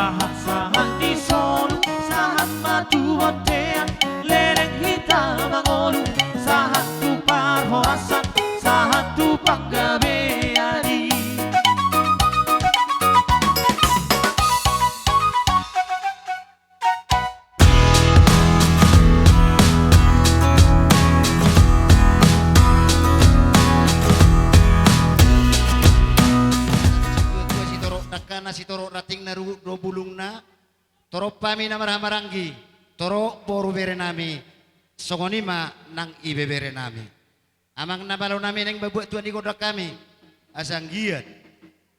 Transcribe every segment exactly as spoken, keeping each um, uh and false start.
Sahat, sahat di solu, sahat ma tu bontean, leleng hita mangolu, sahat tu parhorasan, sahat tu panggabean i. Sitorop dangkana, sitorop rantingna, ruhut do bulungna. Torop hami na marhahamaranggi, torop boru berenami, songon i ma nang ibeberenami. Amang na malo nami, naeng mambuat tua ni gondang hami, asa anggiat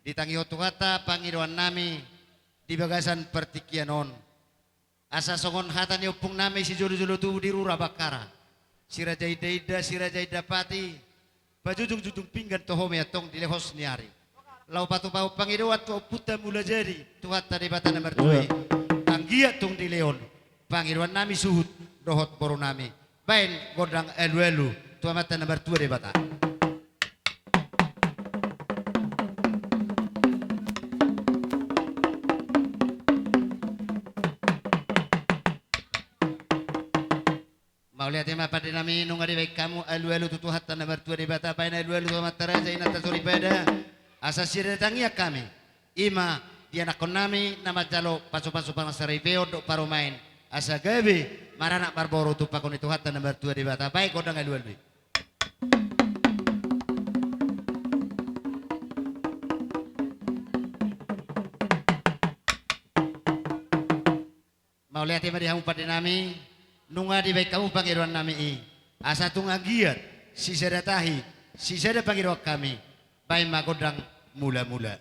ditangihon Tuhanta pangidoannami di bagasan partingkian on. Asa songon hata ni ompungnami sijolojolo tubu di rura Bakkara, si Raja Indainda, si Raja Indapati, pajujungjujung pinggan tu ho ma i antong di lehon ni ari, laho patupahon pangidoan tu Ompunta Mulajadi, Tuhanta Debata na martua i. Anggiat tung dilehon pangidoannami suhut dohot borunami. Baen gondang alualu tu Amanta na martua Debata. Mauliate ma pandenami, nunga dibaen hamu alualu tu Tuhanta na martua Debata, baen alualu tu amanta raja, inanta soripada, asa sirina tangiang hami. I ma di anakkonnami na manjalo pasupasu, pangasaripeon dohot parumaen, asa gabe maranak marboru tumpahon ni Tuhanta na martua Debata. Baen gondang alualu i. Mauliate ma di hamu pandenami, nunga dibaen hamu pangidoannami i. Asa tung anggiat sisada tahi, sisada pangidoan hami. Baen ma gondang mulamula.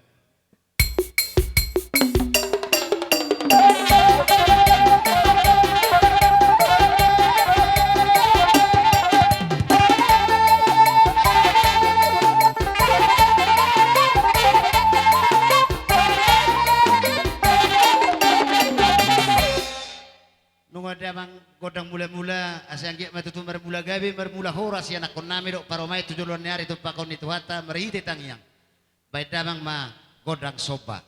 Nunga damang gondang mulamula, asa anggiat ma tutu marmula gabe, marmula horas ianakkonnami dohot parumaen tu joloan ni ari tumpahon ni Tuhanta marhite tangiang. Baen damang ma gondang somba.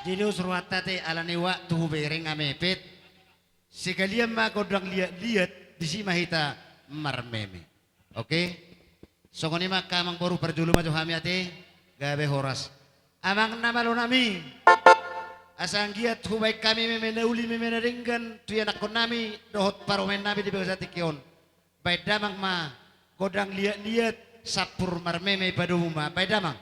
Dilehon rohanta te, alani waktu hubereng amepet. Sekalian ma gondang liat-liat, disi ma hita marmeme. Oke? Songon i ma angka amang boru, parjolo ma jo hami ate, gabe horas. Amang na malo nami, asa anggiat hubaen hami meme na uli, meme na denggan tu ianakkonnami dohot parumaennami di bagasan tingki on. Baen damang ma gondang liat-liat, sampur marmeme padomu ma. Baen damang.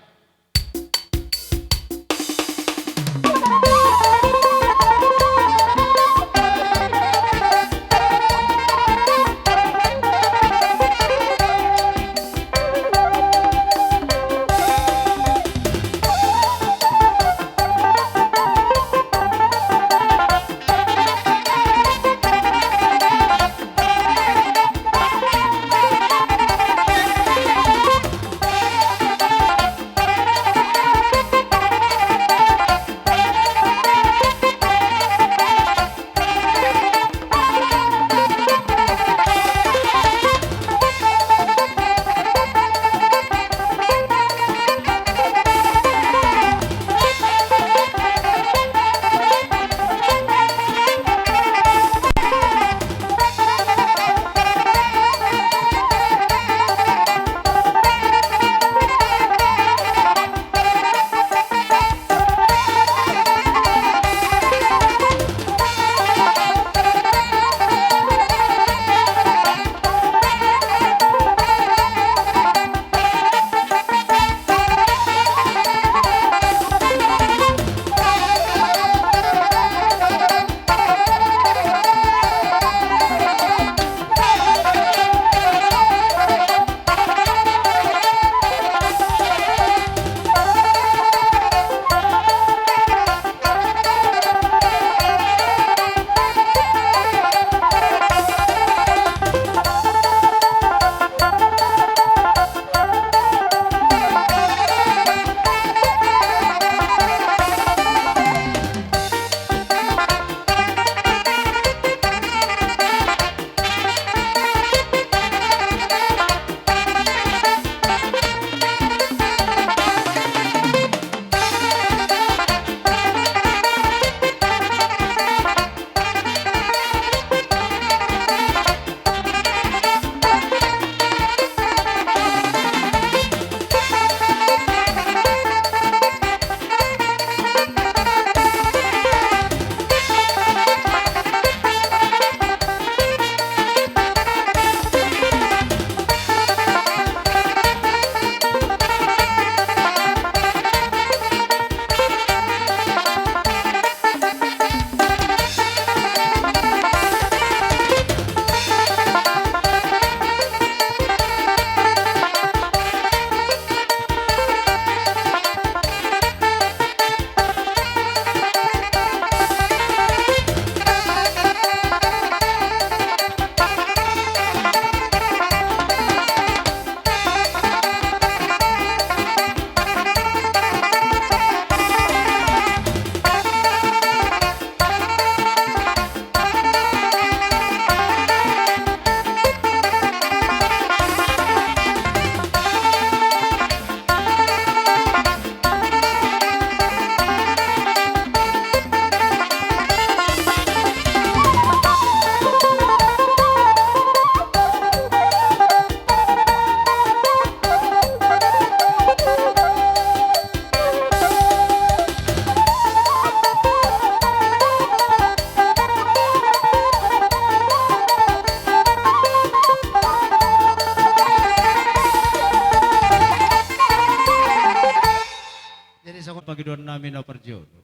nami na parjolo.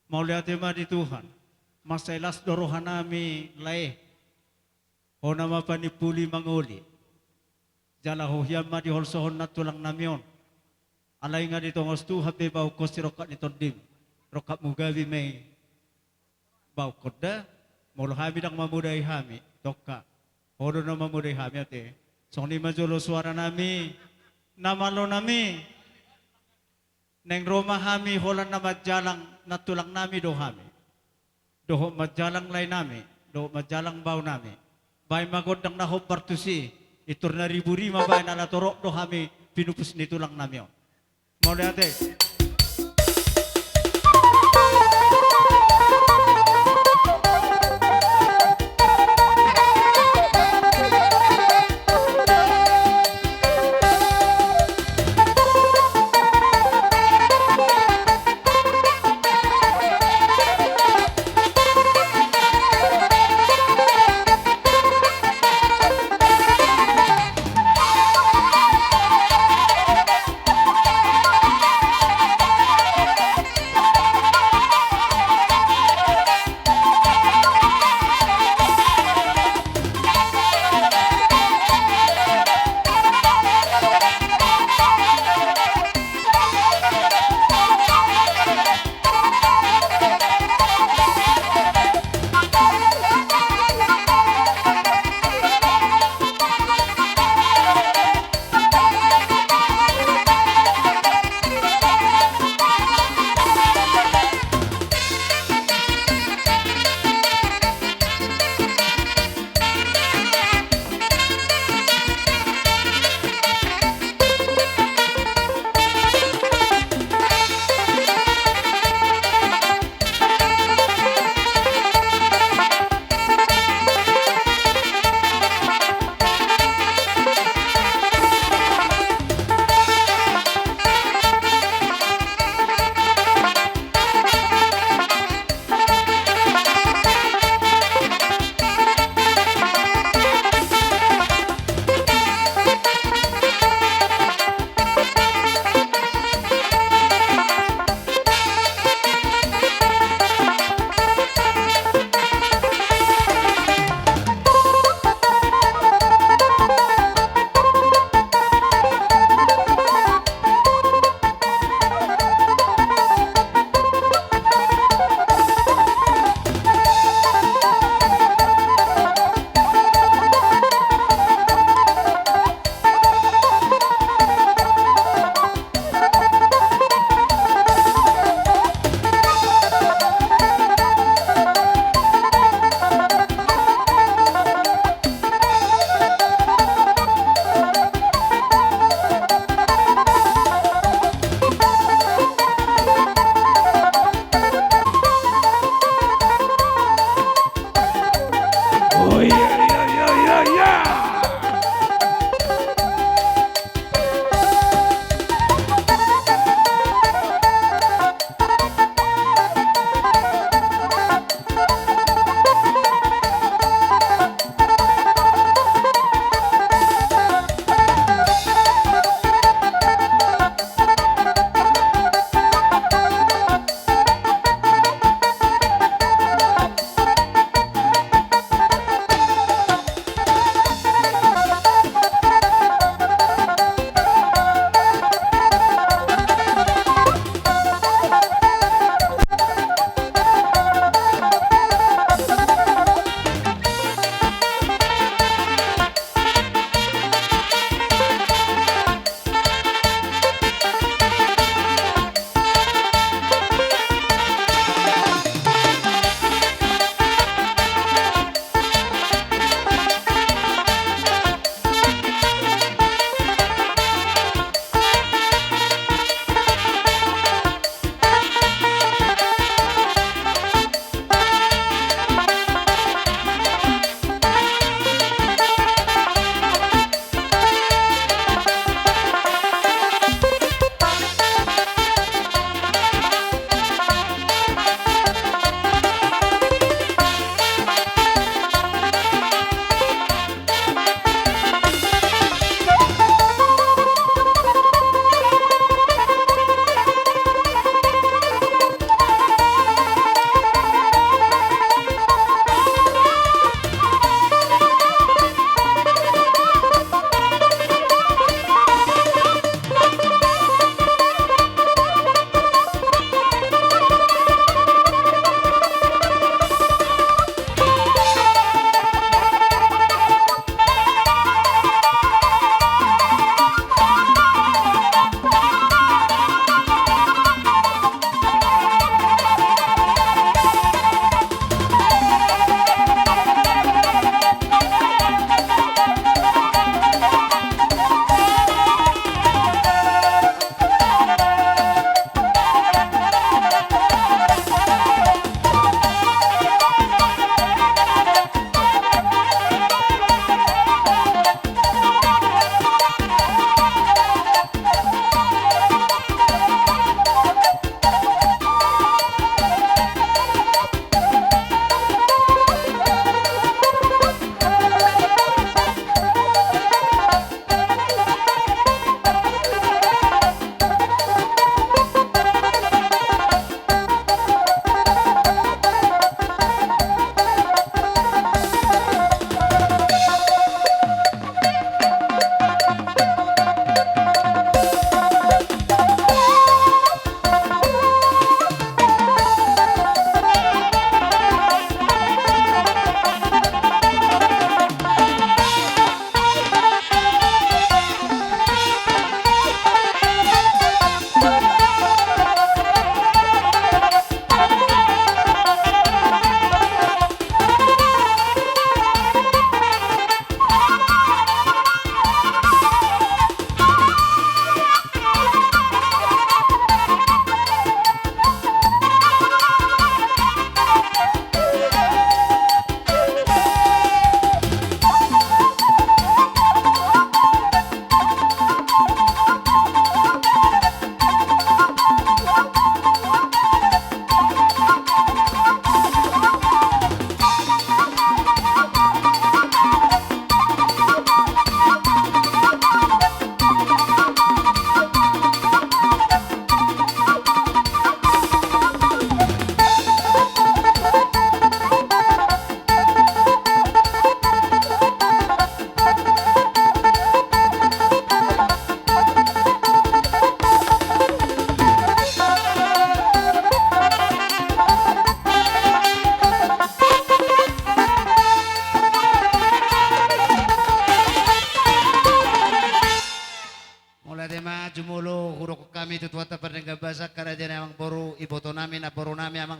Mauliate ma di Tuhan. Mansai las do rohanami lae. Hona ma panimpuli mangoli. Jala ho hian ma diholsohon nantulang nami on. Alai nga ditongos Tuhan be baonkon sirongkap ni tondim. Rongkapmu gabe ma i baonkon da. Molo hami ndang mamodai hami. Tongka. Ho do na mamodai hami ate. Songon i ma jolo suara nami. Na malo nami. Naeng ro ma hami holan na manjalang nantulang nami do hami. Dohot manjalang lae nami, dohot manjalang bao nami. Baen ma gondang na hombar tusi, intor na ribori ma baen ala torop do hami pinupus ni tulang nami on. Mauliate.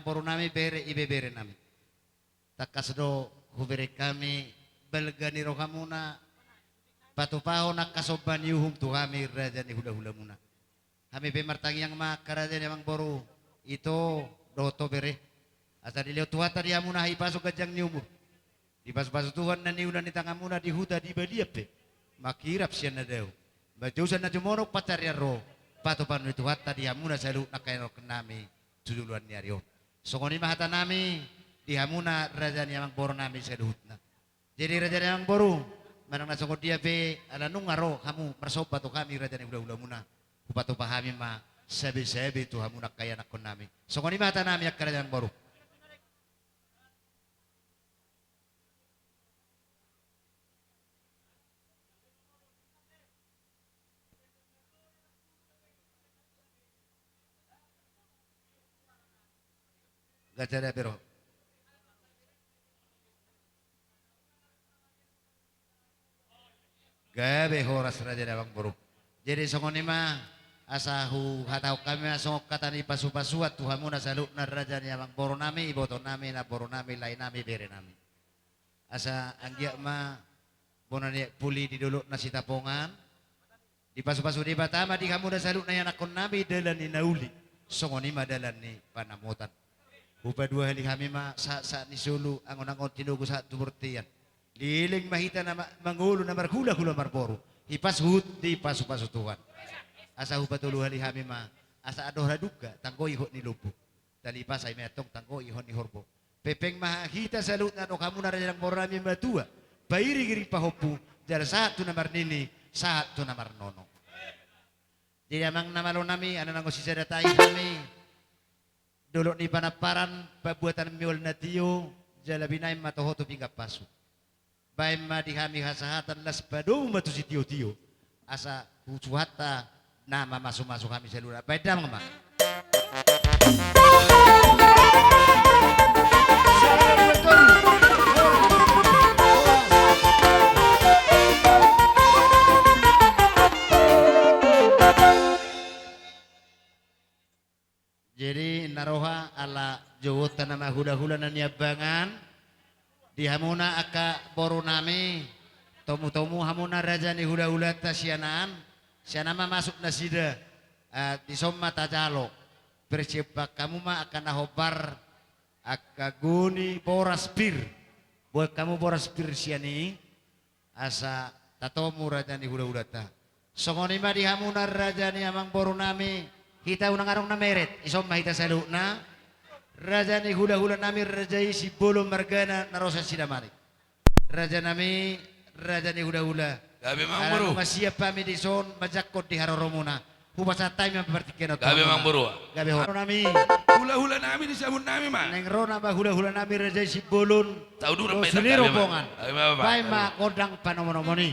boru nami, bere, ibebere nami. Tangkas do hubereng hami balga ni rohamuna, patupahon angka somba ni uhum tu hami raja ni hulahulamuna. Hami pe martangiang ma angka raja ni amangboru, ito dohot ho bere, asa dilehon Tuhanta di hamuna hahipason, ganjang ni umur. Dipasupasu Tuhan na niula ni tanganmuna di huta di balian pe, manghirap sian na dao, manjouhon na jumonok pansarian ro, patupahon ni Tuhanta di hamuna saluhutna angka ianakkon nami tu joloan ni ari on. Songon i ma hata nami di hamuna raja ni amangboru nami saluhutna. Jadi raja ni amangboru, manang na songon dia pe ala nunga ro hamu marsomba tu hami raja ni hulahulamuna, hupatupa hami ma sabesabe tu hamuna angka ianakkon nami. Songon i ma hata nami angka raja ni amangboru. Gabe horas raja ni amangboru. Jadi songon i ma, asa huhatahon hami ma songon hata ni pasupasuan tu hamuna saluhutna raja ni amangboru nami, iboto nami, namboru nami, lae nami, bere nami. Asa anggiat ma bona ni aek puli di dolok na Sitapongan, dipasupasu Debata ma di hamuna saluhutna ianakkon nami dalan ni na uli, songon i ma dalan ni panamotan. Hupaduahali hami ma sahatsahat ni solu, angonangon tinogu sahat tu bontean. Leleng ma hita na ma-, mangolu na marhulahula marboru, hipas huhut dipasupasu Tuhan. Asa hupatoluhali hami ma, asa andor hadungka tanggo ihot ni lombu, talipasai ma antong tanggo ihot ni horbo. Pengpeng ma hita saluhutna dohot hamuna raja ni amangboru nami matua, pairingiring pahompu, jala sahat tu na marnini, sahat tu na marnono. Jadi amang na malo nami, ala na naeng sisada tahi hami dolok ni Panamparan, pambuatan miol na tio, jala binahen ma toho tu pinggan pasu. Bahen ma di hami hasahatan, las padomu ma tu sitiotio, asa husuhanta na mamasumasu hami saluhutna. Bahen damang ma. Jadi na roha ala jouonta nama hulahula na niambangan, di hamuna angka boru nami, tomutomu hamuna raja ni hulahulanta sian an, sian an ma masuk nasida, eh, dison ma tajalo, persiapkan hamu ma angka na hombar, angka goni boras pir, boan hamu boras pir sian i, asa tatomu raja ni hulahulanta. Songon i ma di hamuna raja ni amangboru nami, hita unang adong na meret, dison ma hita saluhutna. Raja ni hulahula nami, raja i Simbolon margana, na ro sian Sidamanik. Raja nami, raja ni hulahula. Gabe ma amangboru. Ala nunga siap hami dison manjangkon di haroromuna. Hupasahat hami ma partingkian on. Gabe ma amangboru. Gabe ho. Nami. Hulahula nami, disambut nami ma. Naeng ro nama hulahula nami raja i Simbolon. Tahu dulu. Sude rombongan. Gabe ma amangboru. Bahen ma gondang panomonomon i.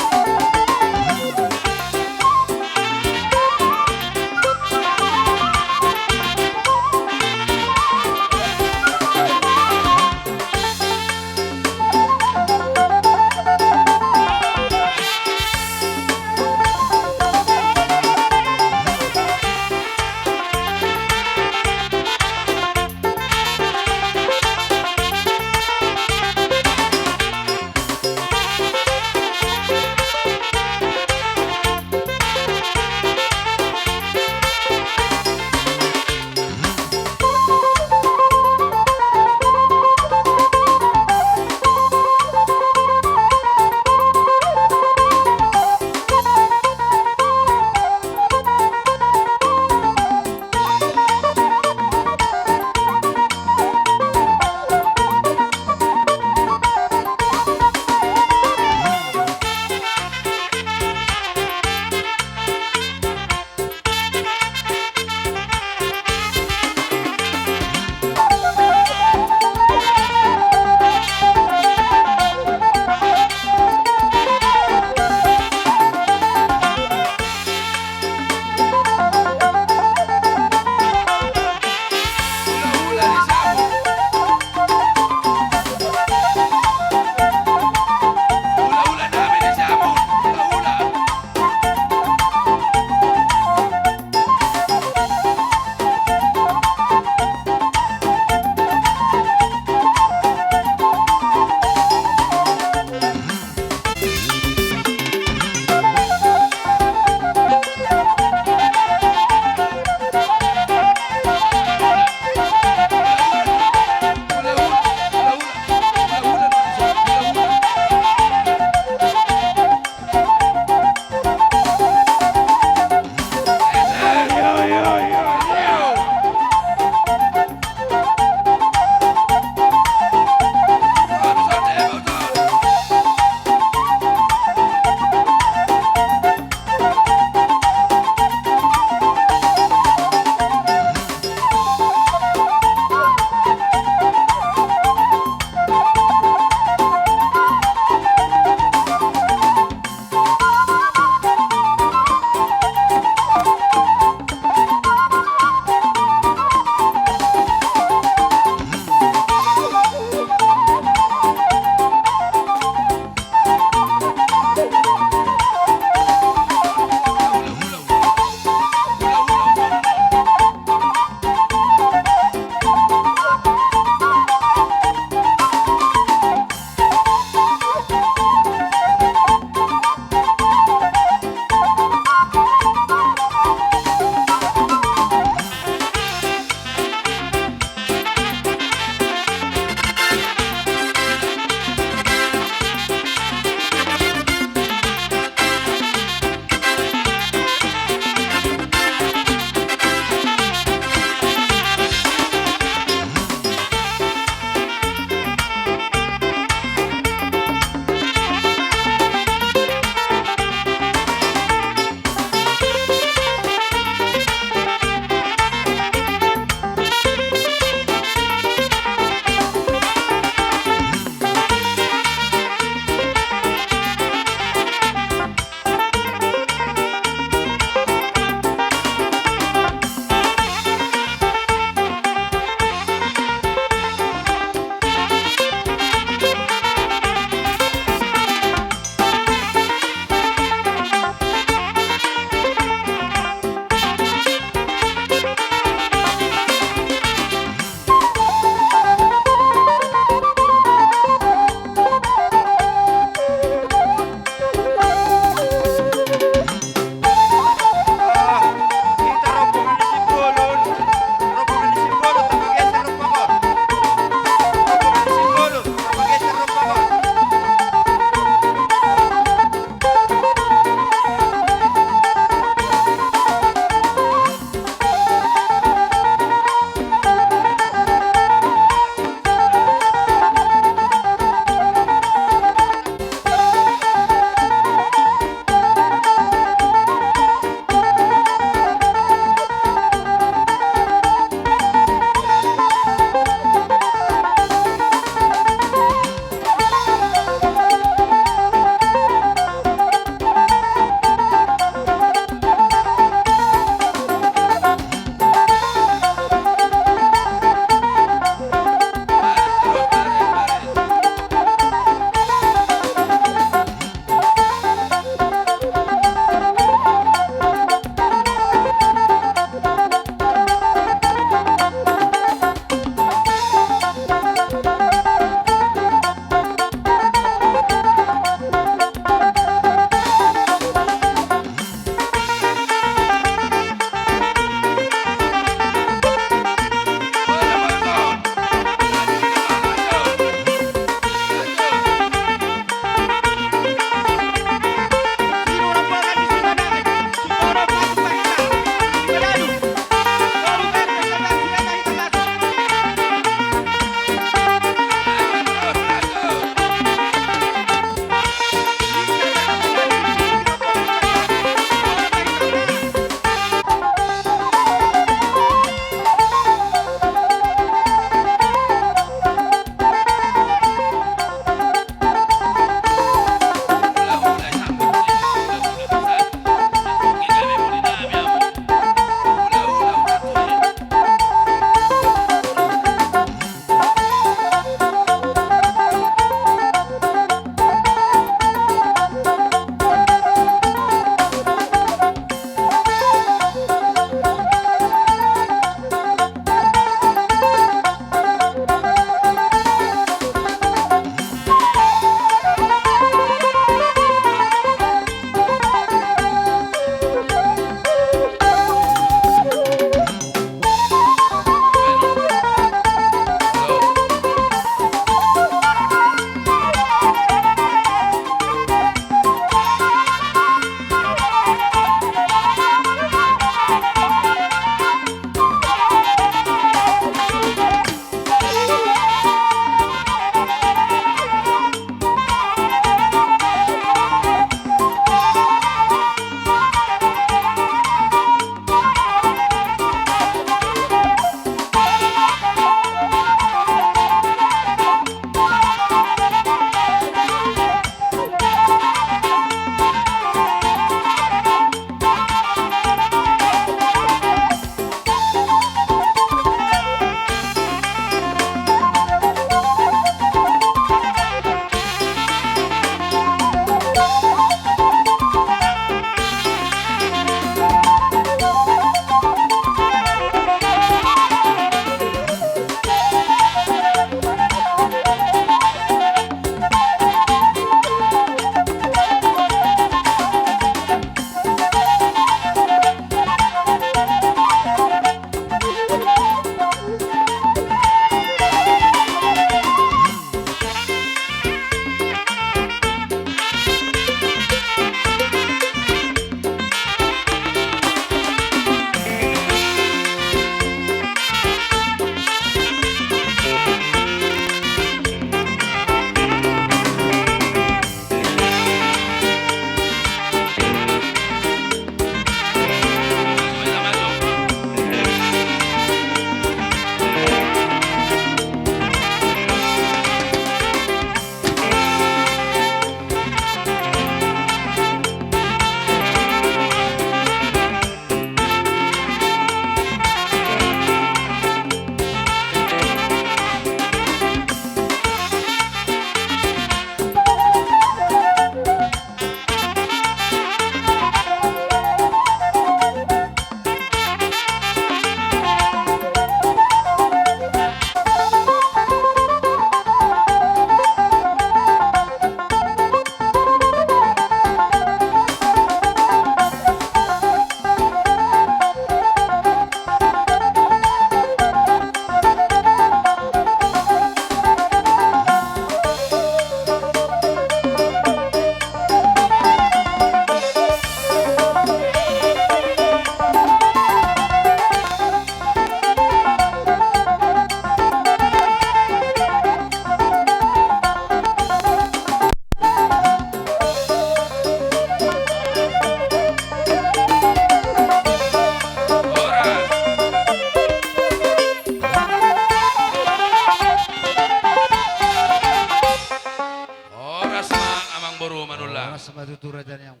Sama tutu raja ni ahu.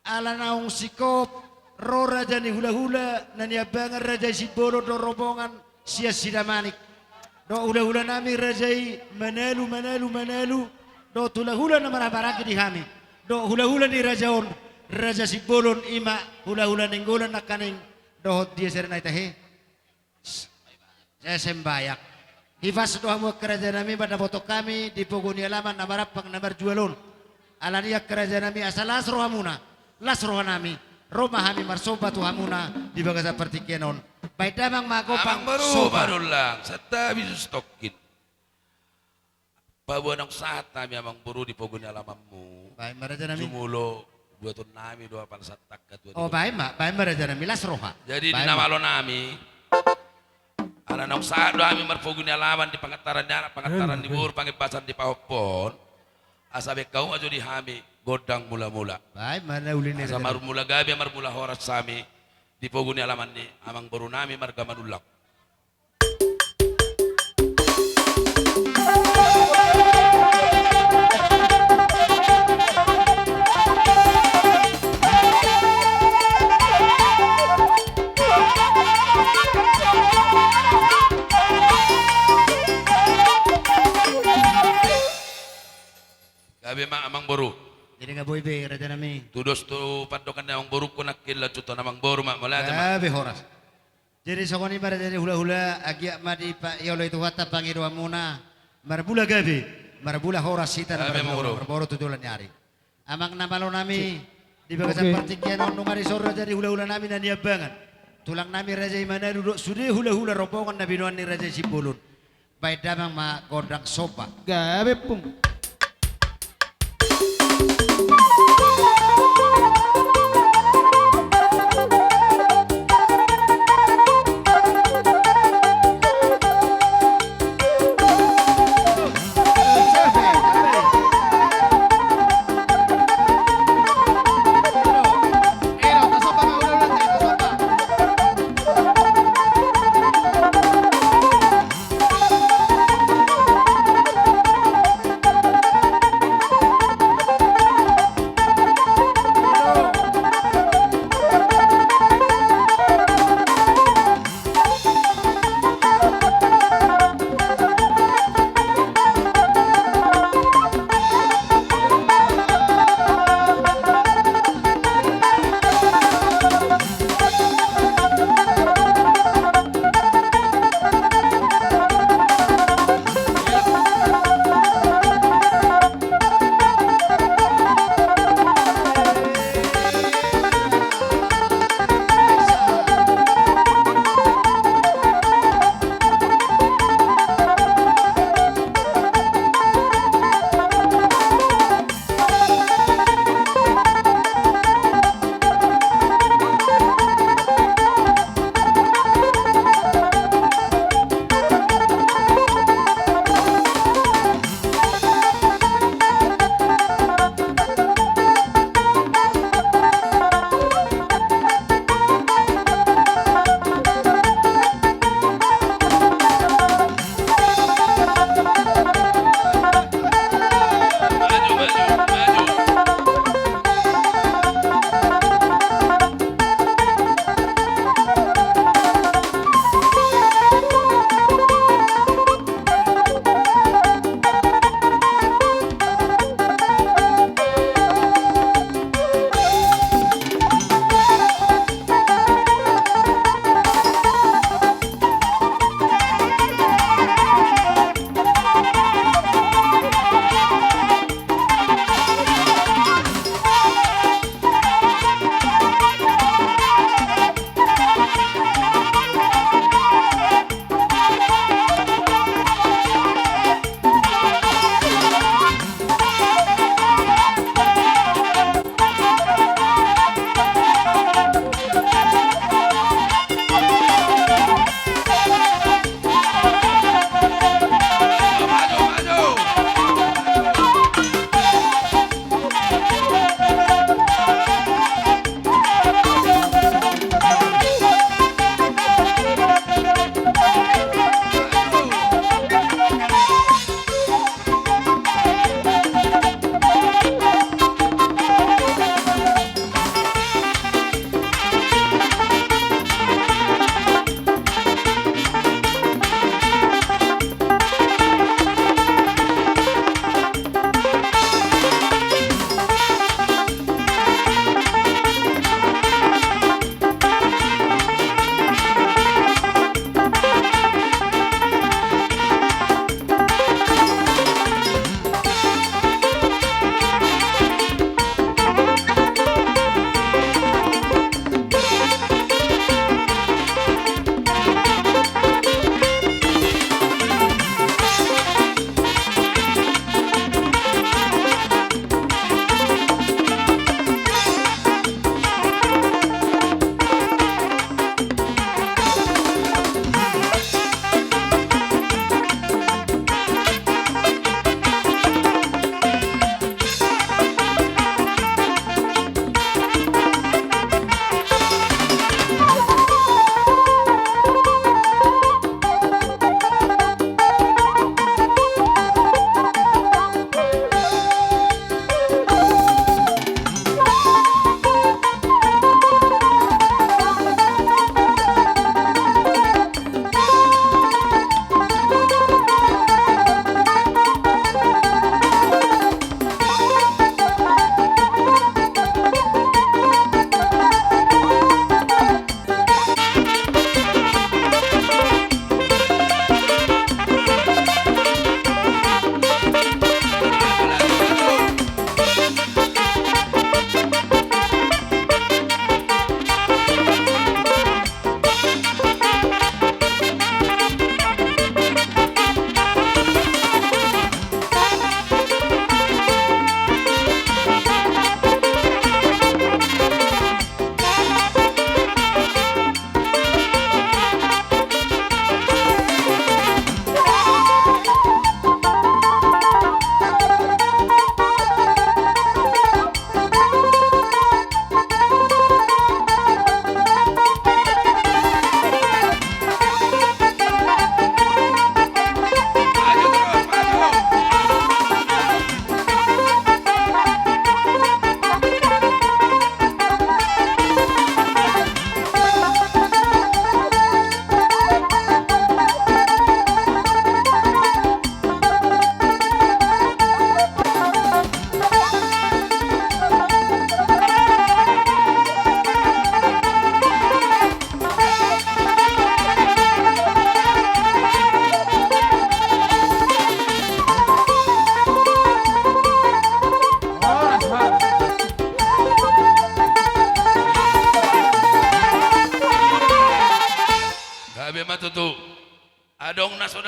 Ala naung singkop ro raja ni hulahula na niambangan, raja i Simbolon dohot rombongan sian Sidamanik. Dohot hulahula nami raja i Manalu, Manalu, Manalu. Dohot hulahula na marhahamaranggi di hami. Dohot hulahula ni raja on, raja Simbolon, i ma hulahula Nainggolan nangkaning. Dohot dia seri na i tahe. Saya sembahyang. Hipas do hamu angka raja nami, mandapothon hami di pogu ni alaman na marampang na marjual on. Alani i angka raja nami, asa las rohamuna, las roha nami, ro ma hami marsomba tu hamuna di bagasan partingkian on. Baen damang ma gompang. Amang boru somba. Padulang, santabi justongkin. Paboa naung sahat hami amang boru di pogu ni alamanmu. Baen ma raja nami. Jumolo buaton nami do apala santangka tu. Oh, baen ma, baen ma raja nami, las roha. Jadi di na malo nami, ala naung sahat do hami marpogu ni alaman di pangantaran ni anak, pangantaran ni boru, pangembasan di pahompon. Asa baen hamu ma jo di hami gondang mulamula. Baen ma na uli ni raja nami. Asa marmula gabe, marmula horas hami di pogu ni alaman ni amang boru nami marga Manullang. Gabe ma amang boru. Jadi nga boi be raja nami. Tudos tu pandohan ni amang borungku nangkin, lanjuton amang boru ma, mauliate ma. Gabe horas. Jadi songon i ma raja ni hulahula, anggiat ma dipaoloi Tuhanta pangidoanmuna, marmula gabe, marmula horas hita na marboru tu joloan ni ari. Amang na malo nami, di bagasan partingkian on nunga dison raja ni hulahula nami na niambangan, tulang nami raja i Manalu dohot sude hulahula rombongan na binoan ni raja i Simbolon. Baen damang ma gondang somba. Gabe pung.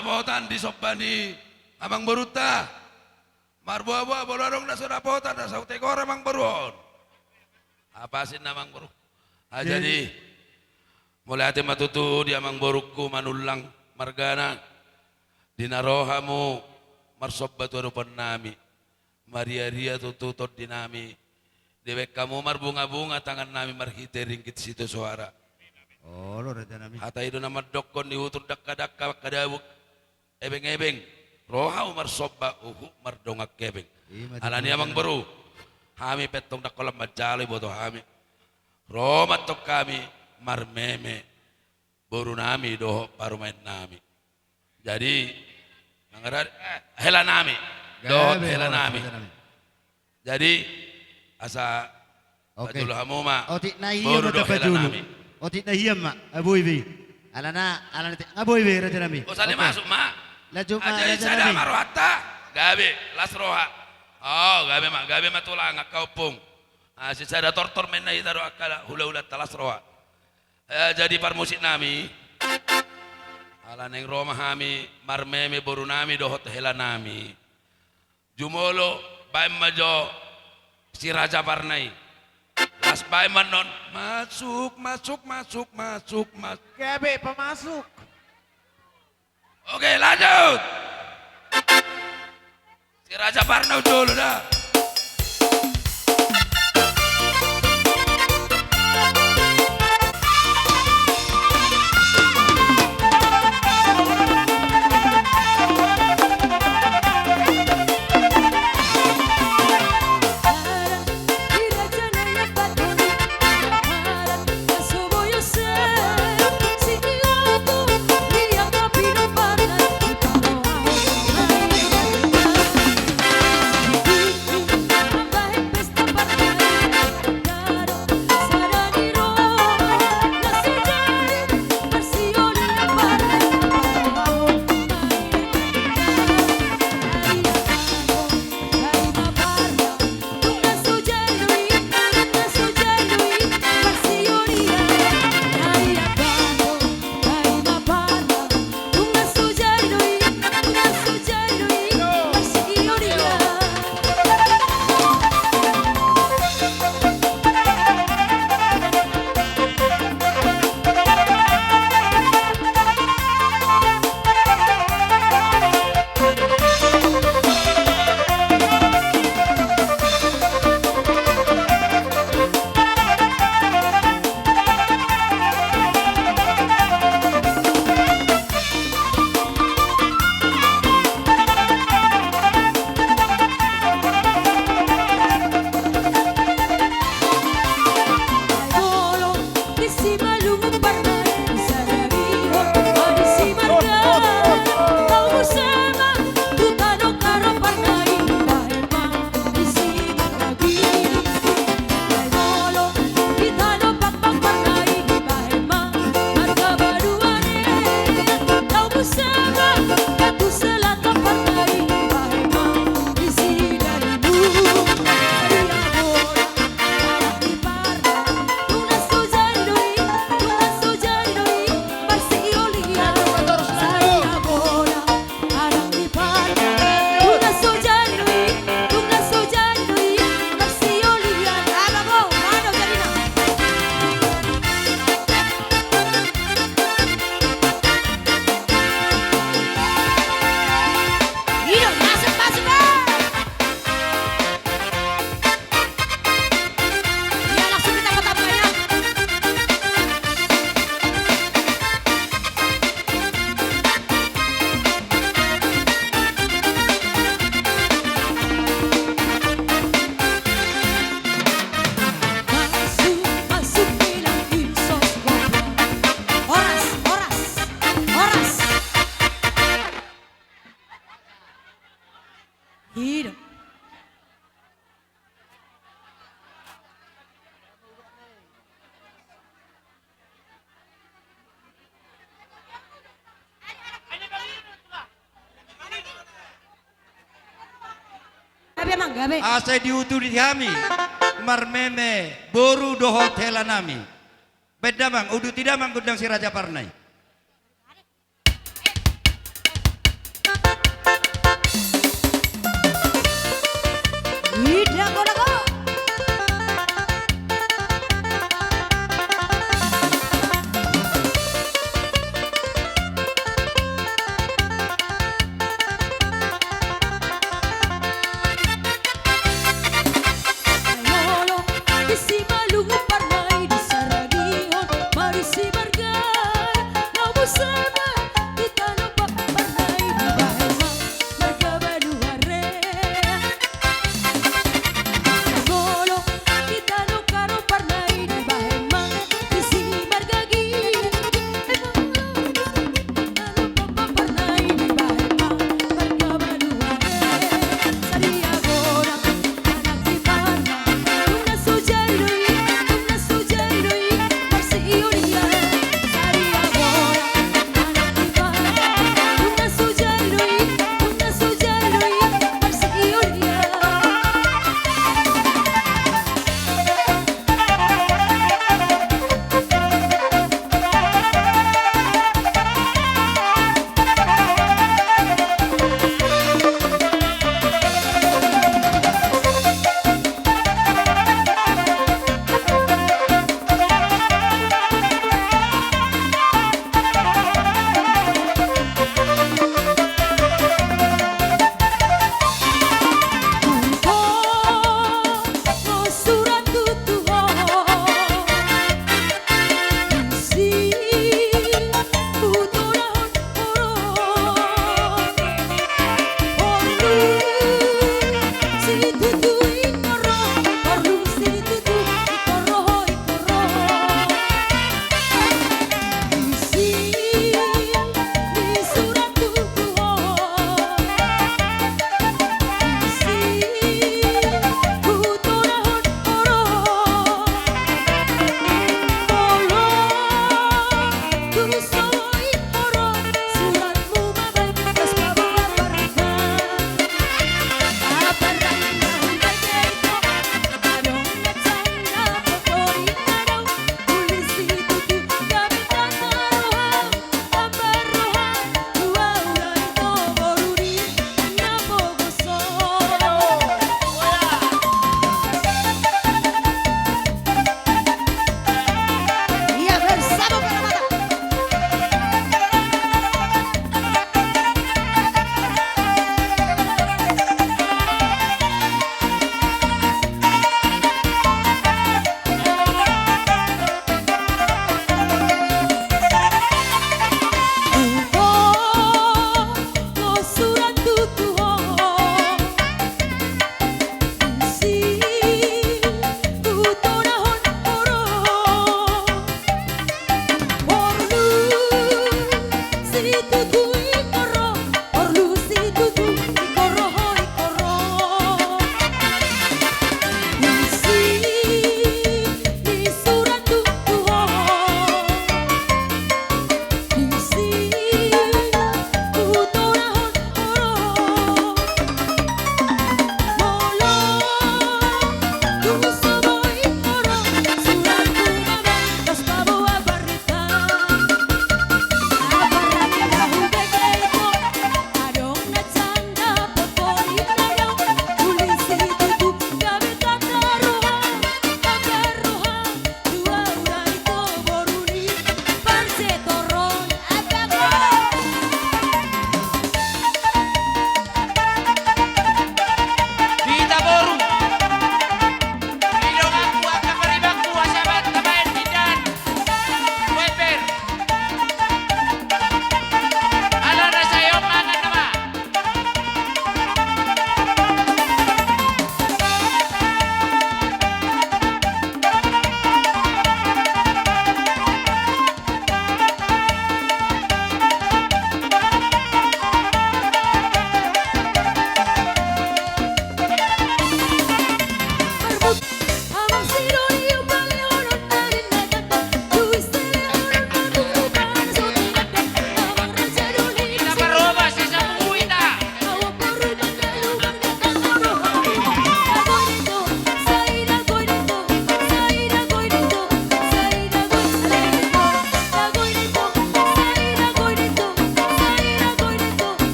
dapotan di somba ni amangborunta. Marboaboa molo adong na so dapotan, na so tegor amangboru on. Apa asinna amangboru? Ah, jadi, jadi, mauliate ma tutu di amangborungku Manullang margana, di na ro hamu marsomba tu adopannami. Mariaria tutu tondinami. Dibaen hamu marbungabunga tangannami marhite ringgit sitio soara. Olo, rajanami. Hata i do na mandokkon di hutur dangkadangka mangkadabuk ebengebeng. Ro hamu marsomba, huhut mardongan hepeng. Ima tutu, rajanami. Alani i amangboru, hami pe antong ndang holan manjalo, iboto hami. Ro ma antong hami marmeme borunami dohot parumaennami. Jadi, mangarade, eh, helanami. Dohot helanami. Gabe, horas, helanami. Jadi, asa, oke, pajolo hamu ma. Otik na ia boru ma dohot helanami. Otik na ia ma, ah, boi be. Alana, alana te, ah, boi be, rajanami. Oke. Asa masuk ma. Lanjut ma, rajanami. Jadi sada ma rohanta. Gabe, las roha. Oh, gabe ma, gabe ma tulang, angka ompung. Ah, sisada tortor ma inna hita dohot angka hulahulanta, las roha. Eh, jadi parmusiknami, ala naeng ro ma hami marmeme borunami dohot helanami. Jumolo, baen ma jo si Raja Parna i. Las baen ma annon. Masuk, masuk, masuk, masuk, masuk. Gabe, pamasuk. Oke, lanjut. Si Raja Parna jolo da. Gabe, Amang, gabe. Asa diuduti hami marmeme boru dohot helanami. Baen damang, uduti damang gondang si Raja Parna i.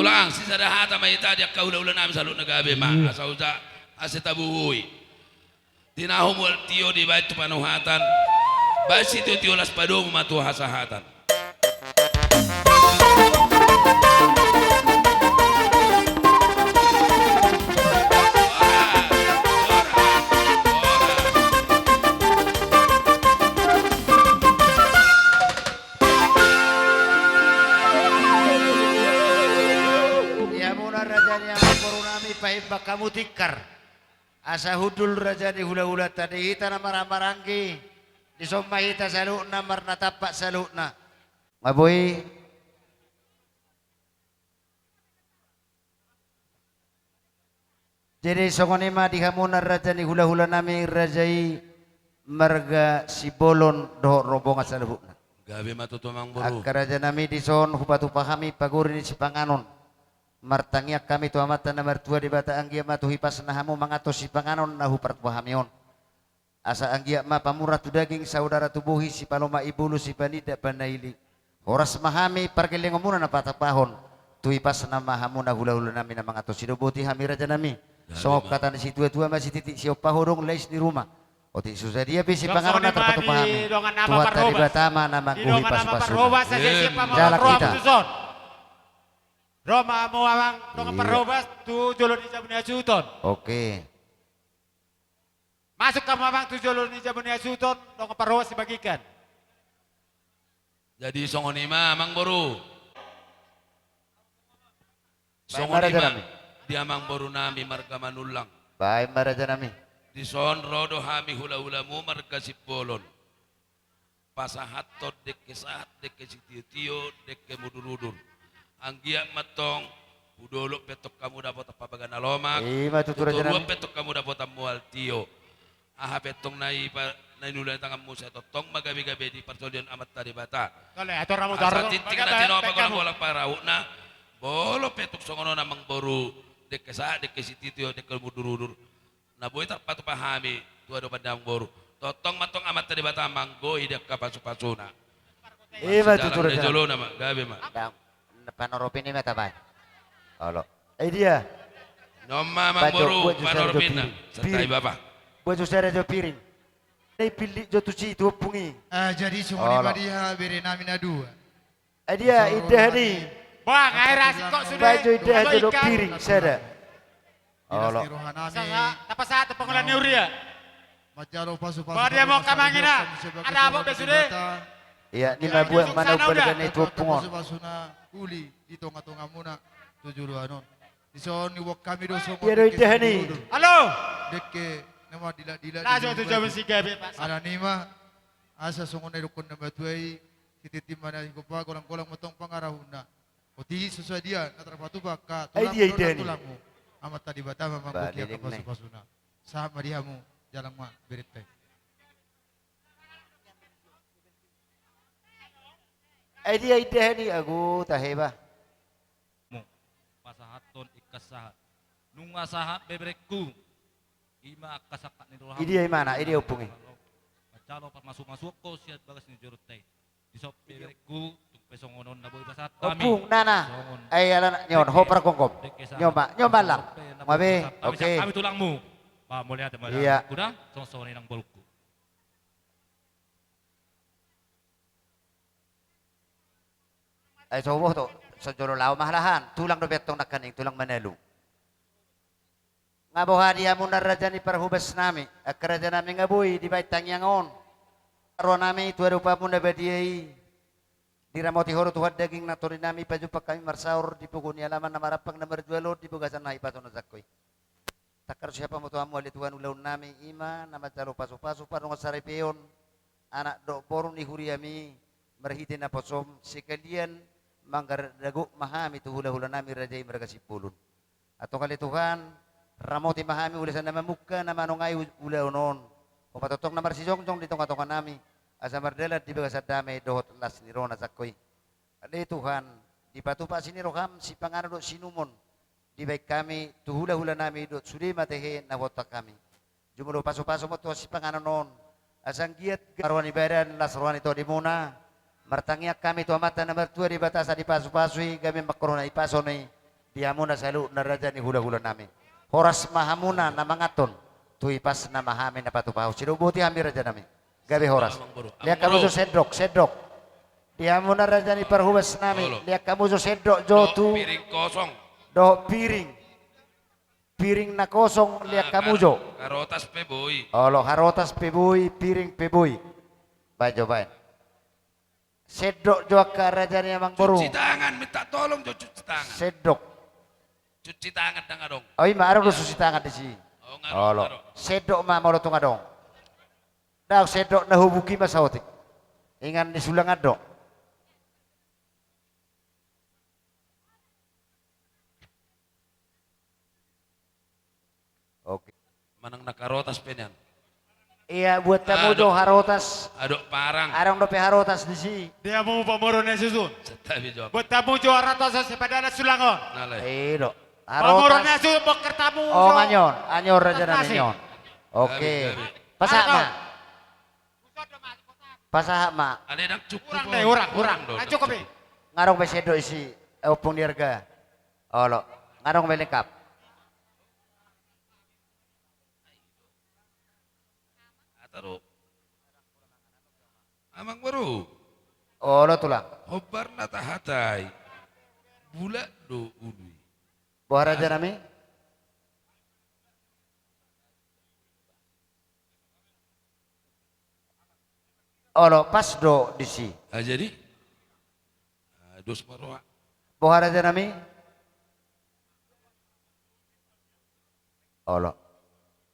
Bang, sisada hata ma hita di angka hulahula nami saluhutna, gabe ma. Asa uja, asa tabuhui. Tinahu mual tio dibaen tu panuhatan. Baen sitiotio, las padomu ma tu hasahatan. Di hamuna raja ni amangboru nami, paimbahen hamu tikar. Asa hundul raja ni hulahulanta di hita na marhahamaranggi. Dison ma hita saluhutna marnatampak saluhutna. Nga boi. Jadi songon i ma di hamuna raja ni hulahula nami, raja i marga Simbolon dohot rombongan saluhutna. Gabe ma tutu, amangboru. Angka raja nami, dison hupatupa hami pagori ni sipanganon. Martangiang hami tu Amanta na martua Debata, anggiat ma tu hipasna hamu mangan tu sipanganon na hupatupa hami on. Asa anggiat ma pamurna tu daging, saudara tu bohi, sipalomak ibulu, sipanindak panaili. Horas ma hami pargellengonmuna na patupahon. Tu hipasna ma hamuna hulahula nami na mangan tonsi. Do boti hami raja nami. Songon hata ni situatua ma, sititi siompa hodong, lais ni ruma. Otik so sadia pe sipanganon na tarpatupa hami, Tuhanta Debata ma na manggohi pasupasuna. Jala hita. Ro ma hamu amang dongan parhobas tu jolo ni jabu ni hasuhuton. Oke. Masuk hamu amang tu jolo ni jabu ni hasuhuton, dongan parhobas sibagikan. Jadi songon i ma, amangboru. Songon i ma di amangboru nami marga Manullang. Baen ma raja nami. Dison ro do hami hulahulamu marga Simbolon. Pasahathon dengke sahat, dengke sitiotio, dengke mudurudur. Anggiat ma tong hudolok pe tong hamu dapotan parbagasan na lomak. Ima tutu raja nami. Hutoruan pe tong hamu dapotan mual tio. Aha pe tong na i pa, na niula ni tanganmu, sai tongtong ma gabegabe di parjolo ni Amanta Debata. Asa tingki na tinopa, golanggolang pangarahutna. Molo pe tung songon on amangboru, dengke sahat, dengke sitiotio, dengke mudurudur, na boi tarpatupa hami tu adopan ni amangboru, tongtong ma tong Amanta Debata manggohi di angka pasupasuna. Ima tutu raja. Jolona ma, gabe ma. Ndang, panorop i ma tabaen. Olo. Ai dia. Nyon ma amangboru, panorop i na. Santai bapa. Buat jo sada jo piring. Nai pillit jo tusi tu ompung i. Ah, jadi songon i ma di haha bere nami na dua. Ai dia, indahan i. Bah, ngai rasik kok sudah. Baen jo indahan jo dohot piring sada. Olo. Tapasahat tu pangula ni huria. Bah, dia mau kamangina. Ada apa be sudah? Ia, nima buat mana umpal gana itu pungon. Uli di tongatongamuna tu joloan on. Dison ni buat hami do songon. Ia do indahan i. Halo. Dengke nama dilak-dilak. Langsung tu jabu si gabe pas. Ala nima. Asa songon na idokkon na matua i, sititi ma na ingkon pa, golanggolang ma tong pangarahutna. Otik so sadia na tarpatupa angka tulang, tulangmu. Amanta Debata ma manggohi angka pasupasuna. Sahat ma di hamu, jalang ma berenta i. Ai dia indahan i, agu tahe bah. Pasahathon ingkon sahat. Nunga sahat beberengku. Ima angka sangkap ni roham. Idia imana, idia ompung i. Manjalo parmasumasuon ho sian bagas ni joronta i. Dison beberengku, tung pe songon on na boi pasahat hami. Ompung, nana. Ai alana, nyon, ho pargomgom. Nyon ma, nyon ma lang. Mabe, oke. Hami tulangmu. Bah, mauliate ma. Ia. Songon songon i nang bolukku. Ai so huboto, so jolo laho ma halahan, tulang dope antong nangkaning, tulang Manalu. Nga boha di hamuna raja ni parhobas nami, angka raja nami, nga boi dibaen tangiang on. Roha nami tu adopanmu na badia i. Diramoti ho do Tuhan daging nang tondi nami, pajumpang hami marsaor di pogu ni alaman na marampang na marjual on di bagasan na hipas on na sangko i. Tangkas siapa ma tu hamu ale Tuhan ulaon nami, ima na manjalo pasupasu pardongansaripeon anak dohot boru ni huriami marhite naposom, sekalian manggarar dago ma hami tu hulahula nami raja i marga Simbolon. Antong ale Tuhan, ramoti ma hami ulaon na mamungka na manongai ulaon on. Ho ma tongtong na marsijongjong di tongatonga nami, asa mardalan di bagasan dame dohot las ni roha na sangko i. Ale Tuhan, dipatupa asi ni roham sipanganon dohot siinumon dibaen hami tu hulahula nami dohot sude ma tehe na huboan hami. Jumolo pasupasu ma Tuhan sipanganon on, asa anggiat gabe las roha ni badan, las roha ni tondimuna. Martangiang hami tu Amanta na martua Debata asa dipasupasu i gabe mangkorhon na hipas on i. Di hamuna saluhutna raja ni hulahulanami. Horas ma hamuna na manganhon. Tu ipasna ma hami na patupaon. Sidok boti hami rajanami. Gabe horas. Amang boru. Lean hamu jo sendok, sendok. Di hamuna raja ni parhobasnami. Olo. Lean hamu jo sendok jo tu. Dohot piring kosong. Dohot piring. Piring na kosong lean hamu jo. Harotas pe boi. Olo, harotas pe boi, piring pe boi. Baen jo, baen. Sendok jo angka raja ni amang boru. Cuci tangan, minta tolong jo cuci tangan. Sendok. Cuci tangan ndang adong. O, ima adong do cuci tangan disi. Olo. Sendok ma molo tung adong. Ndang sendok na hubuk i ma saotik. Inganan ni sulangan do. Oke. Manang na harotas pe nian. Ia, buat hamu jo harotas. Adong parang. Adong dope harotas disi. Di hamu pamoruon ni hasuhuton. Santabi jo. Buat hamu jo harotas sipadalan sulangon. Nalai. I do. Pamoruon ni hasuhuton, bongkar hamu jo. O, annon, annon rajanami, annon. Oke. Gabe, gabe. Pasahat ma. Pasahat ma. Alai ndang cukup. Hurang do, hurang, hurang. Ndang cukup i. Nga adong be sendok disi, eh, Ompung Dirga. Olo, nga adong be lengkap. Ata do. Amang boru. Olo tulang. Hombar na tahatai. Bulat do ulu i. Boha rajanami? Olo, pas do disi. Ah, jadi? Ah, dos ma roha. Boha rajanami? Olo.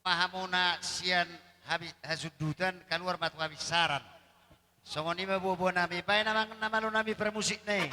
Ma hamuna sian habi-, hasundutan, kaluar ma tu habinsaran. Songon i ma buabuanami, baen amang na malonami parmusikna i.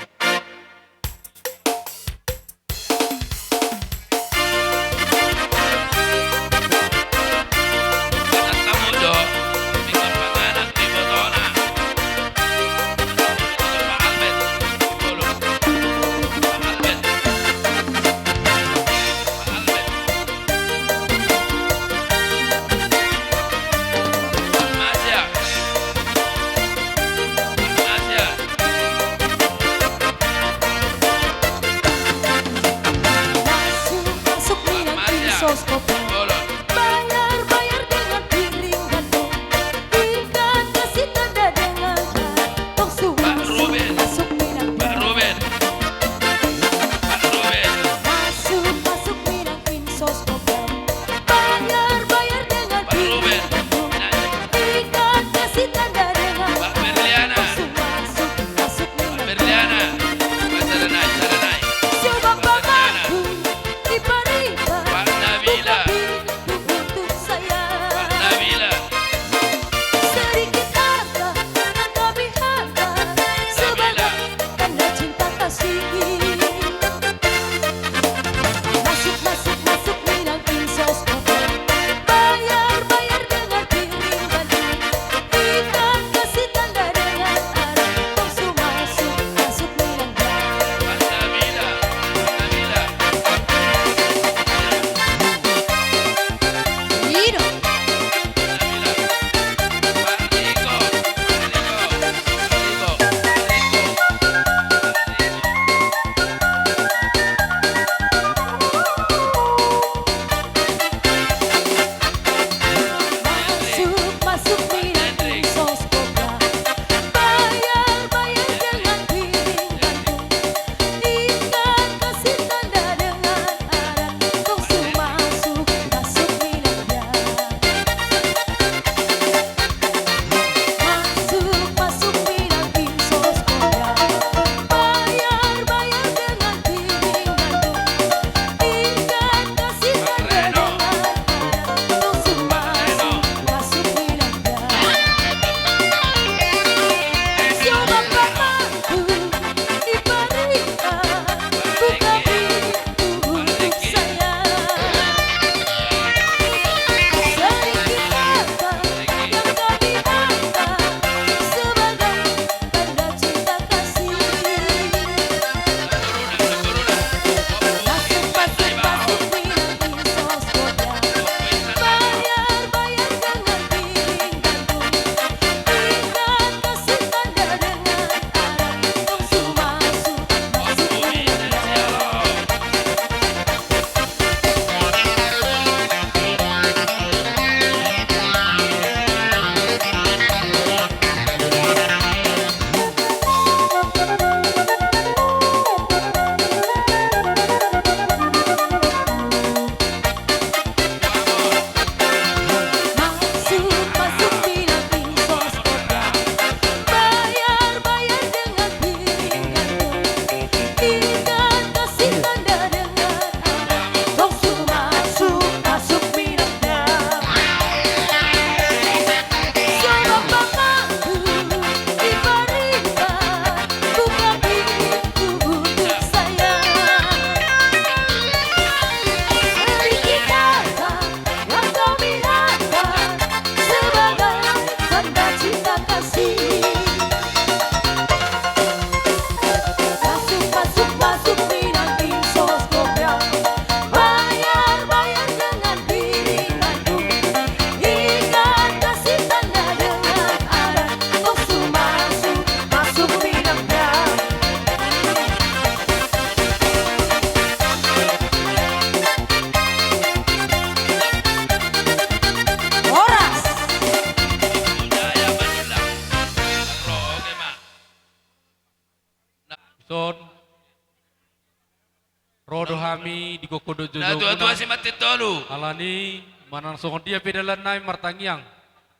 hami di gokhon dohot joujou muna. Natua-tua simantit tolu. Alani, manang songon dia pe dalan nami martangiang,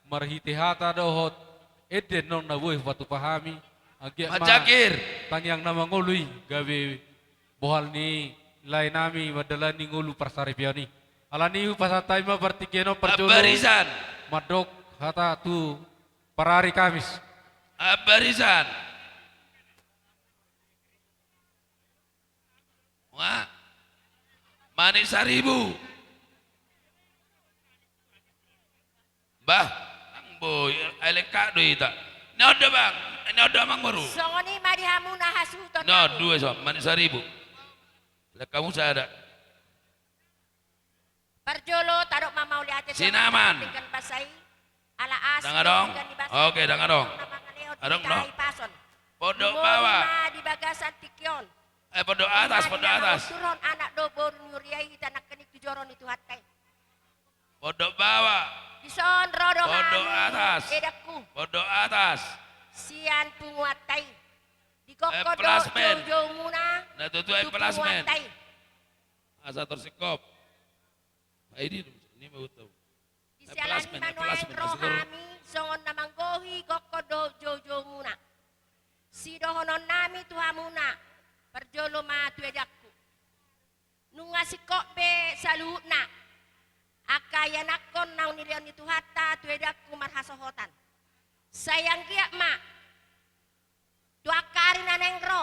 marhite hata dohot ende annon na boi hupatupa hami, anggiat ma tangiang na mangolu i gabe bohal ni lae nami mandalani ngolu parsaripeon i. Alani hupasahat hami ma partingkian on parjolo. Ambarisan. Mandok hata tu parari Kamis. Ambarisan. Wah. Manik Saribu. Bah, nang boi, ai lengkap do hita. Ni on do bang, ni on do amang boru. Songon i ma di hamu na hasuhuton. Ni on, dua so, Manik Saribu. Lengkap mu sada. Parjolo tadok ma mauliate tu Sinaman. Denggan basa i. Ala asi denggan ni basa. Oke, denggan dong. Adong do. Pondok Bawah. Di bagasan tingki on. Eh, Pondok Atas, Pondok Atas. Turun anak do boru ni huria i, hita nangkining tu joro ni Tuhanta i. Pondok Bawah. Dison ro do hami. Pondok Atas. Edakku. Pondok Atas. Sian punguanta i. Di gokhon do joujou muna. Natua-tua tu punguanta i. Asa torsingkop. Ai di, ni ma utau. Di siala ni ma nuaeng ro hami songon na manggohi gokhon dohot joujou muna. Sidohonon nami tu hamuna, parjolo ma tu edakku. Nunga singkop be saluhutna angka ianakhon naung nilehon ni Tuhanta tu edakku marhasohotan. Sai anggiat ma tu angka ari na naeng ro,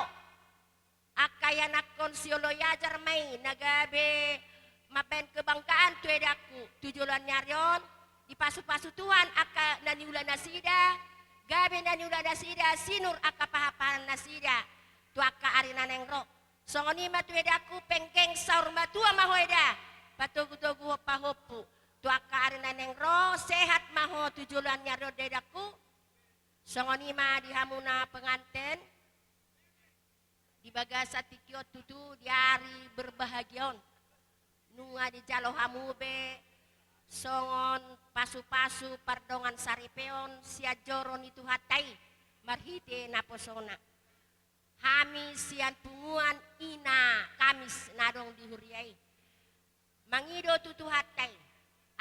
angka ianakhon sioloi ajar ma i na gabe mambahen kebanggaan tu edakku tu joloan ni ari on, dipasupasu Tuhan angka na niula nasida, gabe na niula nasida sinur angka pahanpahanan nasida tu angka ari na naeng ro. Songon i ma tu edakku, penggeng saur matua ma ho eda, patogutoguhon pahompu tu angka ari na naeng ro, sehat ma ho tu joloan ni ari on da edakku. Songon i ma di hamuna penganten. Di bagasan tingki on tutu di ari berbahagia on, nunga dijalo hamu be songon pasupasu pardongan saripeon sian joro ni Tuhanta i marhite naposona. Hami sian punguan ina Kamis na adong di huria i. Mangido tu Tuhanta i,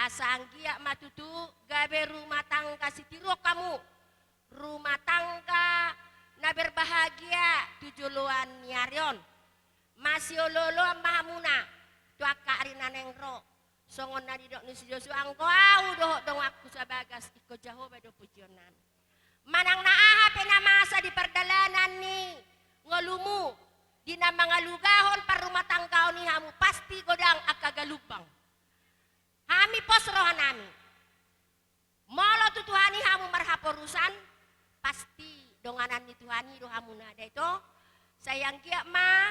asa anggiat ma tutu gabe rumah tangga sitiruon hamu, rumah tangga na berbahagia tu joloan ni ari on. Masiolooloan ma hamuna tu angka ari na naeng ro. Songon na nidok ni si Josua, anggo ahu dohot donganku sabagas, ingkon Jahowa do pujionnami. Manang na aha pe na masa di pardalanan ni ngolumu, di na mangalugahon parrumatanggaon i hamu, pasti godang angka galumbang. Hami pos rohanami. Molo tu Tuhan i hamu marhaporusan, pasti donganan ni Tuhan i do hamuna, da ito? Sai anggiat ma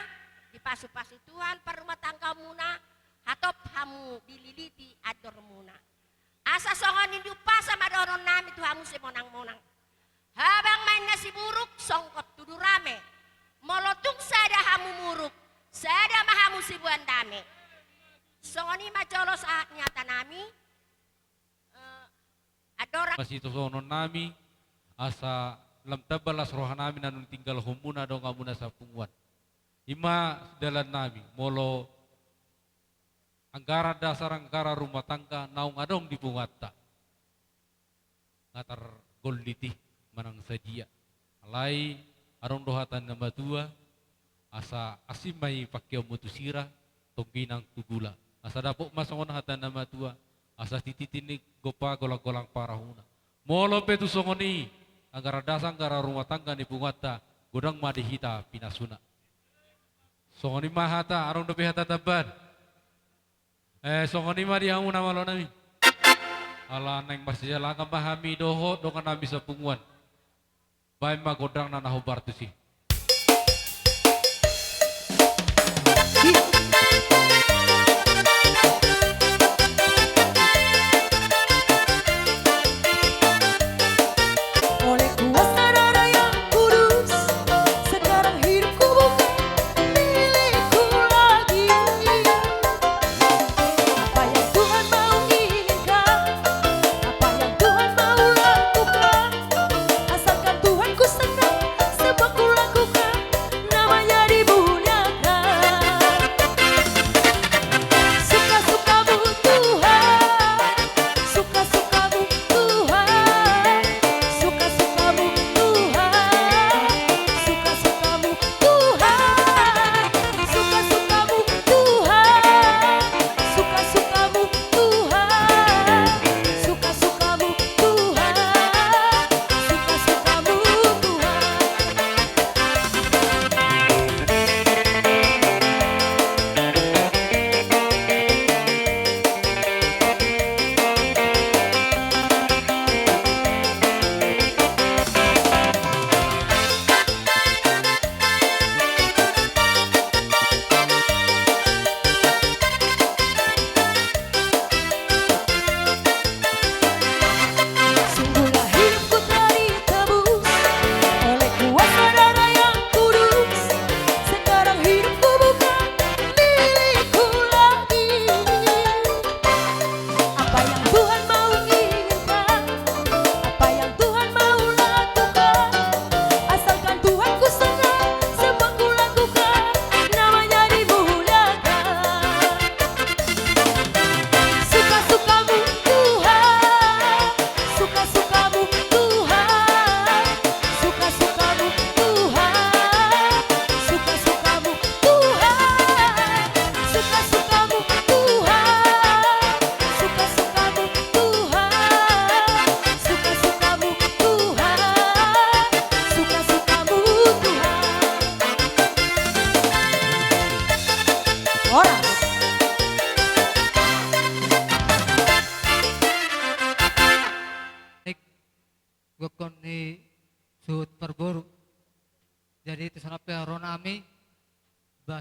dipasupasu Tuhan parrumatanggaonmuna, hatop hamu dililiti andormuna. Asa songon ninna umpasa ma dohononnami tu hamu simonangmonang. Habang ma inna siburuk, songkot tudu rame. Molo tung sada hamu muruk, sada ma hamu siboan dame. Songon i ma jolo sahat ni hatanami. Eh, andorang. Masitosononnami, asa lam tamba las rohanami na naung tinggalhonmuna donganmuna sapunguan. I ma dalannami, molo anggaran dasar anggaran rumah tangga naung adong di punguanta. Nga targollit i manang sadia. Alai adong do hata ni na matua, asa asing ma i pangkeonmu tu sira, tonggi nang tu gula. Asa dapot ma songon hata ni na matua, asa tititi ni gompa, golanggolang parahuna. Molo pe tung songon i anggaran dasar anggaran rumah tangga ni punguanta, godang ma di hita pinasuna. Songon i ma hata, adong dope hata tambahan? Eh, songon i ma di hamu na malo nami. Ala naeng marsijalangan ma hami dohot dongannami sapunguan. Baen ma gondangna na hombar tusi. Oleh kuasa Darah yang Kudus, sekarang hidupku bukan milikku lagi. Apa yang Tuhan mau inginkan, apa yang Tuhan mau lakukan, asalkan Tuhanku senang, semua ku lakukan, namanya dimuliakan.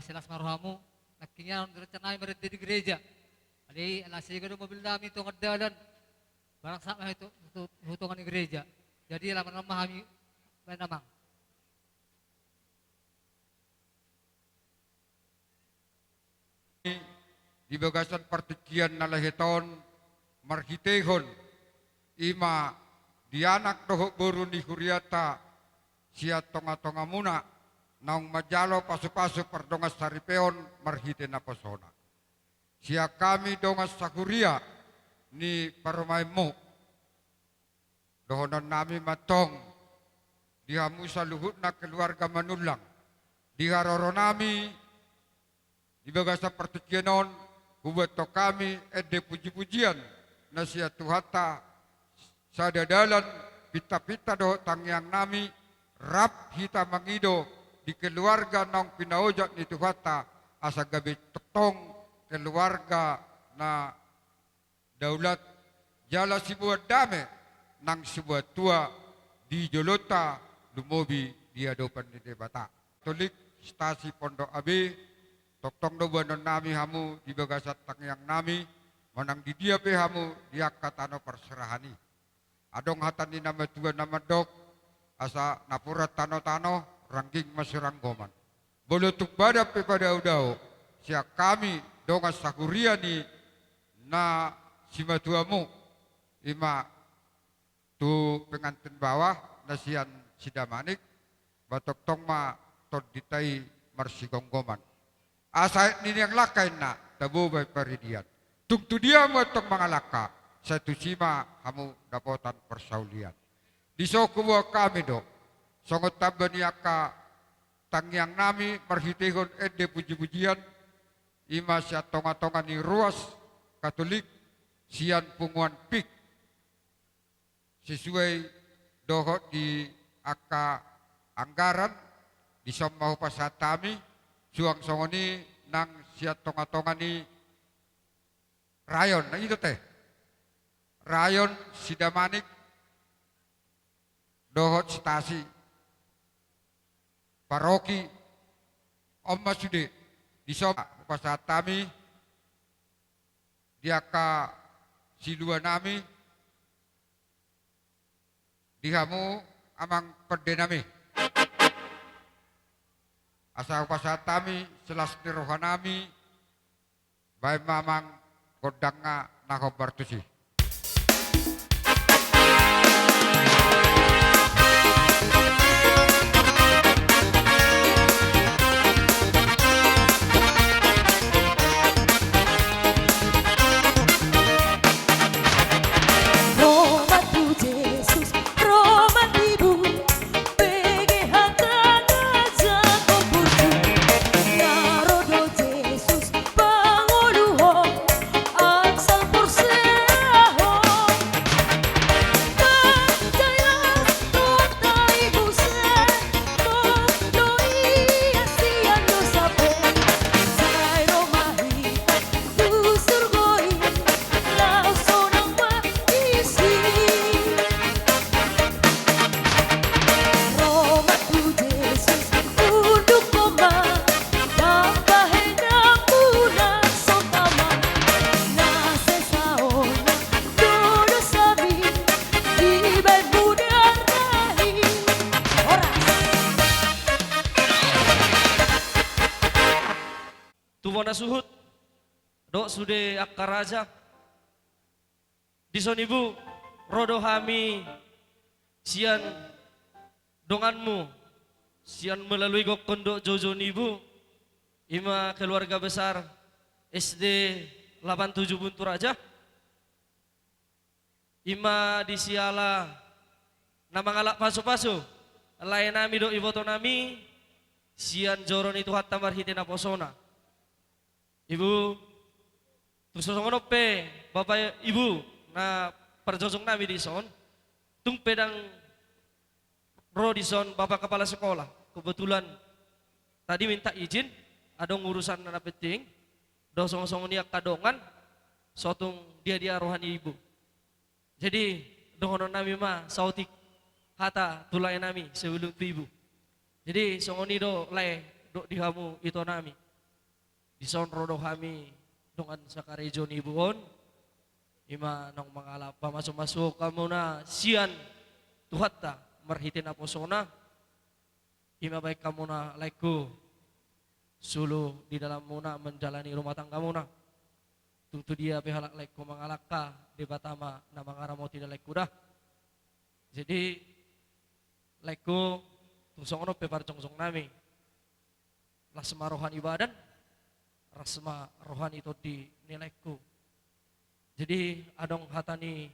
Silas ma rohamu. Nangkiningan on rencanami marende di gereja. Alai ala sega do mobil nami tonga dalan. Barang sahat ma tu, tu, tu tonga ni gereja. Jadi ala ma hami baen amang. Di bagasan partingkian na lehet on, marhiteihon i ma di anak dohot boru ni huriata sian tongatongamuna, naung manjalo pasupasu pardongan saripeon marhite naposona. Sian hami dongan sahuria ni parumaenmu, dohononnami ma antong di hamu saluhutna keluarga Manullang, di haroronami di bagasan partingkian on, huboan hami ende pujipujian na sian Tuhanta, sada dalan pintapinta dohot tangiangnami, rap hita mangido di keluarga naung pinaojak ni Tuhanta, asa gabe tongtong keluarga na daulat, jala siboan dame nang siboan tua di jolonta, lumobi di adopan ni Debata. Katolik, Stasi, Pondok A B, tongtong do boanonnami hamu di bagasan tangiangnami, manang di dia pe hamu di angka tano parserahan i. Adong hata ni na matua na mandok, asa napuran tanotano, rangging ma siranggoman. Molo tung badan pe padaodao, sian hami dongan sahuria ni na simatuamu, i ma tu pengantin bawah na sian Sidamanik, ba tongtong ma tondinta i marsigomgoman. Asa aek ni niang langka inna, tabo baen paridian. Tung tu dia hamu antong mangalangka, sai tusi ma hamu dapotan parsaulian. Dison huboan hami do songon tamba ni angka tangiangnami marhiteihon ende pujipujian, i ma sian tongatonga ni ruas Katolik, sian punguan P I K, sesuai dohot di angka anggaran, dison ma hupasahat hami, suang songon i nang sian tongatonga ni rayon, na i do te, rayon Sidamanik dohot Stasi, paroki, on ma sude, dison ma hupasahat hami di angka siluanami, di hamu amang pandenami. Asa hupasahat hami silas ni rohanami, baen ma amang gondangna na hombar tusi. Tu bona suhut dohot sude angka raja. Dison ibu, ro do hami sian donganmu, sian melalui gokhon dohot joujou ni ibu, i ma keluarga besar S D lapan tujuh Buntu Raja. I ma di siala na mangalap pasupasu laenami dohot ibotonami, sian joro ni Tuhanta marhite naposona. Ibu, tung so songon on pe, Bapak Ibu, na parjojong nami dison, tung pe ndang ro dison Bapak Kepala Sekolah, kebetulan tadi minta izin, adong urusan na penting, dohot songon-songon i angka dongan, so tung dia-dia roha ni ibu. Jadi, dohonon nami ma saotik hata tu laenami sebelum tu ibu. Jadi, songon i do lae dohot di hamu itonami. Dison ro do hami dongan sakarejo ni ibu on, ima naung mangalap pamasumasuon hamuna sian Tuhanta marhite naposona, ima baen hamuna laengku solu di dalanmuna menjalani rumah tanggamuna. Tung tu dia pe halak laengku mangalangka, Debata ma na mangaramoti da laengku da. Jadi laengku, tung songon on pe parjongjong nami. Las ma roha ni badan, las ma roha ni tondi ni laengku. Jadi adong hata ni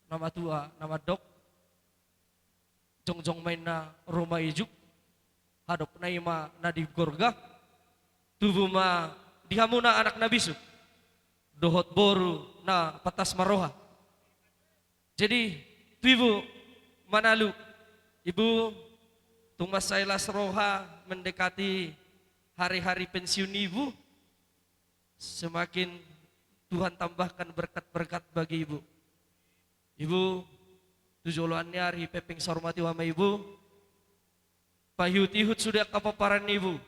na matua na mandok, jongjong ma inna ruma ijuk, hadopna ima na di gorga, tubu ma di hamuna anak na bisuk, dohot boru na pantas marroha. Jadi tu ibu, manalu ibu, tung mansai las roha mendekati hari-hari pensiun ibu, semakin Tuhan tambahkan berkat-berkat bagi ibu. Ibu, tu joloan ni ari pepeng saur matua ma ibu, paihut-ihut sude angka pomparan ni ibu.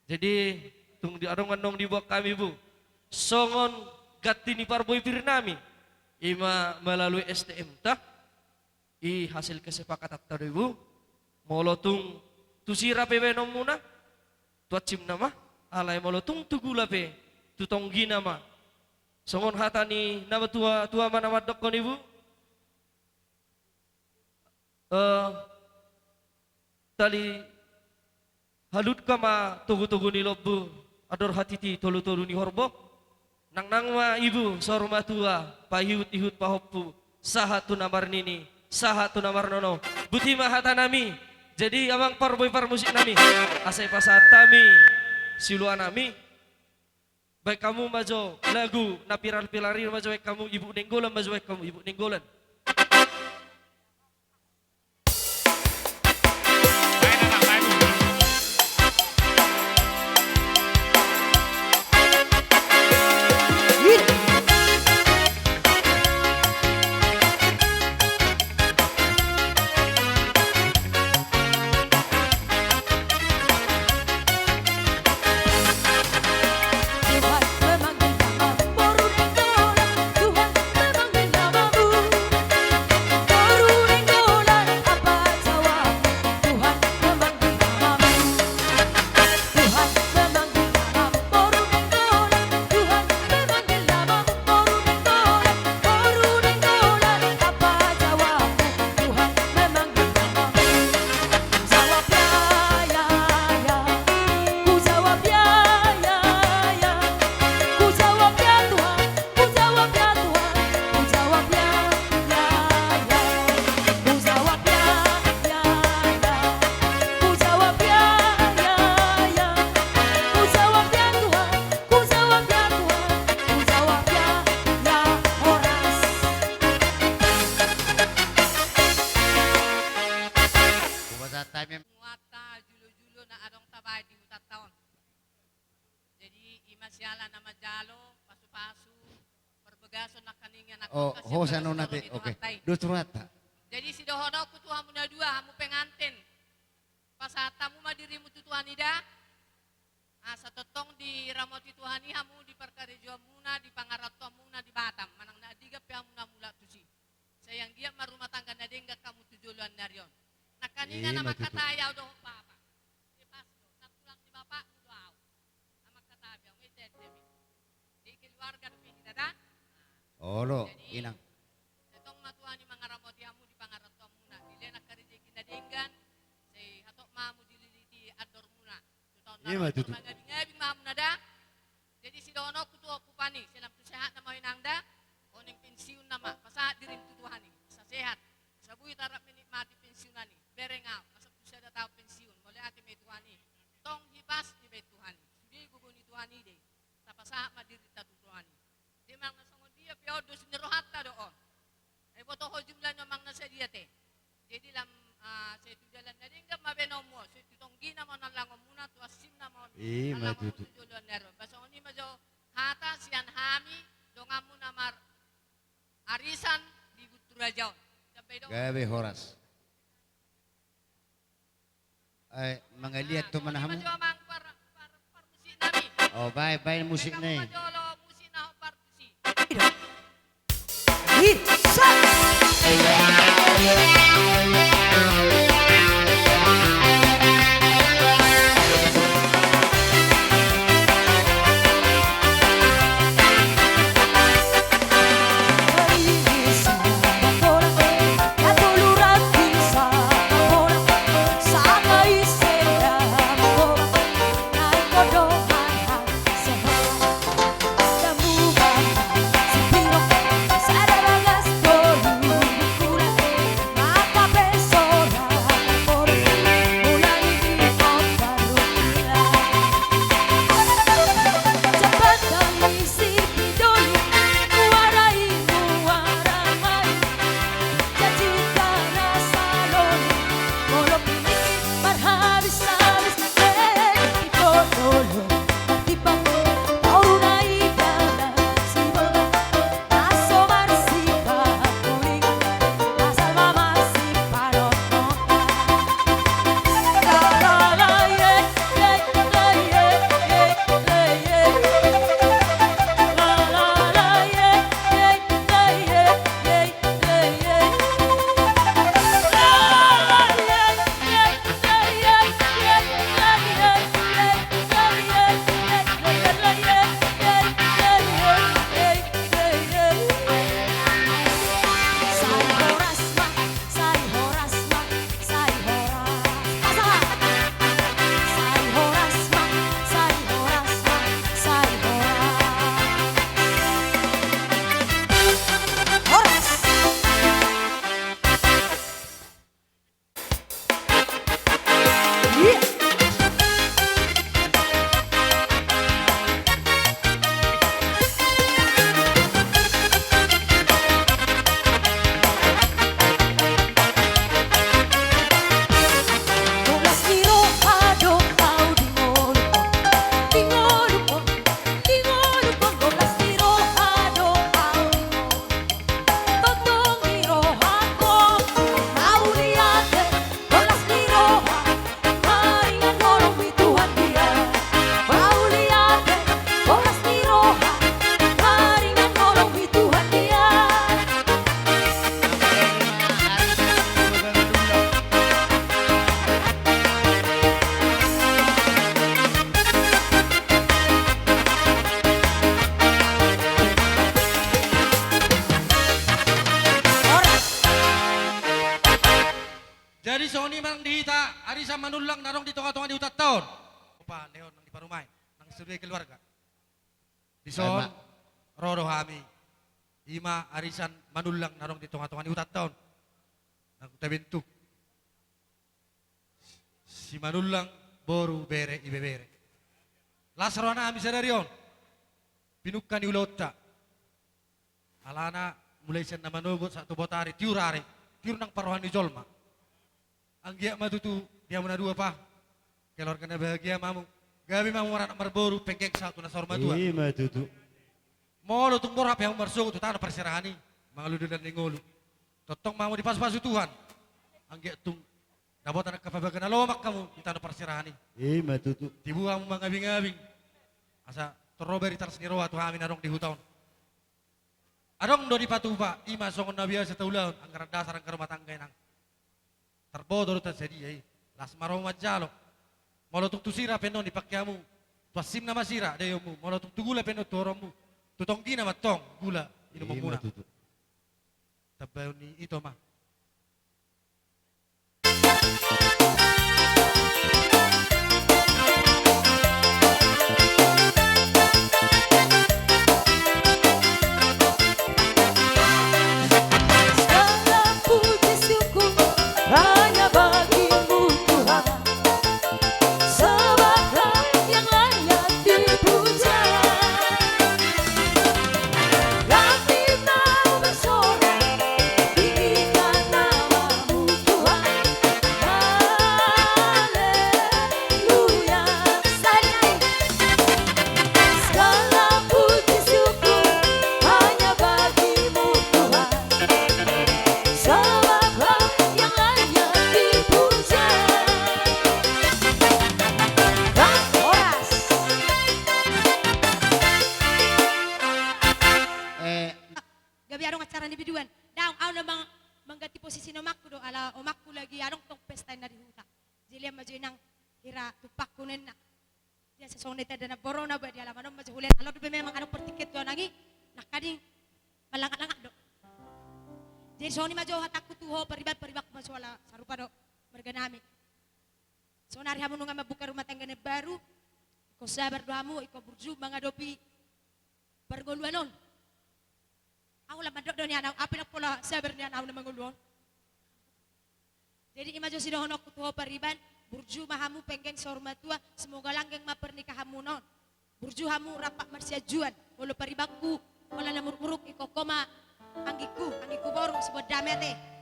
Jadi tung di adong annon dibuat hami ibu songon ganti ni parbue pir nami, ima melalui S T M ta. I hasil kesepakatan ta do ibu. Molo tung tu sira pe baenonmuna, tu ansimna ma. Alai molo tung tu gula pe, tu tonggina ma. Songon hata ni na matua, tua ma na mandokkon ibu. Eh, tali halutka ma togu-togu ni lombu, andor hatiti tolu-tolu ni horbo. Nangnang ma ibu saur matua, paihut-ihut pahompu, sahat tu na marnini, sahat tu na marnono. Boti ma hata nami. Jadi amang parbue parmusik nami, asa ipasahat hami siluan nami. Baen hamu ma jo lagu na pilar-pilar i ma jo, baen hamu Ibu Nainggolan ma jo, baen hamu Ibu Nainggolan. Ku jawab ya, ya, ya. Ku jawab ya Tuhan, ku jawab ya Tuhan, ku jawab ya, ya horas. Hupasahat hami. Muatta jolo-jolo na adong tabaen di hutanta on. Jadi ima siala na manjalo pasu-pasu, parbagason nangkaningan. Oh, hosa nona te. Oke. Dos rohanta. Jadi sidohononku tu hamu na dua, hamu pengantin. Pasahat hamu ma dirimu tu Tuhan i da. Asa tongtong diramoti Tuhan i hamu di parkarejoanmuna, di pangarantoanmuna di Batam. Manang na andigan pe hamu na mulak tusi, sai anggiat marrumah tangga na denggan hamu tu joloan ni ari on. Nangkaningan na mangkatai au dohot bapa. Di pas do, nantulang ni bapakmu do au. Amang kata biang, eh, tete mi. Di keluarga dope hita da. Olo, jadi, inang. Tongtong ma Tuhan i mangaramoti hamu di pangarantoanmuna. Dilehon angka rejeki na denggan, sai hatop ma hamu dililiti andormuna. Tu taon na ro i mangabing-abing ma hamu na da. Jadi sidohononku tu ompu Pani, sai lam tu sehat nama inang da. Oning pensiun nama, pasahat dirim tu Tuhan i. Asa sehat. Asa boi tarap menikmati pensiunan i. Bereng au, asa tu sada taon pensiun. Mauliate ma i Tuhan i. Tong hipas dibaen Tuhan i. Sude i gogo ni Tuhan i do i. Tapasahat ma dirinta tu Tuhan i. Jadi manang na songon dia pe on dos ni rohanta do on. Ai boto ho jumlah ni on manang na sadia te. Jadi lam, ah, sai tu dalan na denggan ma baenonmu on, sai tu tonggina ma on allangonmuna, tu ansimna ma on allangonmu tu joloan ni ari on. Ba songon i ma jo hata sian hami donganmu na mar arisan di Bunturaja on. Gabe horas. Eh, mangaliat tu mana hamu? Ima jo amang par, par, parmusik nami. Oh, baen, baen musikna i. Jadi songon i ma nang di hita arisan Manullang na adong di tonga-tonga ni hutanta on. Opa, Leon nang di parumaen, nang saluhut keluarga. Dison ro do hami, i ma arisan Manullang na adong di tonga-tonga ni hutanta on. Nang tabentuk Simanullang boru, bere, ibebere. Las rohana hami sadari on pinungka ni ulaonta. Alana mulai sian na manogot sahat tu botari, tiur ari, tiur nang parrohaan ni jolma. Anggiat ma tutu di hamu na dua, Pa, keluarga na bahagia ma hamu. Gabe ma hamu maranak marboru, penggeng sahat tu na saur matua. I ma tutu. Molo tung borhat pe hamu marsogot tu tano parserahan i, mangalualu dalan ni ngolu, tongtong ma hamu dipasu-pasu Tuhan. Anggiat tung dapotan angka pabaga na lomak hamu di tano parserahan i. I ma tutu. Tibu hamu mangabing-abing, asa torop bari taras ni roha tu hami na adong di huta on. Adong do dipatupa, i ma songon na biasa taulahon, anggaran dasar angka rumah tangga, inang. Tarboto do tasadia i, las ma ro hamu manjalo. Molo tung tu sira pe annon dipangke hamu, tu ansimna ma sira daionmu. Molo tung tu gula pe annon tu horongmu, tu tonggina ma antong gula inomonmuna. I ma tutu. Tambaon ni ito ma. Segala puji syukur hanya bagi-Mu, Tuhan. Sebablah yang layak dipuja. Langit mau bersorak, tinggi ni biduan. Daong, au na mang-, mangganti posisi ni omakku do, ala omakku lagi adong tong pesta ninna di huta. Jadi lian ma jo inang hira tumpakku ninna. Jadi asa songon i tanda namboruna ba di alaman on ma jo hulean. Ala dope memang adong partingkian tu au nang i, nangkaning malangat-langat do. Jadi songon i ma jo hatangku tu ho pariban, paribanku ma jo ala sarupa do marga nami. Sonari hamu nunga mambuka rumah tangga na baru, ingkon sabar do hamu, ingkon burju mangadopi parngoluan on. Au lam mandok do nian au, ape ndang pola sabar nian au na mangolu on. Jadi i ma jo sidohononku tu ho pariban, burju ma hamu penggeng saur matua, semoga langgeng ma pernikahanmuna on. Burju hamu rap marsianjuan, molo paribanku, molo na muruk-muruk ingkon ho ma anggingku, anggingku boru, siboan dame ate.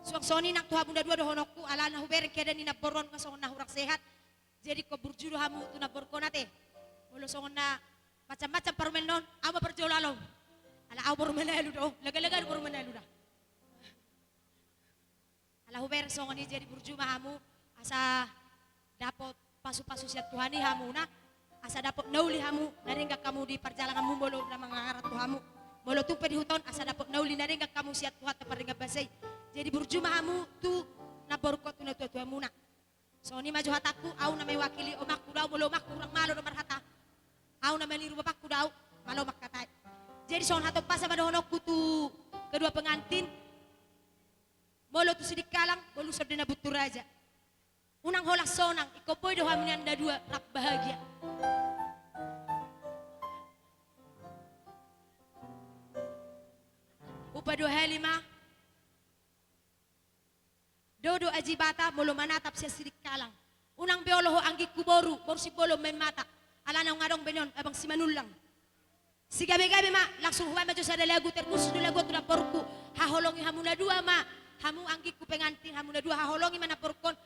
Suang songon i nang tu hamu na dua dohononku, ala na hubereng keadaan ni namboru on nga songon na hurang sehat. Jadi ingkon burju do hamu tu namborungkon ate. Molo songon na macam-macam parumaenna on, au ma parjolo along. Ala au boru Manalu do, laga-laga do boru Manalu da. Ala hubereng songon i, jadi burju ma hamu asa dapot pasu-pasu sian Tuhan i hamuna, asa dapot na uli hamu na denggan hamu di parjalanganmu molo na mangarat tu hamu. Molo tung pe di huta on asa dapot na uli na denggan hamu sian Tuhanta pardenggan basa i. Jadi burju ma hamu tu namborungkon, tu natua-tuamuna. Songon i ma jo hatangku, au na mewakili omakku do au, molo omakku hurang malo do marhata. Au na maniru bapakku do au, malo mangkatai. Jadi songon hatompasan ma dohononku tu kedua pengantin, molo tu Sidikalang, boluson do na buntu raja. Unang holan sonang, ingkon boi do hamu nian na dua rap bahagia. Hupadua hali ma. Dodo Ajibata molo manatap sian Sidikalang. Unang be olo ho anggingku boru, boru Simbolon Maen Mata. Alana unang adong be nian abang Simanullang. Sigabe-gabe ma, langsung hubaen ma jo sada lagu, terkhusus do lagu on tu namborungku. Haholongi hamu na dua ma, hamu anggingku pengantin, hamu na dua haholongi ma namborungkon.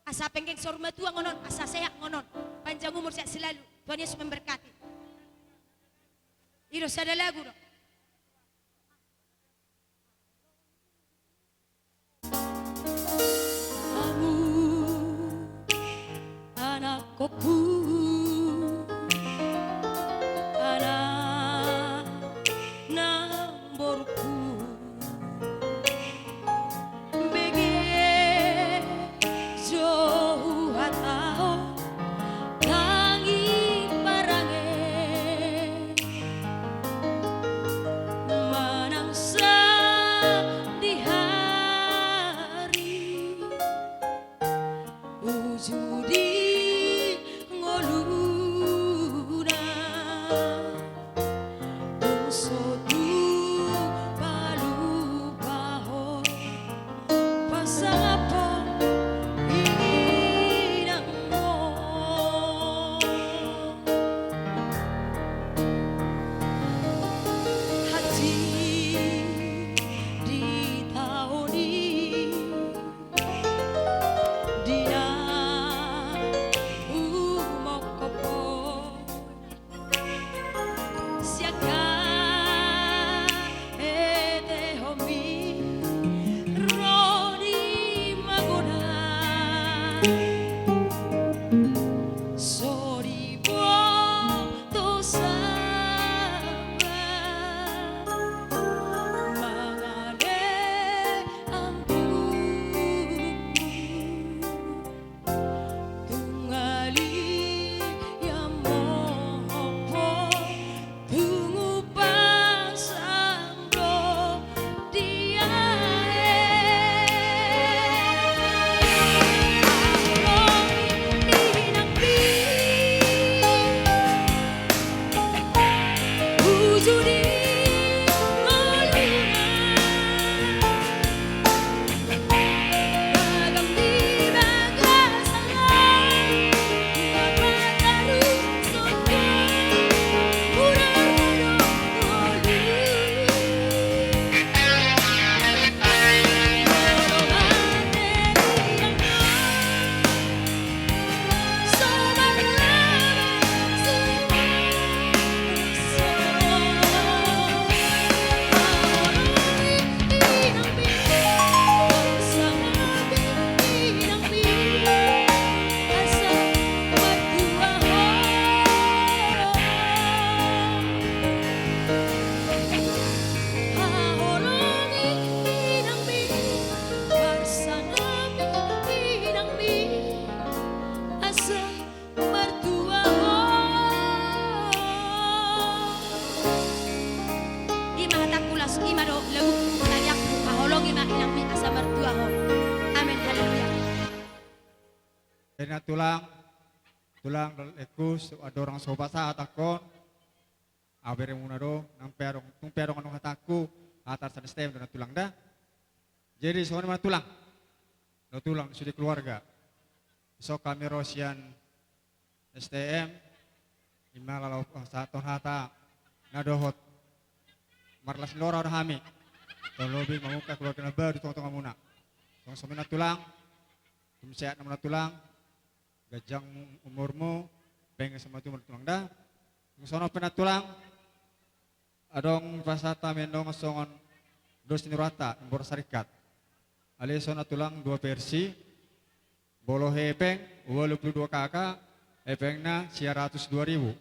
Asa penggeng saur matua ngonon, asa sehat ngonon. Panjang umur sehat selalu. Tuhan Yesus memberkati. I do sada lagu do. Hamu anakkonku, anak namborungku, bege jo huhatahon, tangi parange. Tulang, tulang, lelengku, so, andorang so hupasahat angkon, aberemuna do, nang pe adong, tung pe adong, adong hatangku, hata sian S T M do na tulang da. Jadi songon i ma tulang, do tulang di sude keluarga. So hami ro sian S T M, ima laho pasahathon hata na dohot marlas ni roha do hami. Tarlobi mamungka keluarga na baru di tongatongamuna. Songon i ma tulang, tum sehat ma muna tulang, ganjang umurmu, penges ma tulang da. Songon i pe na tulang, adong pasahat hami andorang songon dos ni rohanta, boras sarikat. Alai songon na tulang dua versi, molo hepeng, ualu pulu dua K K, hepengna sia ratus dua ribu.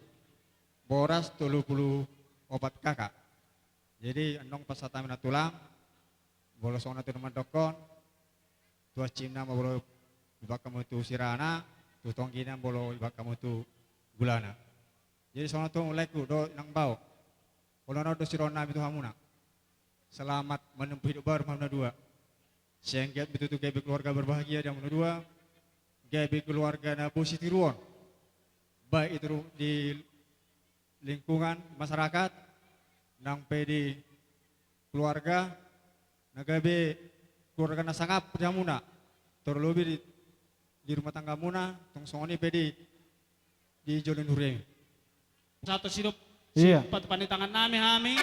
Boras tolu pulu opat K K. Jadi, andorang pasahat hami na tulang, molo songon na tulang mandokkon, tu hansimna ma molo dipakke hamu tu sirana, tu tonggina molo dipakke hamu tu gulana. Jadi songon na tulang, lelengku dohot inang bao, olo na do sirohon nami tu hamuna. Selamat menempuh hidup baru ma hamuna dua. Sai anggiat ma tutu gabe keluarga berbahagia di hamuna dua. Gabe keluarga na boi sitiruon. Baik itu ru-, di lingkungan masyarakat, nang pe di keluarga, na gabe keluarga na sangap di hamuna, tarlobi di, di rumah tanggamuna, tung songon i pe di, di jolo ni huria i. Satu sidop, iya, simpat pani tangan nami hami.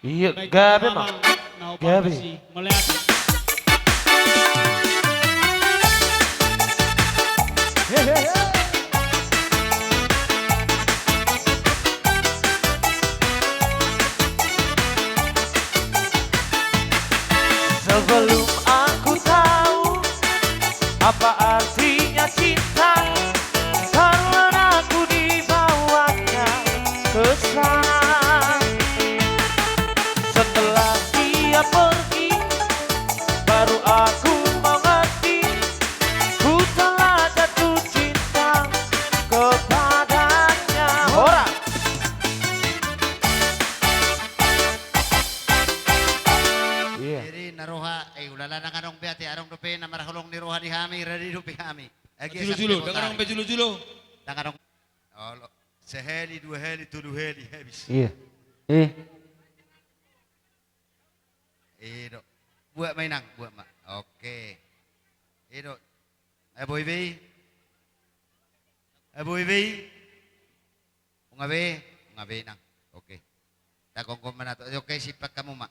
Iya, baik, gabe ma. Mama, na opa gabe. Besi, melihat. Sebelum aku tahu apa artinya cinta, karena ku dibawanya ke sana. Setelah dia pergi, baru aku mengerti, ku telah jatuh cinta kepadanya. Hora. Iya. Jadi na roha, eh, ulala, ndang adong be ate, adong dope na marholong ni roha di hami, rade dope hami. Agi julu-julu, ndang adong be julu-julu. Ndang adong. Olo. Sahali, dua hali, tolu hali, habis. Iya. Eh. I do. Buat ma inang, buat ma. Oke. I do. Eh, boi be i. Eh, boi be i. Unga be, unga be inang. Oke. Tagonggon ma na tu. Oke, simpat hamu ma.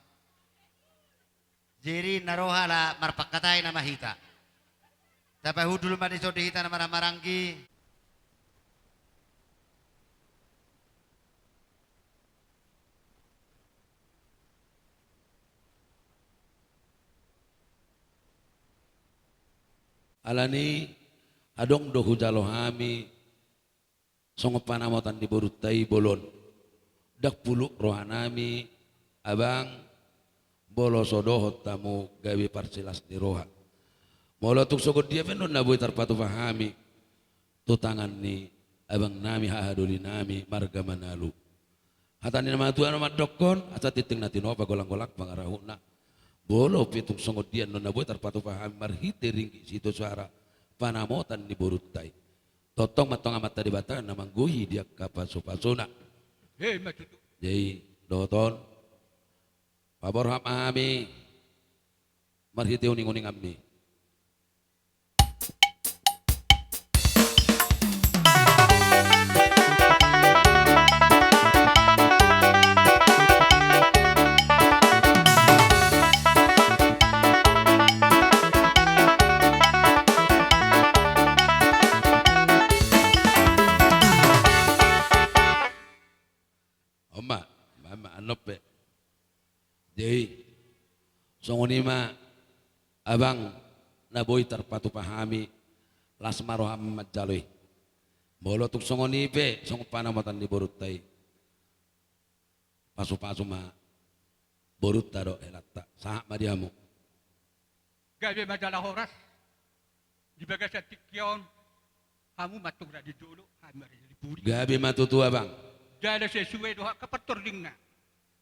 Jadi na roha ala marpangkatai nama hita. Tapahundul ma dison di hita na marhahamaranggi. Alani adong do hujalo hami songon panamotan ni borunta i bolon. Ndang puluk rohanami, abang, molo so dohot hamu gabe parsilas ni roha. Molo tung songon dia pe annon na boi tarpatupa hami tu tangan ni abangnami, hahadolinami, marga Manalu. Hata ni na matua na mandokkon, asa tintin na tinopa, golang-golang pangarahutna. Molo pe tung songon dia annon na boi tarpatupa hami marhite ringgit sitio suara panamotan ni borunta i, tongtong ma antong Amanta Debata na manggohi di angka pasupasuna. He, ima tutu. Jadi, dohot on, paborhat ma hami marhite uning-uninganmi. On ma, ma, ma, annon pe. Jadi, songon i ma abang na boi tarpatupa hami, las ma roham manjalo i. Molo tung songon i pe, songon panamotan ni borunta i, pasupasu ma borunta dohot helanta. Sahat ma di hamu. Gabe ma jala horas di bagasan tingki on, hamu ma antong rade jolo, hami ma rade di pudi. Gabe ma tutu, abang. Jala sesuai dohot angka partoringna,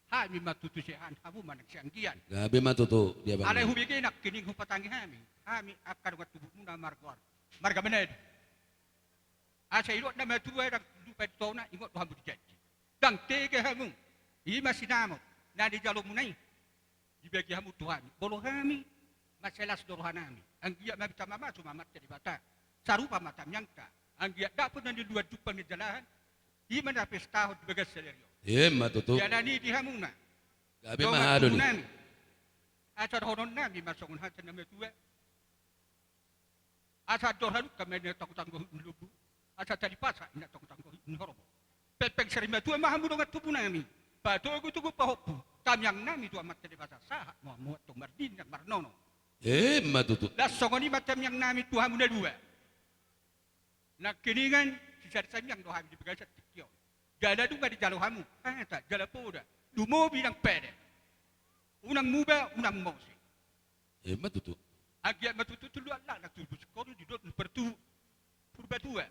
hami ma tutu siahaan, hamu ma nang sianggian. Gabe ma tutu di abang. Alai hubege nangkining hupatangi hami, hami angka dongan tubumuna marga, marga Manalu. Asa didok na matua, ndang lupa di tona, ingot do hamu di janji. Ndang tege hamu. I ma sinamot na nijalomu na i dibagi hamu tu hami. Molo hami mansai las do rohanami, anggiat maminta mamasu ma Amanta Debata, sarupa ma tamiangta, anggiat dapot na niluan jumpang ni jalahan, i ma na pestahon di bagas sadari on. Emma tutu. Jala na i di hamuna, gabe dongan ma haha do ni tubunami. Asa dohononnami ma songon hata na matua: Asa andor halumpang ma inna tanggo-tanggo ni lombu, asa tali pasak inna tanggo-tanggo ni horbo. Pengpeng sarimatua ma hamu dongan tubunami, patogu-togu pahompu, tamiangnami tu Amanta Debata, sahat ma hamu antong marninang marnono. Emma tutu. Laos songon i ma tamiangnami tu hamu na dua. Nangkiningan sisada tamiang do hami di bagasan tingki on. Jala nunga dijalo hamu hata jala poda, lumobi nang pede. Unang muba, unang mose. Emma tutu. Anggiat ma tutu tulluan lakna tubu singkoru didok ni Purbatua.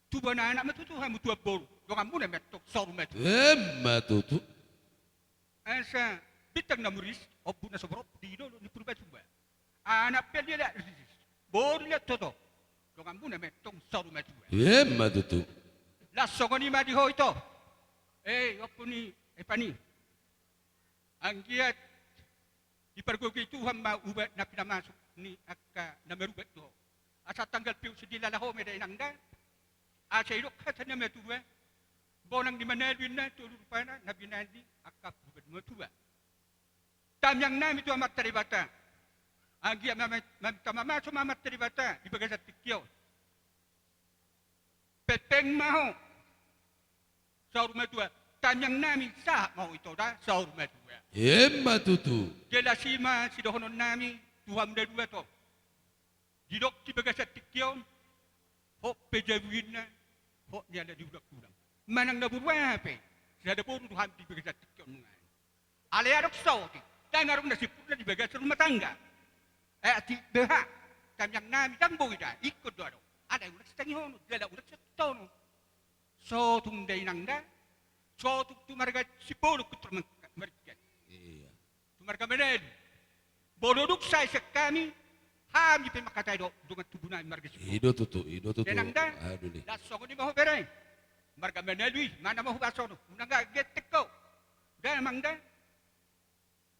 Tubuan anak ma tutu hamu tuan boru, donganmuna ma antong saur matua. Emma tutu. Asa bintang na muris, ombun na so borop di dolok ni Purbatua. Anak pe liat riris, boru liat toto, donganmuna ma antong saur matua. Emma tutu. Laos songon i ma di ho ito, e ompu ni Epani. Anggiat dipargogoi Tuhan ma ubat na pinamasuk ni angka na marubat tu ho. Asa tanggal pitu sindila laho ma da inang da. Asa didok hata na matua: Bonang ni Manalu inna, tolu rupana na binahen ni angka purba na matua. Tamiangnami tu Amanta Debata, anggiat ma-, ma-, maminta mamasu ma Amanta Debata di bagasan tingki on. Pengpeng ma ho saur matua, tamiangnami, sahat ma ho ito da saur matua. Emma tutu. Jelas i ma sidohononnami tu hamu na dua to. Didok di bagasan tingki on, hot pe jabu inna, hot ni ala ni hulanghulang. Manang na boru aha pe, sada boru do hami di bagasan tingki on nunga. Alai adong saotik, ndang adong na sempurna di bagasan rumah tangga. E, atik beha, tamiangnami, ndang boi da, ingkon do adong. Alai unang sitangihonon, jala unang siakutonon. Sotung da inang da, sotung tu marga Simbolon, tu marga Maringgan. Iya. Tu marga Manalu. Molo dung sae sian hami, hami pe mangkatai do dongan tubunami marga Simbolon. I do tutu, i do tutu. Inang da, adoli. Laos songon i ma ho bere. Marga Manalu i, manang ma ho basono, unang genteng ho. Da amang da.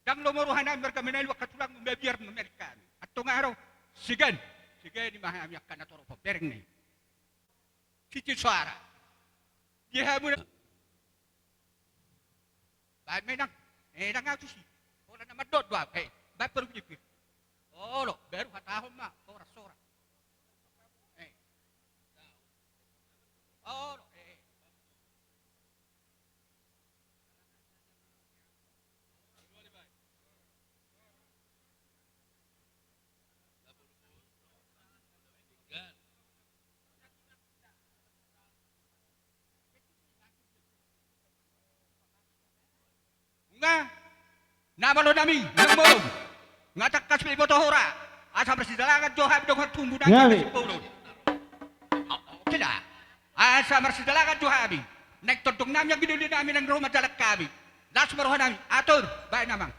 Ndang lomo rohanami marga Manalu angka tulangmu mabiar mamereng hami. Antong ro, sigan. Sigan i ma hami angka na torop on, bereng ni. Sititi soara. Di hamu na. Baen ma inang. E, ndang ahu tusi. Holan na mandok do ahu. E, baen parugi pir. Olo, baru hatahon ma horas-horas. E. Olo, e. Nga, na malo nami, nang molo. Nga tangkas pe iboto hora. Asa marsidalangan jo hami dongan tubunami na Simbolon. Oke da. Asa marsidalangan jo hami. Naeng tondongnami, anggi dolinami, naeng ro manjalang hami. Las ma rohanami, atur, baen amang.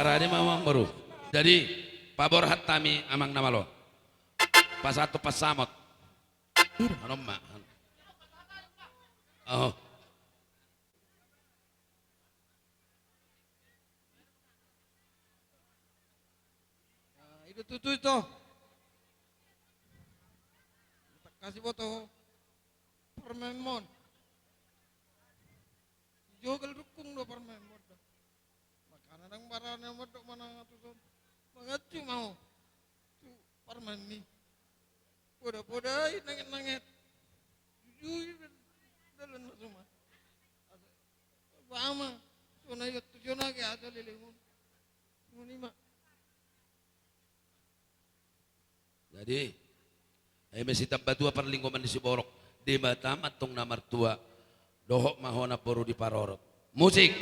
Rade ma amang boru. Jadi paborhat hami amang na malo. Pasahat tu pansamot. Anon ma. Oh. Nah, i do tutu ito. Tangkas diboto ho parumaenmon. Jogal dukung do parumaenmon da. Makana ndang barani ahu mandok manang tu son. Manganju ma ho tu parumaenmi. Poda-podai nanget-nanget. Jujui dalan na suma. Asa ba ma songon i tu jona ge asa leleng on. Songon i ma. Jadi, ai ma sitamba tua parlinggoman ni siborok, Debata ma antong na martua, dohot ma ho namboru diparorot. Musik.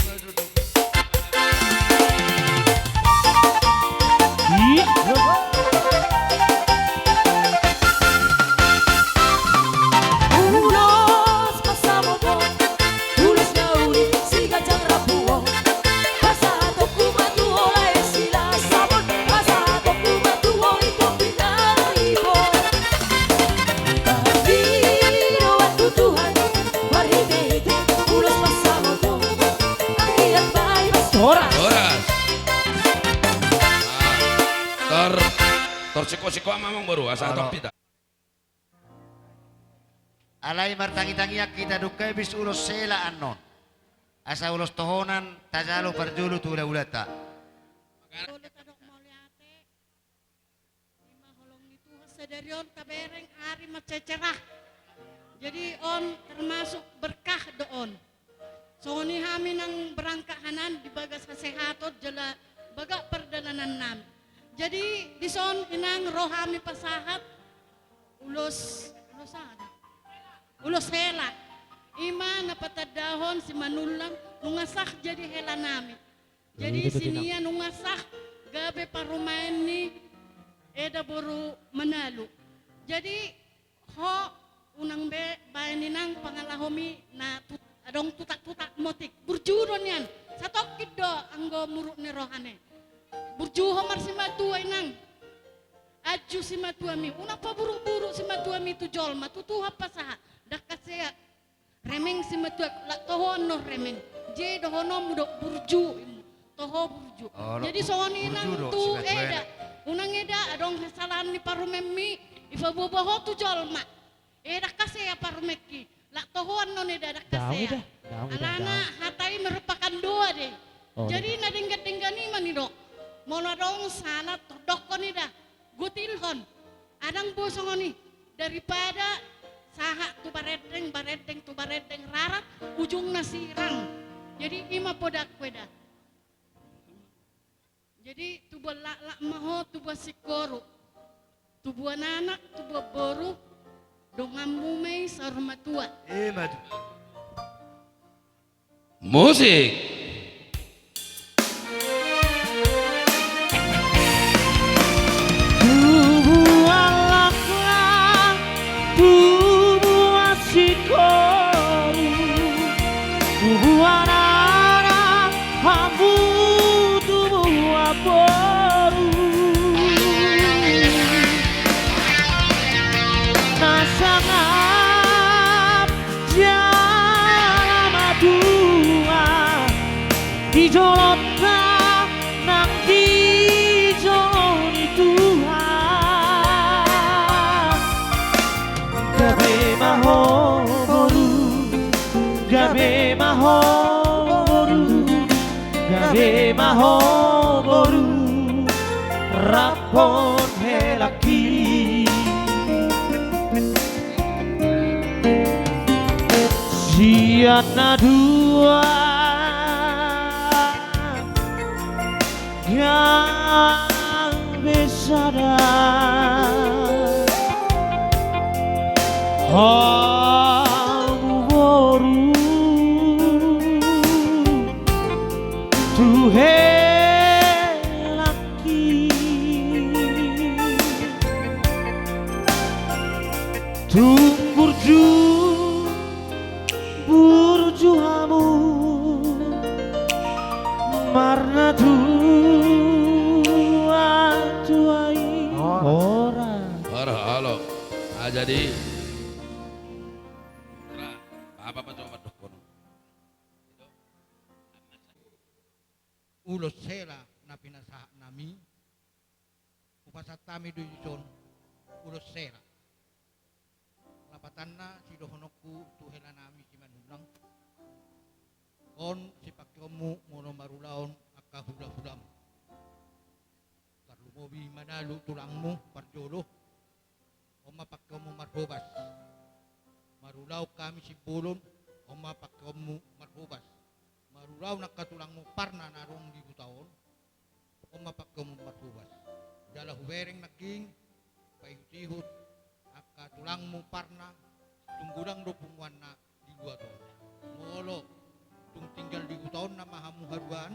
Ulos pansamotan, ulos na uli siganjang rambu on. Pasahatonku ma tu ho lae Silasamon, pasahatonku ma tu ho Ito Pinaribot. Tarpindoan tu Tuhan marhite-hite ulos pansamotan, anggiat ma i. Horas. Horas. Tor, tor singkop-singkop ma amang boru asa hatop hita. Alai martangi-tangian hita dung habis ulos hela annon. Asa ulos tohonan tajalo parjolo tu hula-hulanta. Jolo tadok mauliate. Ima holong ni Tuhan, sadari on tabereng ari mansai cerah. Jadi on termasuk berkah do on. Songon i hami nang berangkat hanan di bagas hasehaton jala bagak pardalanan nami. Jadi dison inang ro hami pasahat ulos, ulos aha? Ulos hela. Ima na patandahon Simanullang nunga sah jadi hela nami. Jadi sian i nunga sah gabe parumaen ni eda boru Manalu. Jadi ho unang be baen inang pangalahomi na tut-, adong tutak-tutak motik. Burju do nian. Satongkin do anggo muruk ni rohana i. Burju ho marsimatua inang. Anju simatuami. Unang paburuk-buruk simatuami tu jolma. Tu Tuhan pasahat. Ndang hasea. Remeng simatua, lak toho annon remeng. Jadi dohononmu do burju. Toho burju. Jadi songon i nang tu eda. Unang eda adong hasalahan ni parumaenmi dipaboa ho tu jolma. Eda hasea parumaenki. Lak toho annon eda, eda hasea. Alana hata i merupakan doa do i. Jadi na denggan-denggan i ma nidok. Molo adong sala tordokkon eda. Gotilhon. Ndang boi songon i. Daripada sahat tu barendeng, barendeng tu barendeng, rarat ujungna sirang. Jadi ima podangku eda. Jadi tubuan laklak ma ho, tubuan singkoru, tubuan anak, tubuan boru, donganmu ma i saur matua. Ima tutu. Musik. Tubuan laklak, tubuan singkoru, tubuan anak, hamu tubuan boru. Na sangap jala matua di jolonta nang di jolo ni Tuhan. Gabe ma ho boru, gabe ma ho boru, gabe ma ho boru, rap hon helangki. Sian na dua gabe sada, hamu boru tu helangki. Tung burju, burju hamu marnatua. Jadi, ra, apa, apa coba dokonon? Ulos hela na pinasahat nami, hupasahat hami do dison ulos hela. Lapatanna sidohononku tu hela nami Simanullang. On sipangkeonmu molo marulaon angka hulahulam. Tarlumobi manalu tulangmu parjolo, on ma pangkeonmu marhobas. Marulaon hami Simbolon, on ma pangkeonmu marhobas. Marulaon angka tulangmu parna na adong di huta on, on ma pangkeonmu marhobas. Jala hubereng nangkin, paihutihut angka tulangmu parna, tung godang do punguanna di luat on. Molo tung tinggal di huta on nama hamu haduan,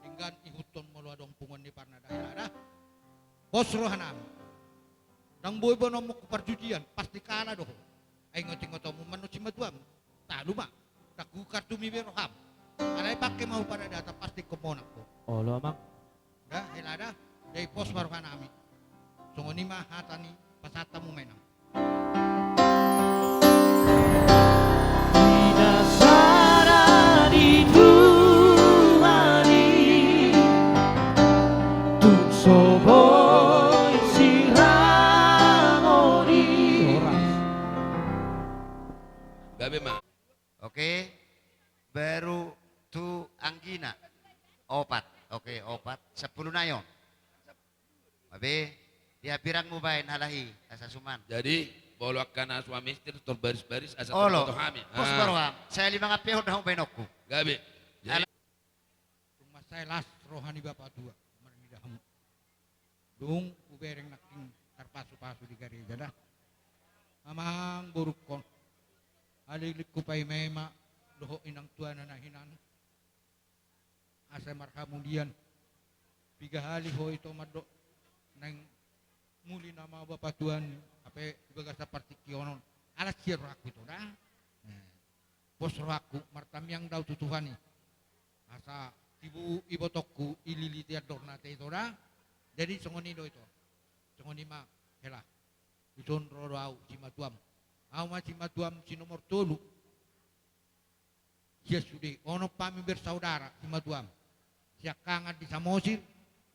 denggan ihuthon molo adong punguan ni parna da hela da. Pos rohanami. Ndang boi boanonmu tu parjujian, pasti kalah do ho. Ai ingotingotonmu ma annon simatuam. Talu ma. Ndang hukartumi be roham. Alai pangke ma huparadata, pasti ingkon monang ho. Olo, Amang. Da, hela da. Jadi pos ma rohanami. Songon i ma hata ni pasahat hamu ma, Inang. Pinasada di Tuhan i, tung so boi siramon i. Gabe ma. Oke. Baru tu anggina. Opat. Oke, opat. Sampulu nai on. Gabe, dia pirang mu baen halahi, asa suman. Jadi, molo angka na suami istri, tor baris-baris, asa olo, tor boto hami. Pos baru ham. Saya lima ngapi hon dah baenonku. Gabe. Jadi, ala- Tung mansai las roha ni bapatua, marnida hamu. Dung hubereng nangkin tarpasupasu di gareja da. Amang borungkon. Alilingku paimaima dohot inang tuana na hinan. Asa marhamulian. Piga hali ho ito mandok naeng muli nama bapatua ni, hape di bagasan partingkian on. Ala sian rohangku ito da. Pos rohangku, martamiang do au tu Tuhan i. Asa tibu ibotongku ililiti andorna te ito da. Jadi songon i do ito. Songon i ma hela. Dison ro do au simatuam. Au ma simatuam si nomor tolu. Sian sude, onom hami bersaudara simatuam. Siangkangan di Samosir,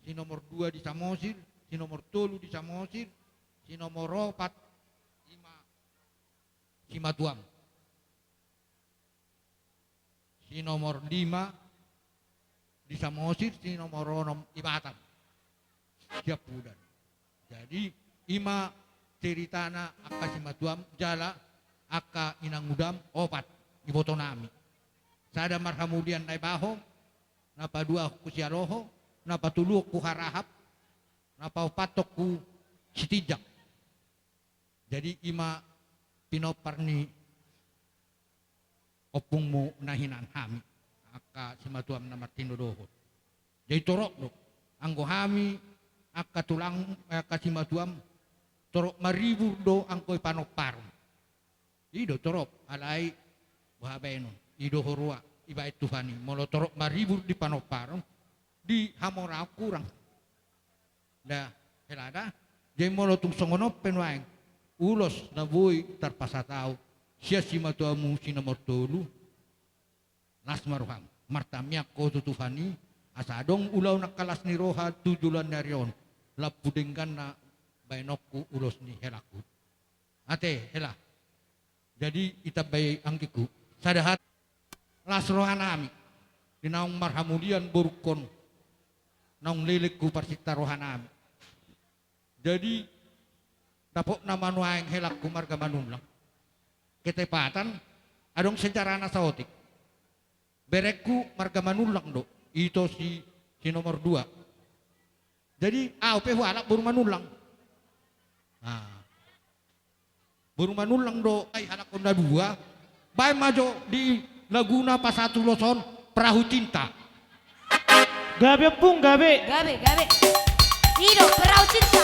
si nomor dua di Samosir, si nomor tolu di Samosir, si nomor opat ima simatuam. Si nomor lima di Samosir, si nomor onom i Batam. Siampudan. Jadi ima ceritana angka simatuam jala angka inangudam opat ibotonami. Sada marhamulian na ibaho, na paduahon husialoho, na patoluhon huharahap, na paopathon husitinjak. Jadi ima pinompar ni ompungmu na hinan hami, angka simatuam na martinodohon. Jadi torop do, anggo hami, angka tulang, angka simatuam, torop maribur do anggo i panomparhon. I do torop, alai boha baenon, i do huroha, ibaen Tuhan i, molo torop maribur di panomparhon, di hamoraon hurang. Da, hela da. Jadi molo tung songon on pe nuaeng ulos na boi tarpasahat au sian simatuamu si nomor tolu, las ma roham. Martamiang ho tu Tuhan i, asa adong ulaon angka las ni roha tu joloan ni ari on, lampu dengganna baenonku ulos ni helangku. Ate, hela. Jadi ditambai anggingku, sada hata. Las rohanami di naung marhamulian borungkon, naung leleng huparsinta rohanami. Jadi dapotna ma nuaeng helangku marga Manullang. Ketepatan adong sejarah na saotik. Berengku marga Manullang do, ito si, si nomor dua. Jadi au pe hualap boru Manullang. Nah. Boru Manullang do, ai halak on na dua. Baen ma jo di laguna pasahat ulos on, Perahu Cinta. Gabe, Ompung, gabe. Gabe, gabe. I do, Perahu Cinta.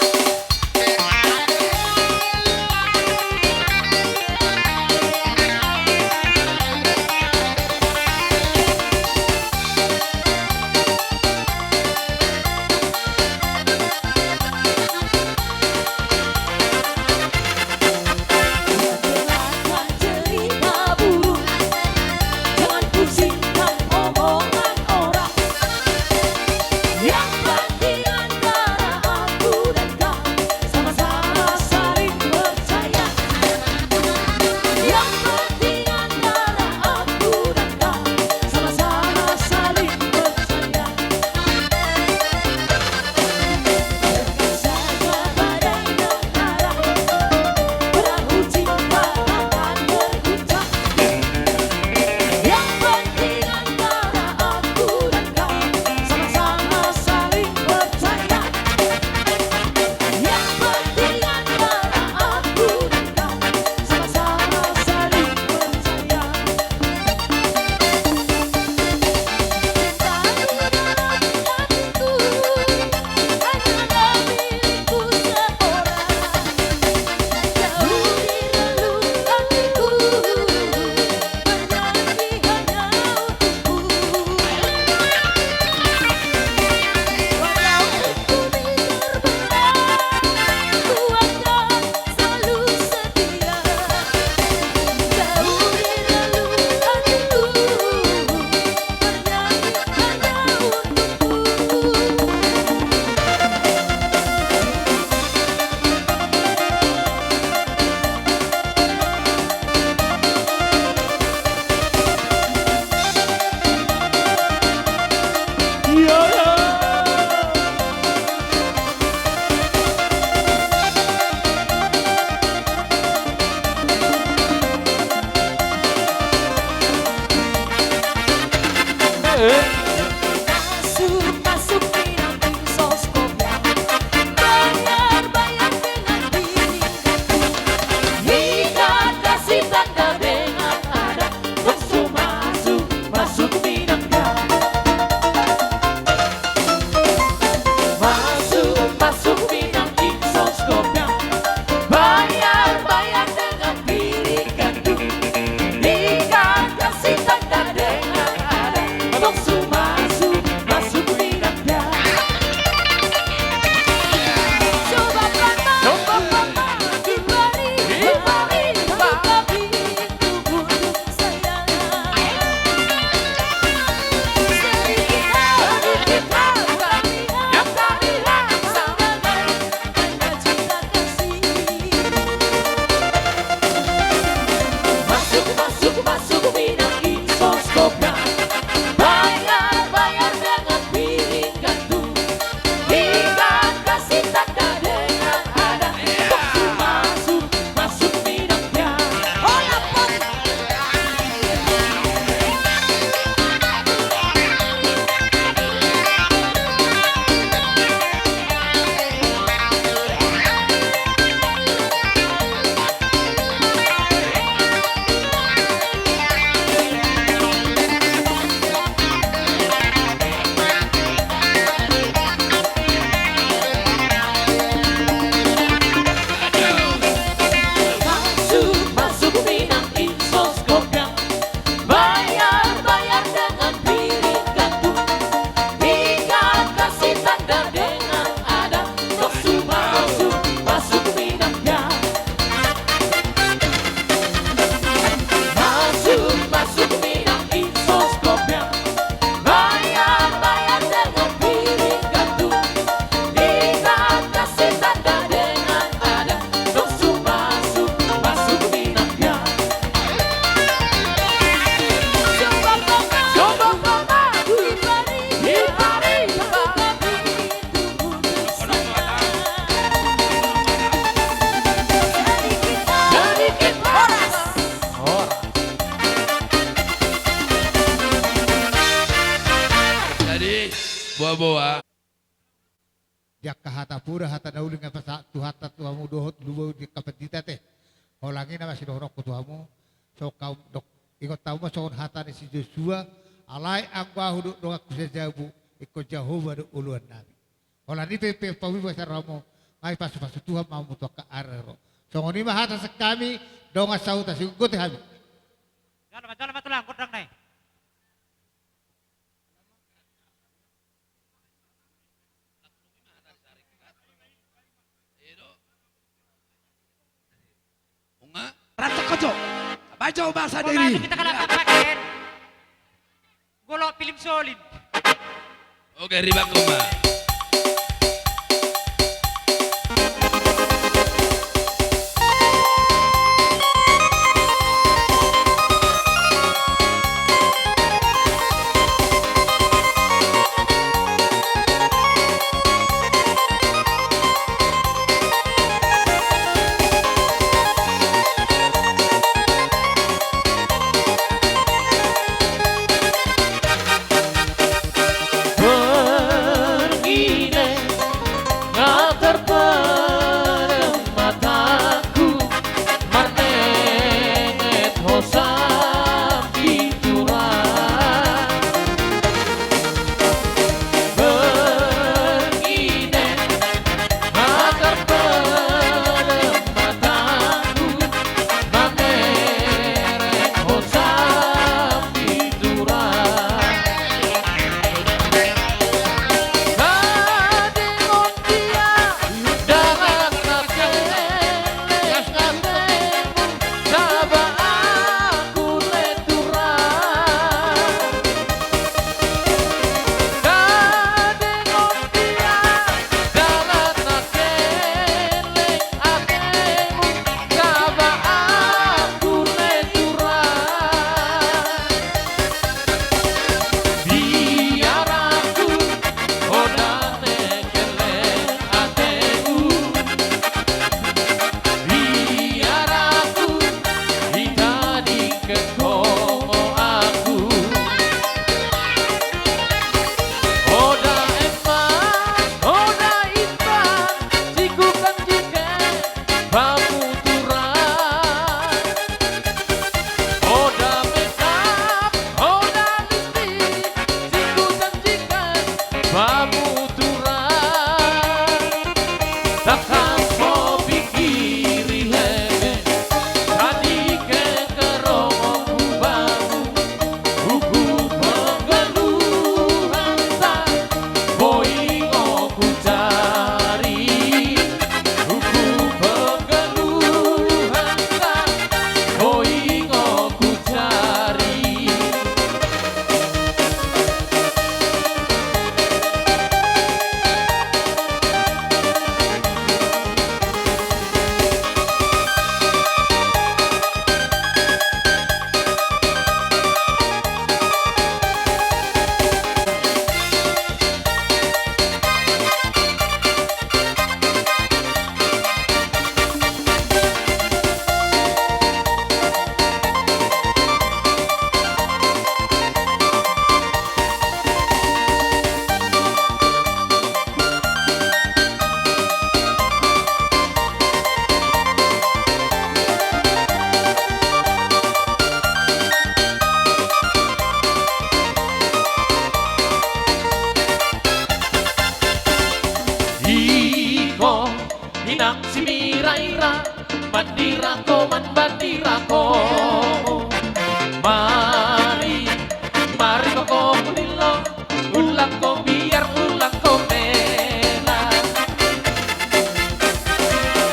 Boa. Di angka hata pura, hata na uli nga pasahat Tuhanta tu hamu dohot lumobi di angka pandita te. Holan i nama sidohononku tu hamu. So, dok, ingot hamu ma songon hata ni si Josua, alai anggo ahu dohot donganku sian jabu, ingkon Jahowa do oloan nami. Holan i pe, pe pauli basa rohamu, nga i pasu-pasu Tuhan ma hamu tu angka ari ro. Songon i ma hata sian hami, dongan sahuta, sigogote hami. Jalo ma, jalo ma tulang, gondang nai. Rancak kojo. Bajo bahasa diri. Golok film Solin. Oke, ribak koma. Iko inang si Miraira, mandirak ho, mandirak ho. Mari, mari ho, ho hulilo, ulang ho biar, ulang ho mela.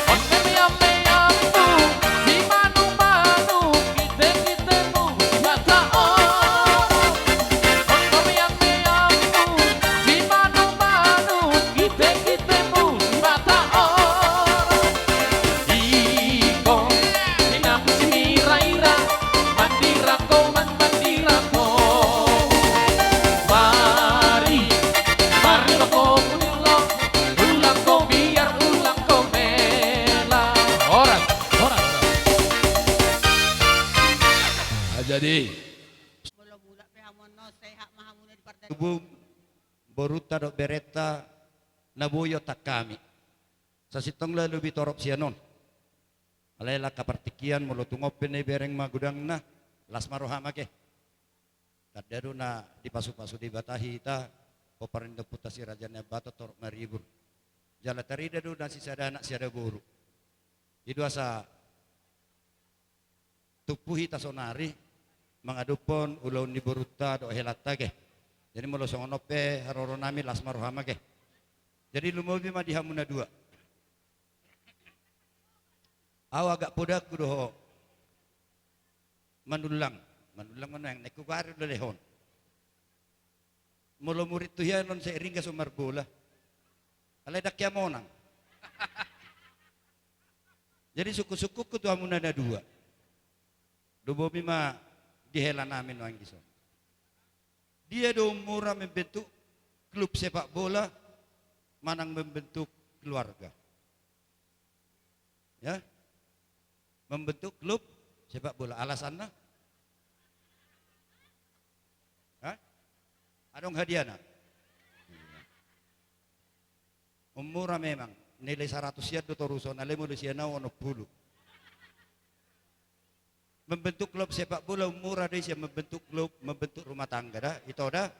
Onde meam-meammu, simanuk-manuk, gite-gitemu, Sibata Orom. Onde meam-meammu, simanuk-manuk, gite-gitemu, Sibata Orom. Iko inang si Miraira, mandirak ho, man-, mandirak ho. Mari, mari ho hulilo, ulang ho biar, ulang ho mela. Horas, horas, horas. Ah, jadi. Molo mulak pe hamu annon, sehat ma hamuna di pardalan. Tubung. borunta dohot berenta na boi ontak hami. Sasintongna lobi torop sian on. Alai angka partingkian molo tung on pe na ibereng ma godangna, las ma roham ate. Tanda do na dipasupasu Debata hita, pomparan ni Ompunta Si Raja Nai Ambaton torop maribur. Jala tarida do na sisada anak sisada boru. I do asa tumpu hita saonari mangadophon ulaon ni borunta dohot helanta ate. Jadi molo songon on pe haroro nami, las ma roham ate. Jadi lumobi ma di hamu na dua. Au agak podaku do ho manullang. Manullang on, naeng hugoari do lehon. Molo murid tu hian on sai ringgas on marbola. Alai ndang hea monang. Jadi sungkun-sungkunku tu hamu na dua. Lumobi ma di hela nami nuaeng dison. Dia do ummura membentuk klub sepak bola manang membentuk keluarga? Ya. Membentuk klub sepak bola. Alasanna? Hah? Adong hadiahna? Ummura memang. Nilai saratus sian do toruson, alai molo sian au onom pulu. Membentuk klub sepak bola ummura do i sian membentuk klub, membentuk rumah tangga da, ito da.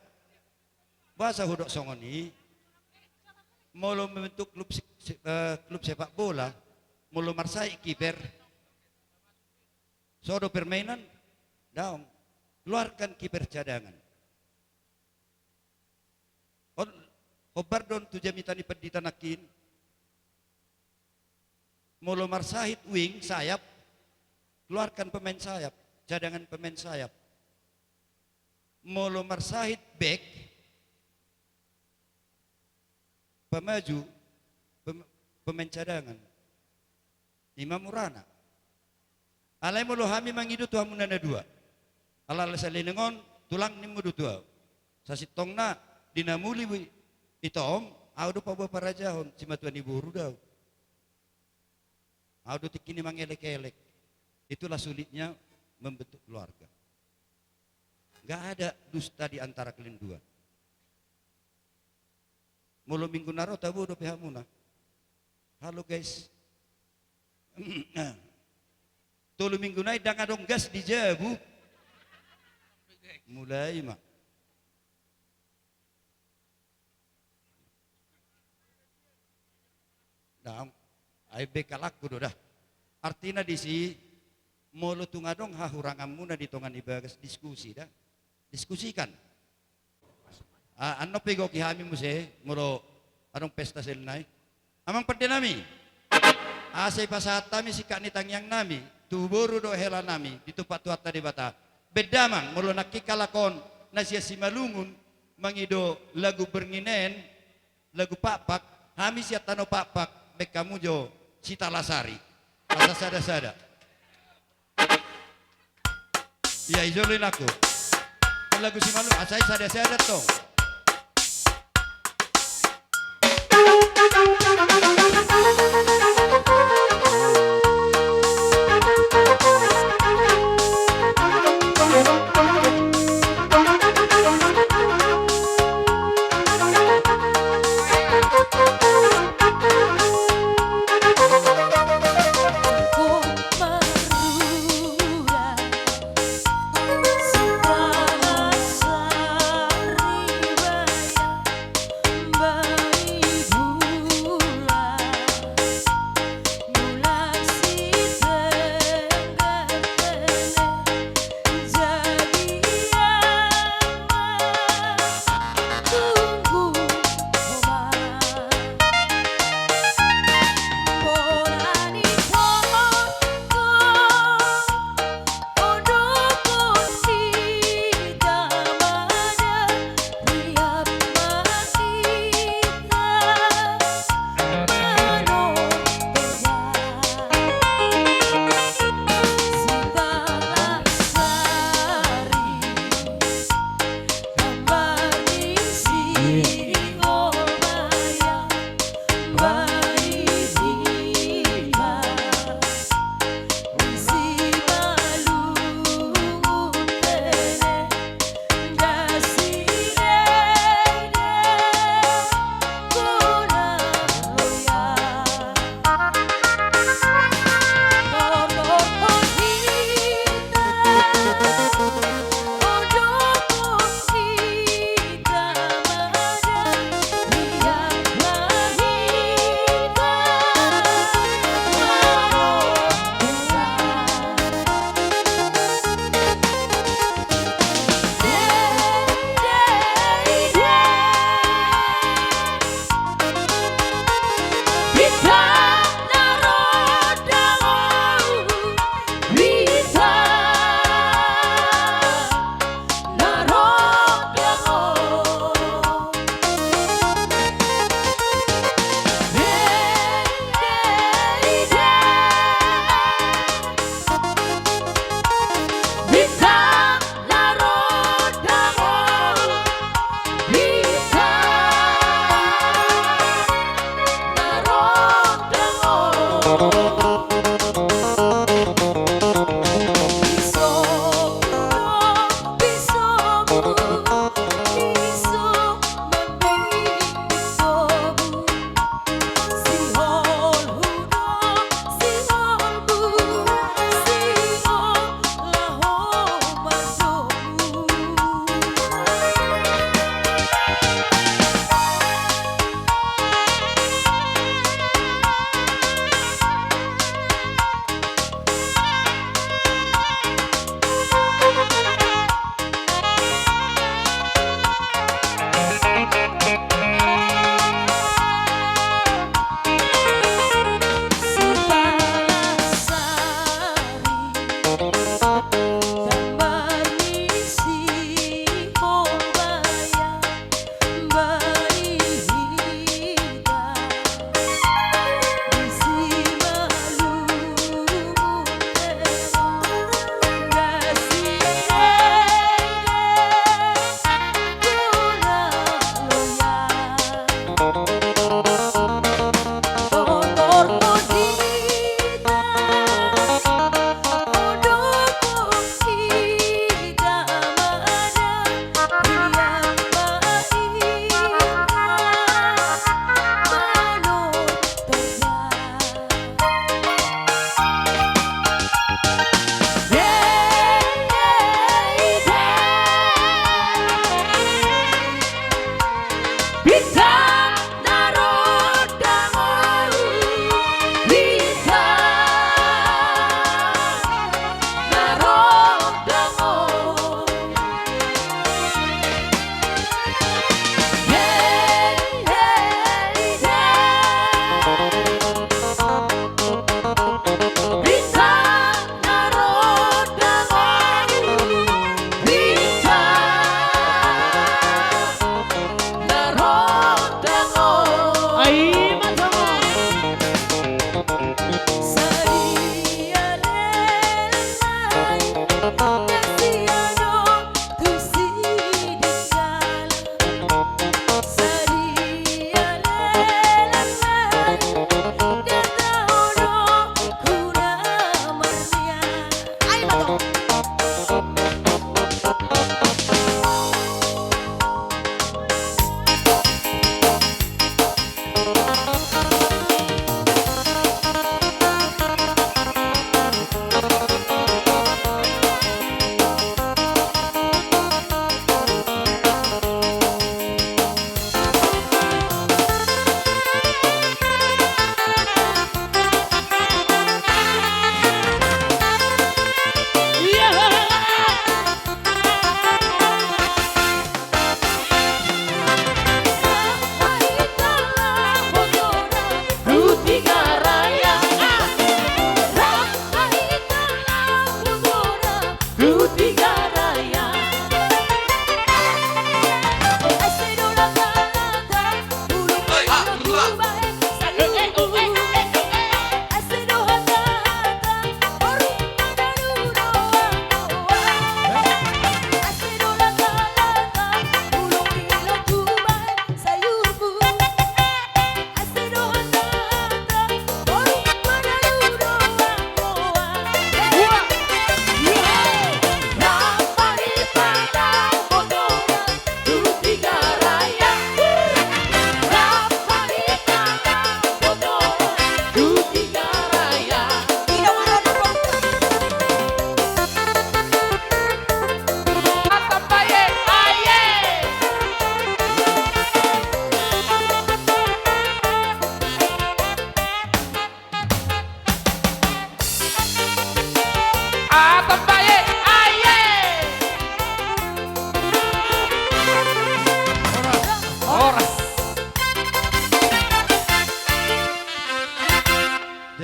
Boasa hudok songon i? Molo membentuk klub se-, se-, eh, klub sepak bola, molo marsahit kiper, so do permainan? Daong. Keluarkan kiper cadangan. On, hombar do on tu jamita ni pandita nangkin. Molo marsahit wing, sayap, keluarkan pemain sayap, cadangan pemain sayap. Molo marsahit back, pemaju, pem-, pemain cadangan. I ma murana. Alai molo hami mangido tu hamu na dua. Ala-ala salelengon, tulang nimmu do tu au. Sasintongna, di na muli wi-, ito on, au do paboa parajahon, simatua ni boru do au. Au do tingki ni mangelek-elek. Itulah sulitnya membentuk keluarga. Nggak ada dusta di antara kalian dua. Molo minggu na ro tabo dope hamuna. Halo guys. Tolu minggu nai ndang adong gas di jabu. Mulai ma. Ndang, ai be kalakku do da. Artina disi, molo tung adong hahuranganmuna di tonga ni bagas, diskusi da. Diskusikan. Ah, annon pe igoki hami muse, molo adong pesta sel nai. Amang pande nami. Asa ipasahat hami singkat ni tangiang nami, tu boru dohot hela nami, ditumpak Tuhanta Debata. Baen damang, molo nangkin halak on, na sian Simalungun, mangido lagu Berngineen, lagu Pakpak, hami sian tano Pakpak, baen hamu jo Sitalasari. Asa sada-sada. Ia, ijolo inangku. Lagu Simalungun, asa i sada-sada tong.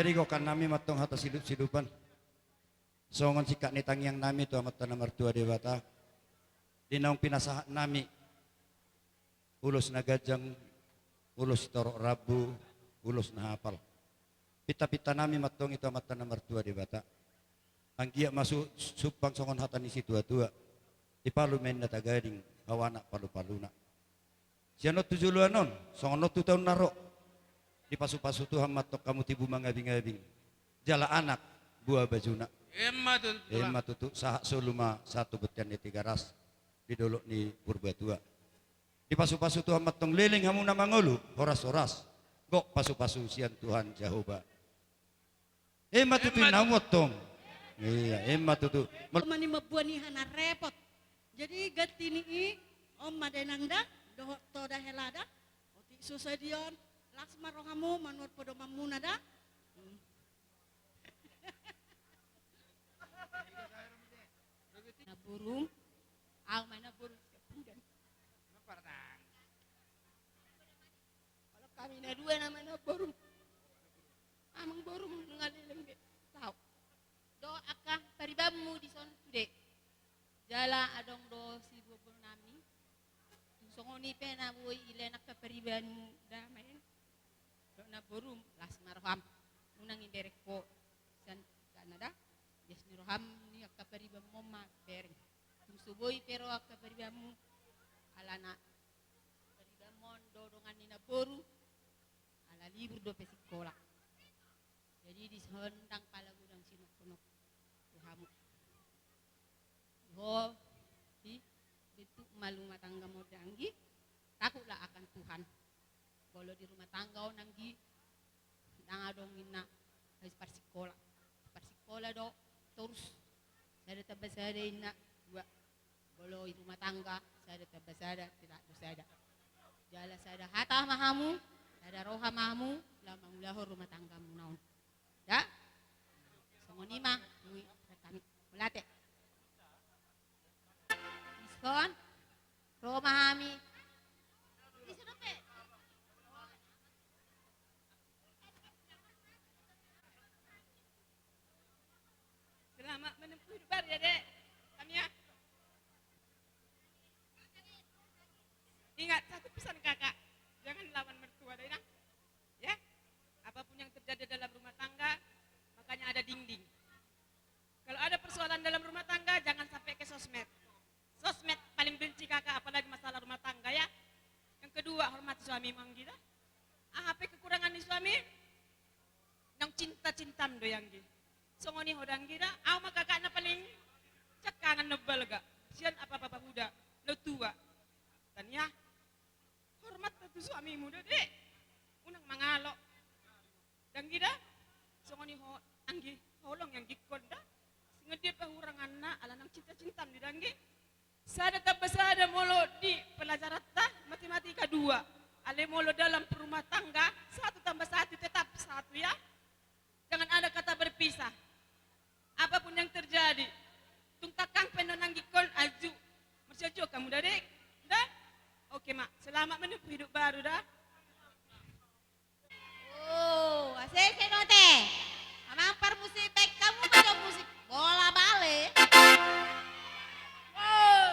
Jadi gokan nami mantong hata silup-silupan. Songon singkat ni tangiang nami tu Amanta na martua Debata. Di naung pinasahat nami. Ulos na ganjang, ulos torop rambu, ulos na hapal. Pinta-pinta nami mantong i tu Amanta na martua Debata. Anggiat ma su-, sumpang songon hata ni situa-tua. Dipalu ma inna tagading, hau anak palu-paluna. Sian on tu joloan on, songon on tu taon na ro. Dipasu-pasu Tuhan mantong hamu tibu mangabing-abing. Jala anak, buha bajuna. Emma tutu. Emma tutu, sahat solu ma sahat tu bontean ni Tigaras. Di dolok ni Purbatua. Dipasu-pasu Tuhan mantong leleng hamu na mangolu, horas-horas. Gok pasu-pasu sian Tuhan Jahowa. Emma tutu. Emma tutu. Inna mantong. Iya, emma tutu. Mel- Mani mambuat ni hana repot. Jadi ganti ni i, on ma dainang da, dohot to da hela da. Otik so sadia on, las ma rohamu, manuhor podomanmuna da. Hmm. Na borum, au ma na borum. Olo hami na dua nama na borum. Amang borum nunga leleng be. Tau. Do angka paribanmu di son sude. Jala adong do sibobo nami. Tung songon i pe na boi ilen angka paribanmu da maen. Do na borum, las ma roham. Unang inderek ho. Sian kana da. Jas ni roham ni angka paribanmu ma bereng. Tung so boi pe ro angka paribanmu. Alana paribanmu on do dongan ni na boru. Ala libur dope sikola. Jadi dison ndang pala godang sinongkop tu hamu. Ho, di bentuk ma rumah tangga mo danggi, takutlah akan Tuhan. Molo di rumah tangga on anggi, ndang adong inna, harus parsikola. Parsikola do, torus. Sada tambah sada inna, dua. Molo i rumah tangga, sada tambah sada, tidak do sada. Jala sada hata ma hamu, sada roha ma hamu, laho mangulahon rumah tanggamuna on. Da? Songon i ma, mui, kami. Mauliate. Diskon, ro ma hami. Diskon dope. Selamat menempuh hidup baru ya, Dek. Kami ya. Ingat satu pesan Kakak, jangan lawan mertua, Dek, nah. Ya. Apapun yang terjadi dalam rumah tangga, makanya ada dinding. Kalau ada persoalan dalam rumah tangga, jangan sampai ke sosmed. Sosmed paling benci Kakak, apalagi masalah rumah tangga, ya. Yang kedua, hormati suamimu, anggi da. Aha pe kekurangan ni suami, naung cinta-cintam do i, anggi. Songon i ho da, anggi da, au ma kakak na paling cakkangan na balga. Sian apa-apa pahuda, na tua. Tania, hormat tu suamimu da, Dek. Unang mangalo. Da, anggi da, songon i ho, anggi, holong i, anggi, ingkon da. Songon dia pahuranganna, ala naung cinta-cintam do i da, anggi. Sada tambah sada molo di pelajaranta, matematika dua. Alai molo dalam rumah tangga, satu tambah satu tetap satu, ya. Jangan ada kata berpisah. Apapun yang terjadi, tung tangkas pe annon, anggi, ingkon aju. Marsiajuhon hamu da, Dek? Da? Oke, Mak. Selamat menempuh hidup baru, da. Oh, asese dope. Amang parmusik, baen hamu ma jo musik bola bale. Oh.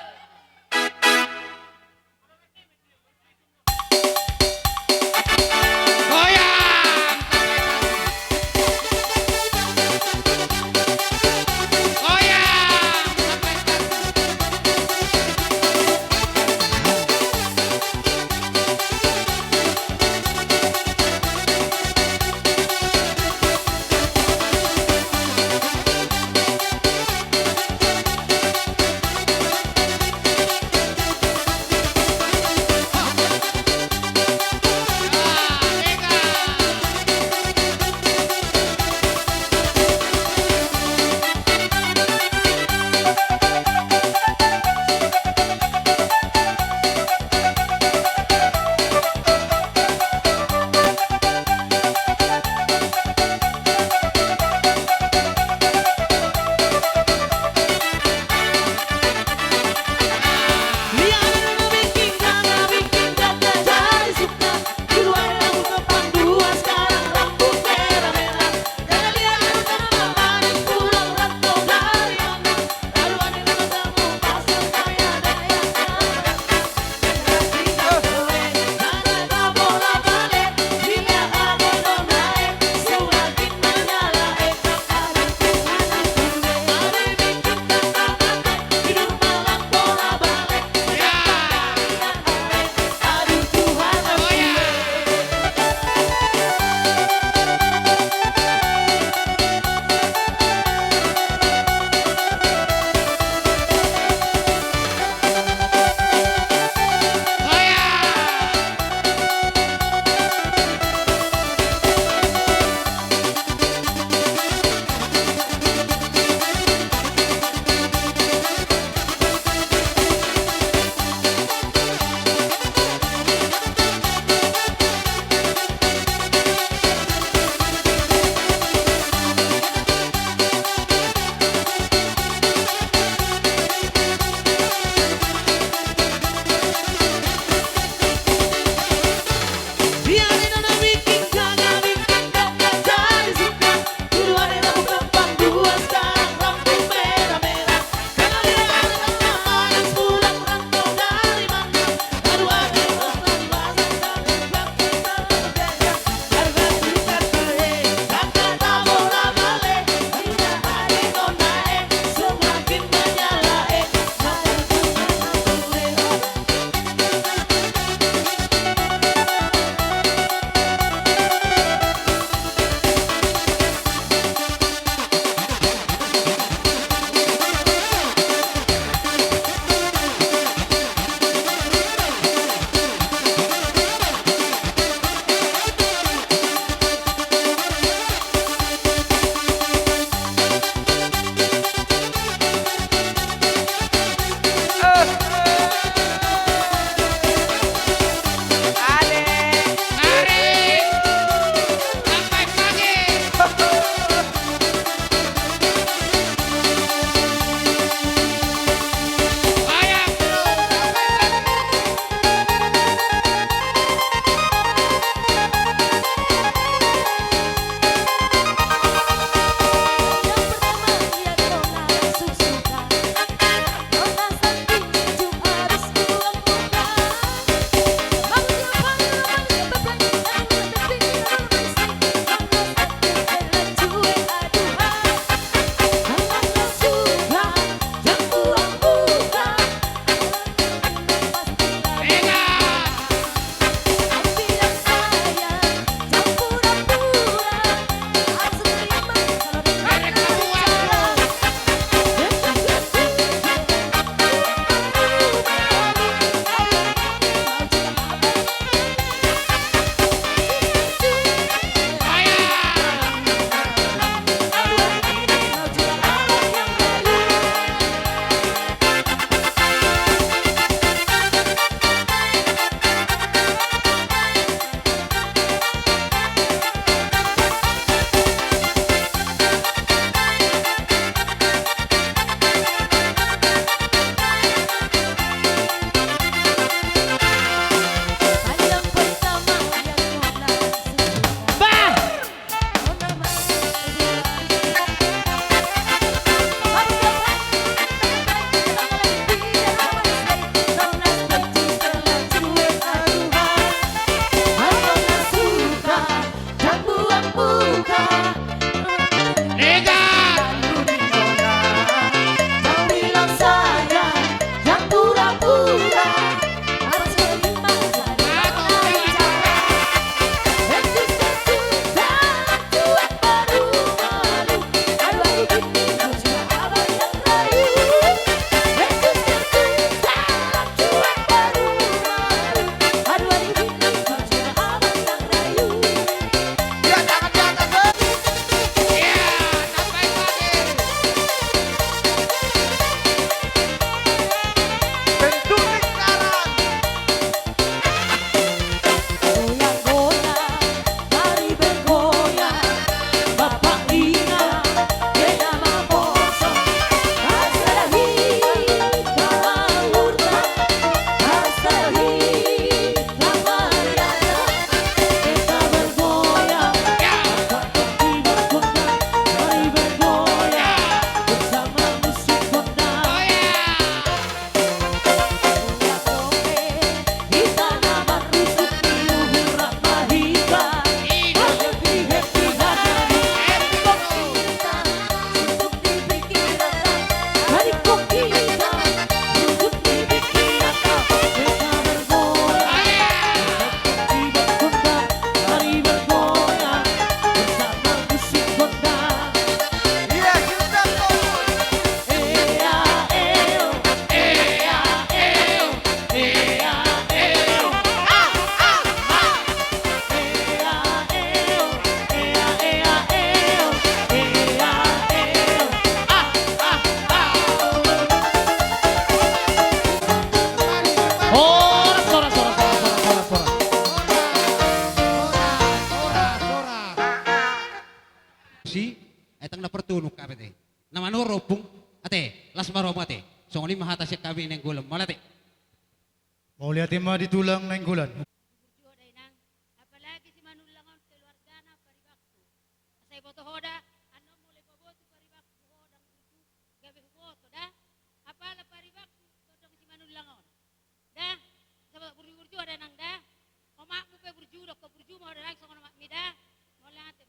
si, ai ndang na partonun hape te. Na manoro ompung, ate, las ma rohamu ate. Songon i ma hata sian hami Nainggolan, mauliate. Mauliate ma di tulang Nainggolan. Burju ho da inang, apalagi Simanullang on keluargana paribakku. Asa iboto ho da, annon molo ipabotu paribakku ho ndang burju, gabe huboto da. Apala paribakku tondong Simanullang on. Da, asa boto burju-burju ho da inang da. Omakmu pe burju, dokkon burju ma ho da inang songon omakmi da. Mauliate.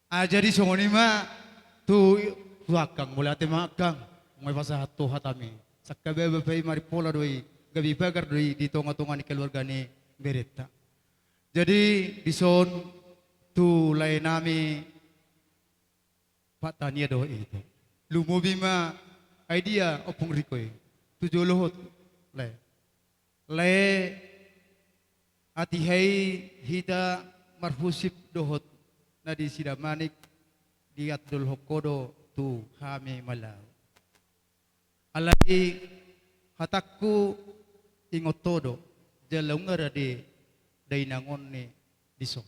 Ah, jadi songon i ma tu, tu angkang, mauliate ma angkang. Nga pasahat tu hatami. Sangkababa pe i marimpola do i, gabe pagar do i di tonga-tonga ni keluarga ni berenta. Jadi dison tu lae nami Pak Tania do i tu. Lumobi ma ai dia ompung Riko i. Tu jolo ho tu lae. Lae, atihai hita marhusip dohot na di sidamanik diandolhon ho do tu hami Malau. Alai hatangku ingot ho do, jala nunga rade dainang on ni dison.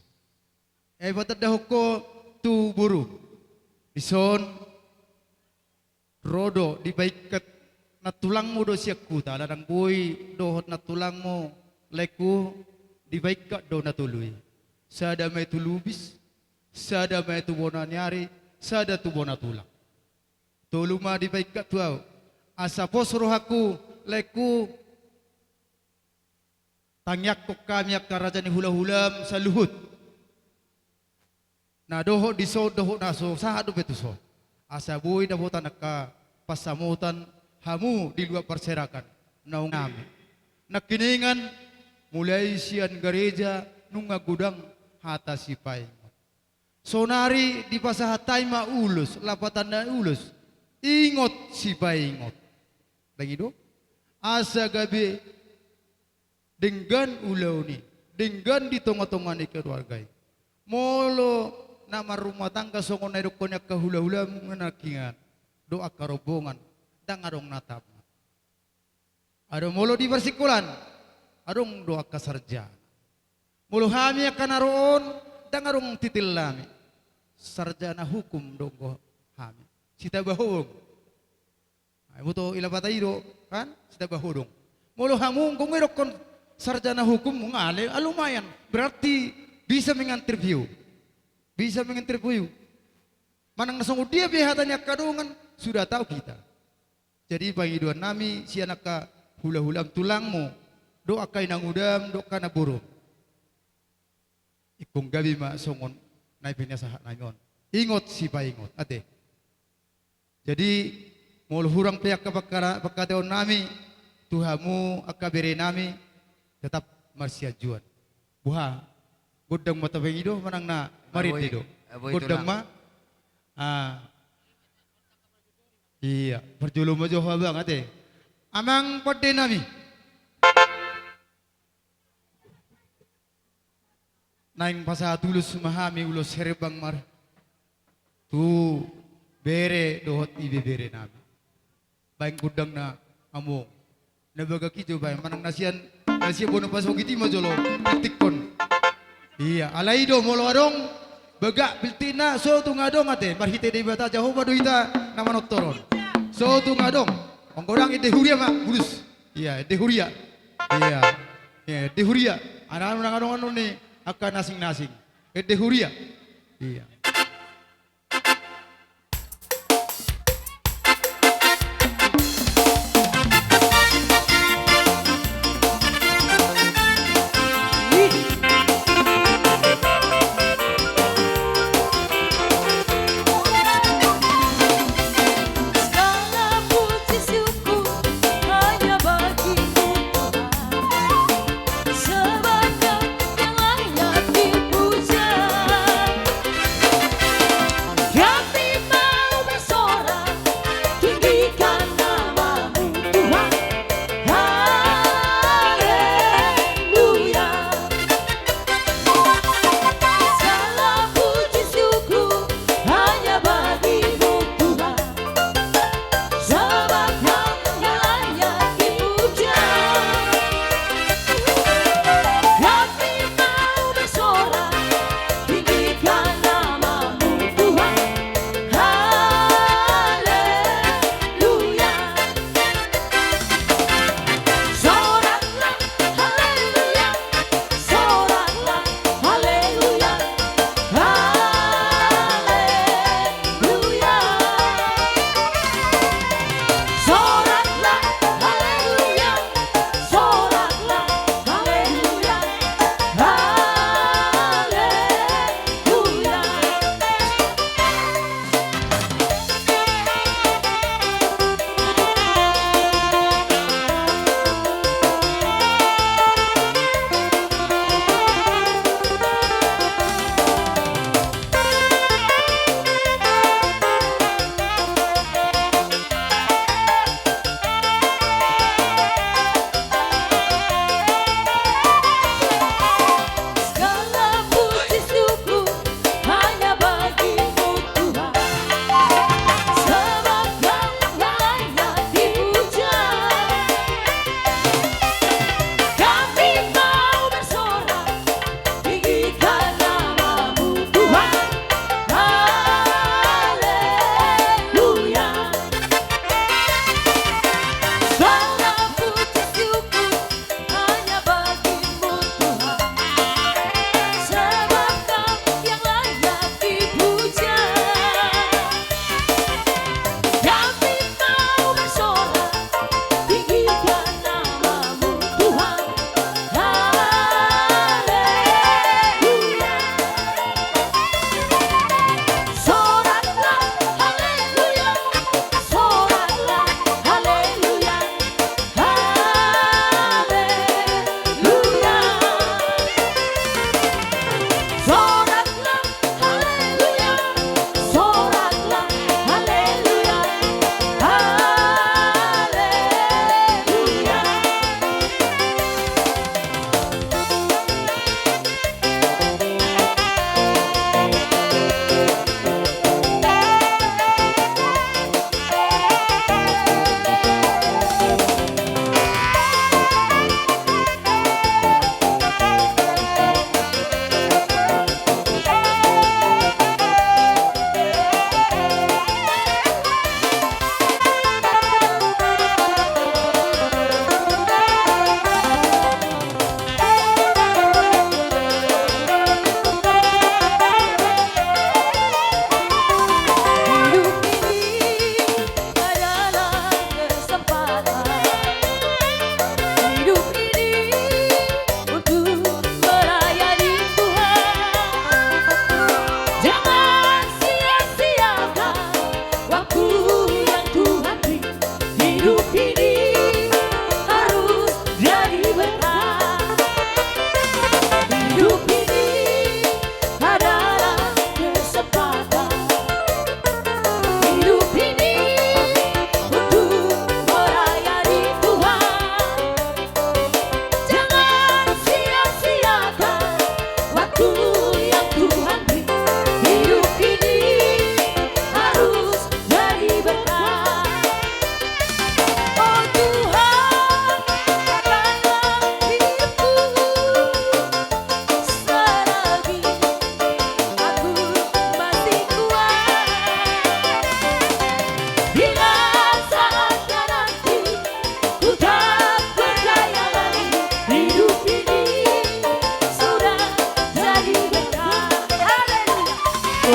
Ai patandahon ho tu boru. Dison ro do dipaingkat nantulangmu do sian huta, ala ndang boi dohot nantulangmu laengku, dipaingkat do na tolu i. Sada ma i tu Lubis, sada ma i tu bona ni ari, sada tu bona tulang. Tolu ma dipaingkat tu ahu. Asa pos rohangku laengku, tangiangkon hami angka raja ni hula-hulam saluhut. Na dohot dison dohot na so sahat dope tuson. Asa boi dapotan angka pansamotan hamu di luat parserakan. Naung nami. Nangkiningan mulai sian gareja nunga godang hata sipaingot. Sonari dipasahat hami ma ulos, lapatanna ulos. Ingot sipaingot. Ndang i do? Asa gabe denggan ulaon i, denggan di tonga-tonga ni keluarga i. Molo na marrumah tangga songon na idokkon ni angka hula-hula, nangkiningan dohot angka rombongan, ndang adong na tamat. Adong molo di parsingkolaan, adong do angka sarjana. Molo hami angka na ro on, ndang adong titil nami. Sarjana hukum do anggo hami. Sitabahodong. Ai boto i lapatan i do, kan? Sitabahodong. Molo hamu anggo nga idokkon sarjana hukum, nga ale, ah, lumayan. Berarti bisa menginterview. Bisa menginterview. Manang na songon dia pe hata ni angka dongan, sudah tahu kita. Jadi pangidoan nami sian angka hula-hulam, tulangmu, dohot angka inangudam, dohot angka namborum. Ingkon gabe ma songon na i pe na sahat nami on. Ingot sipaingot, ate. Jadi molo hurang pe angka pangkara-, pangkataion nami tu hamu angka bere nami, tetap marsianjuan. Boha, gondang ma tapangido manang na marende do? Gondang ma. Ah. Ia, parjolo ma jo ho abang, ate. Amang pande nami. Naeng pasahat ulos ma hami, ulos herbang ma tu bere dohot ibebere nami. Baen gondangna among. Na bagak i jo baen, manang na sian, na sian bona pasogit i ma jolo piltikkon. Ia, alai do molo adong bagak piltikna, so tung adong ate, marhite Debata Jahowa do hita na manortor on. So tung adong. Anggo ndang, ende huria ma, bulus. Ia, ende huria. Ia. Ia, ende huria. Anak anu nang adong anu ni angka na asing-asing. Ende huria. Ia.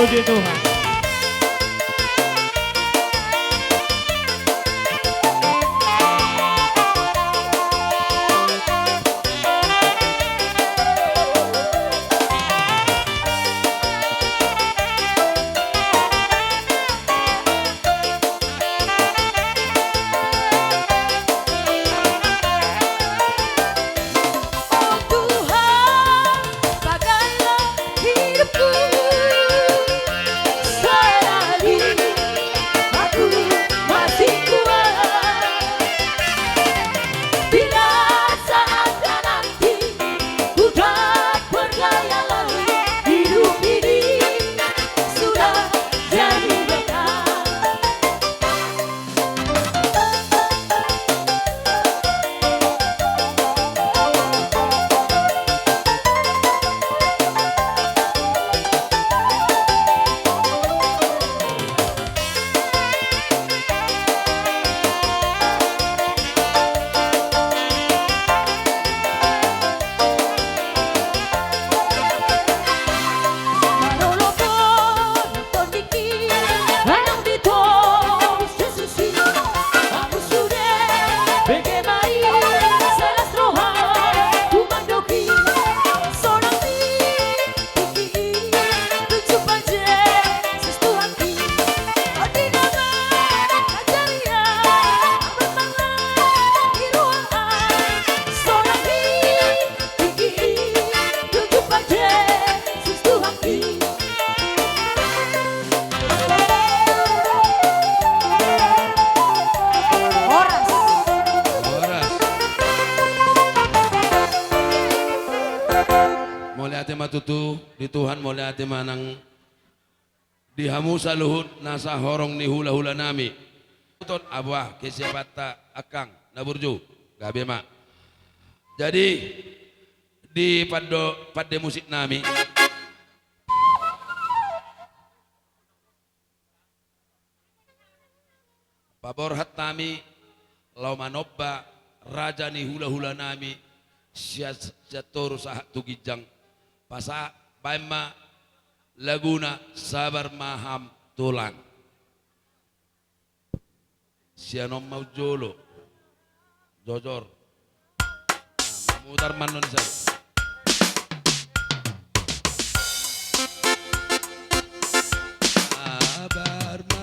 Puji Tuhan. Oh Tuhan, pakailah hidupku selagi aku masih kuat. Bila saatnya nanti ku tak berdaya lagi, hidup ini sudah jadi berkat. Horas. Mauliate ma tutu di Tuhan, mauliate ma nang di hamu saluhut nasa horong ni hula-hula nami. Utot abuah kesiapanta angkang na burju. Gabe ma. Jadi di pando, pande musik nami. Paborhat nami laho manomba raja ni hula-hula nami sian, sian toru sahat tu ginjang. Pasahat baen ma laguna Sabar ma Ham Tulang. Sian on ma jolo. Jojor. Nah, mutar ma non i sada. Sabar ma.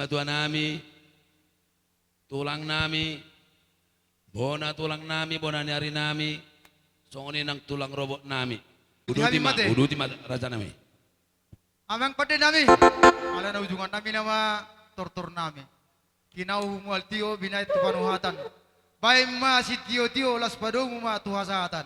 Tuanami, tulangnami, bona tulangnami, bona ni arinami, songon i nang tulang robotnami. Uduti ma, uduti ma, rajanami. Amang pandenami, ala na ujungannami nama tortornami. Kinau mual tio binahen tu panuhatan. Baen ma sitiotio, las padomu ma tu hasahatan.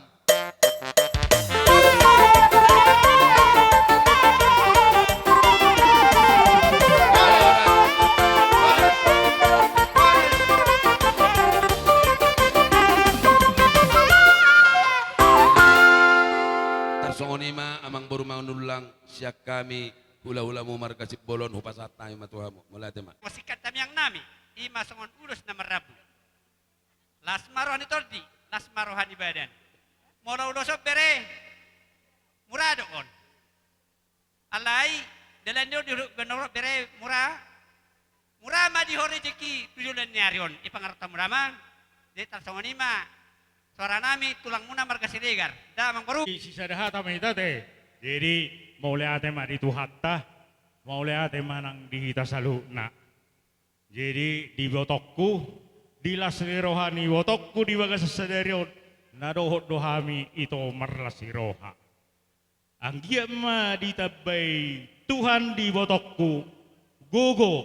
Tarsongon i ma amang boru Manullang, sian hami hulahulamu marga Simbolon, hupasahat hami ma tu hamu. Mauliate ma. Masingkat tamiangnami, i ma songon ulos na marrambu. Las ma roha ni tondi, las ma roha ni badan. Molo ulos on bere, mura do on. Alai, dalan ni on di baen on bere mura, mura ma di ho rejeki tu joloan ni ari on, i pangarahutmuna ma. Jadi tarsongon i ma soaranami, tulangmuna marga Siregar. Da amang boru. Sisada hata ma hita ate. Jadi mauliate ma di Tuhanta, mauliate ma nang di hita saluhutna. Jadi di ibotongku, di las ni roha ni ibotongku di bagasan sadari on, na dohot do hami ito marlas ni roha. Anggiat ma ditambai Tuhan di ibotongku gogo,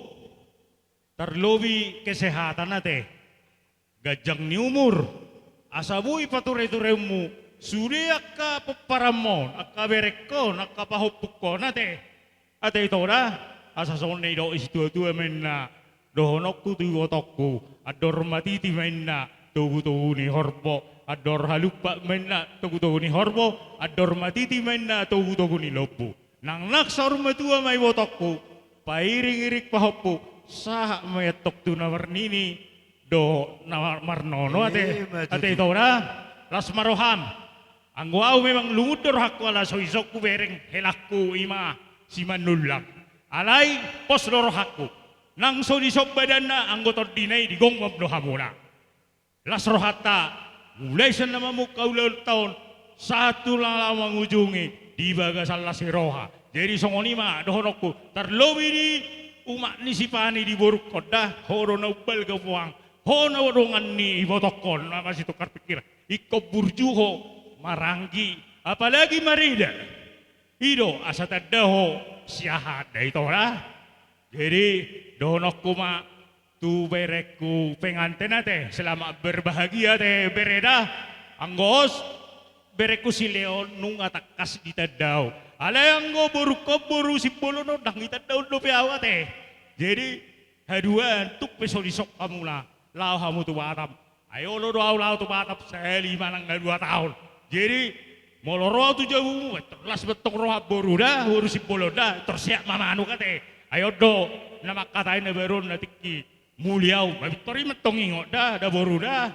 tarlobi kesehatan ate, ganjang ni umur, asa boi patureturenmu sude angka pomparanmu on, angka berengkon, angka pahompungkon ate. Ate ito da, asa songon na nidok ni situatua ma inna, dohononku tu ibotongku, andor matiti ma inna togutogu ni horbo, andor halumpak ma inna togutogu ni horbo, andor matiti ma inna togutogu ni lombu. Nang nang saur matua ma ibotongku, pairingiring pahompu, sahat ma i antong tu na marnini dohot na mar-, marnono ate. Ima tutu. Ate ito da, las ma roham. Anggo au memang lungun do rohangku ala so isongku bereng helangku i ma si Manullang. Alai pos do rohangku. Nang so dison badanna anggo tondina i digomgom do hamuna. Las rohanta, mulai sian na mamungka ulaonta on sahat tu na laho mangujungi di bagasan las ni roha. Jadi songon i ma dohononku, tarlobi di umak ni si Pani di borungkon da, ho do na umbalga puang, ho na dongan ni ibotongkon na masitungkar pingkiran. Ingkon burju ho maranggi, apalagi marida. I do asa tanda ho siahaan da ito da. Jadi dohononku ma tu berengku penganten ate, selamat berbahagia ate bere da. Anggo berengku si Leon nunga tangkas ditanda ho. Alai anggo borungkon boru Simbolon on ndang ditanda on dope au ate. Jadi haduan tung pe so dison hamuna laho hamu tu Batam. Ai olo do au laho tu Batam sahali manang na dua taon. Jadi molo ro au tu jabumu, tor las ma antong roham boru da, boru Simbolon da, tor seat ma manuk ate. Ai on do na mangkatai na baru on na tingki muli au, ba pintor i ma antong ingot da, da boru da.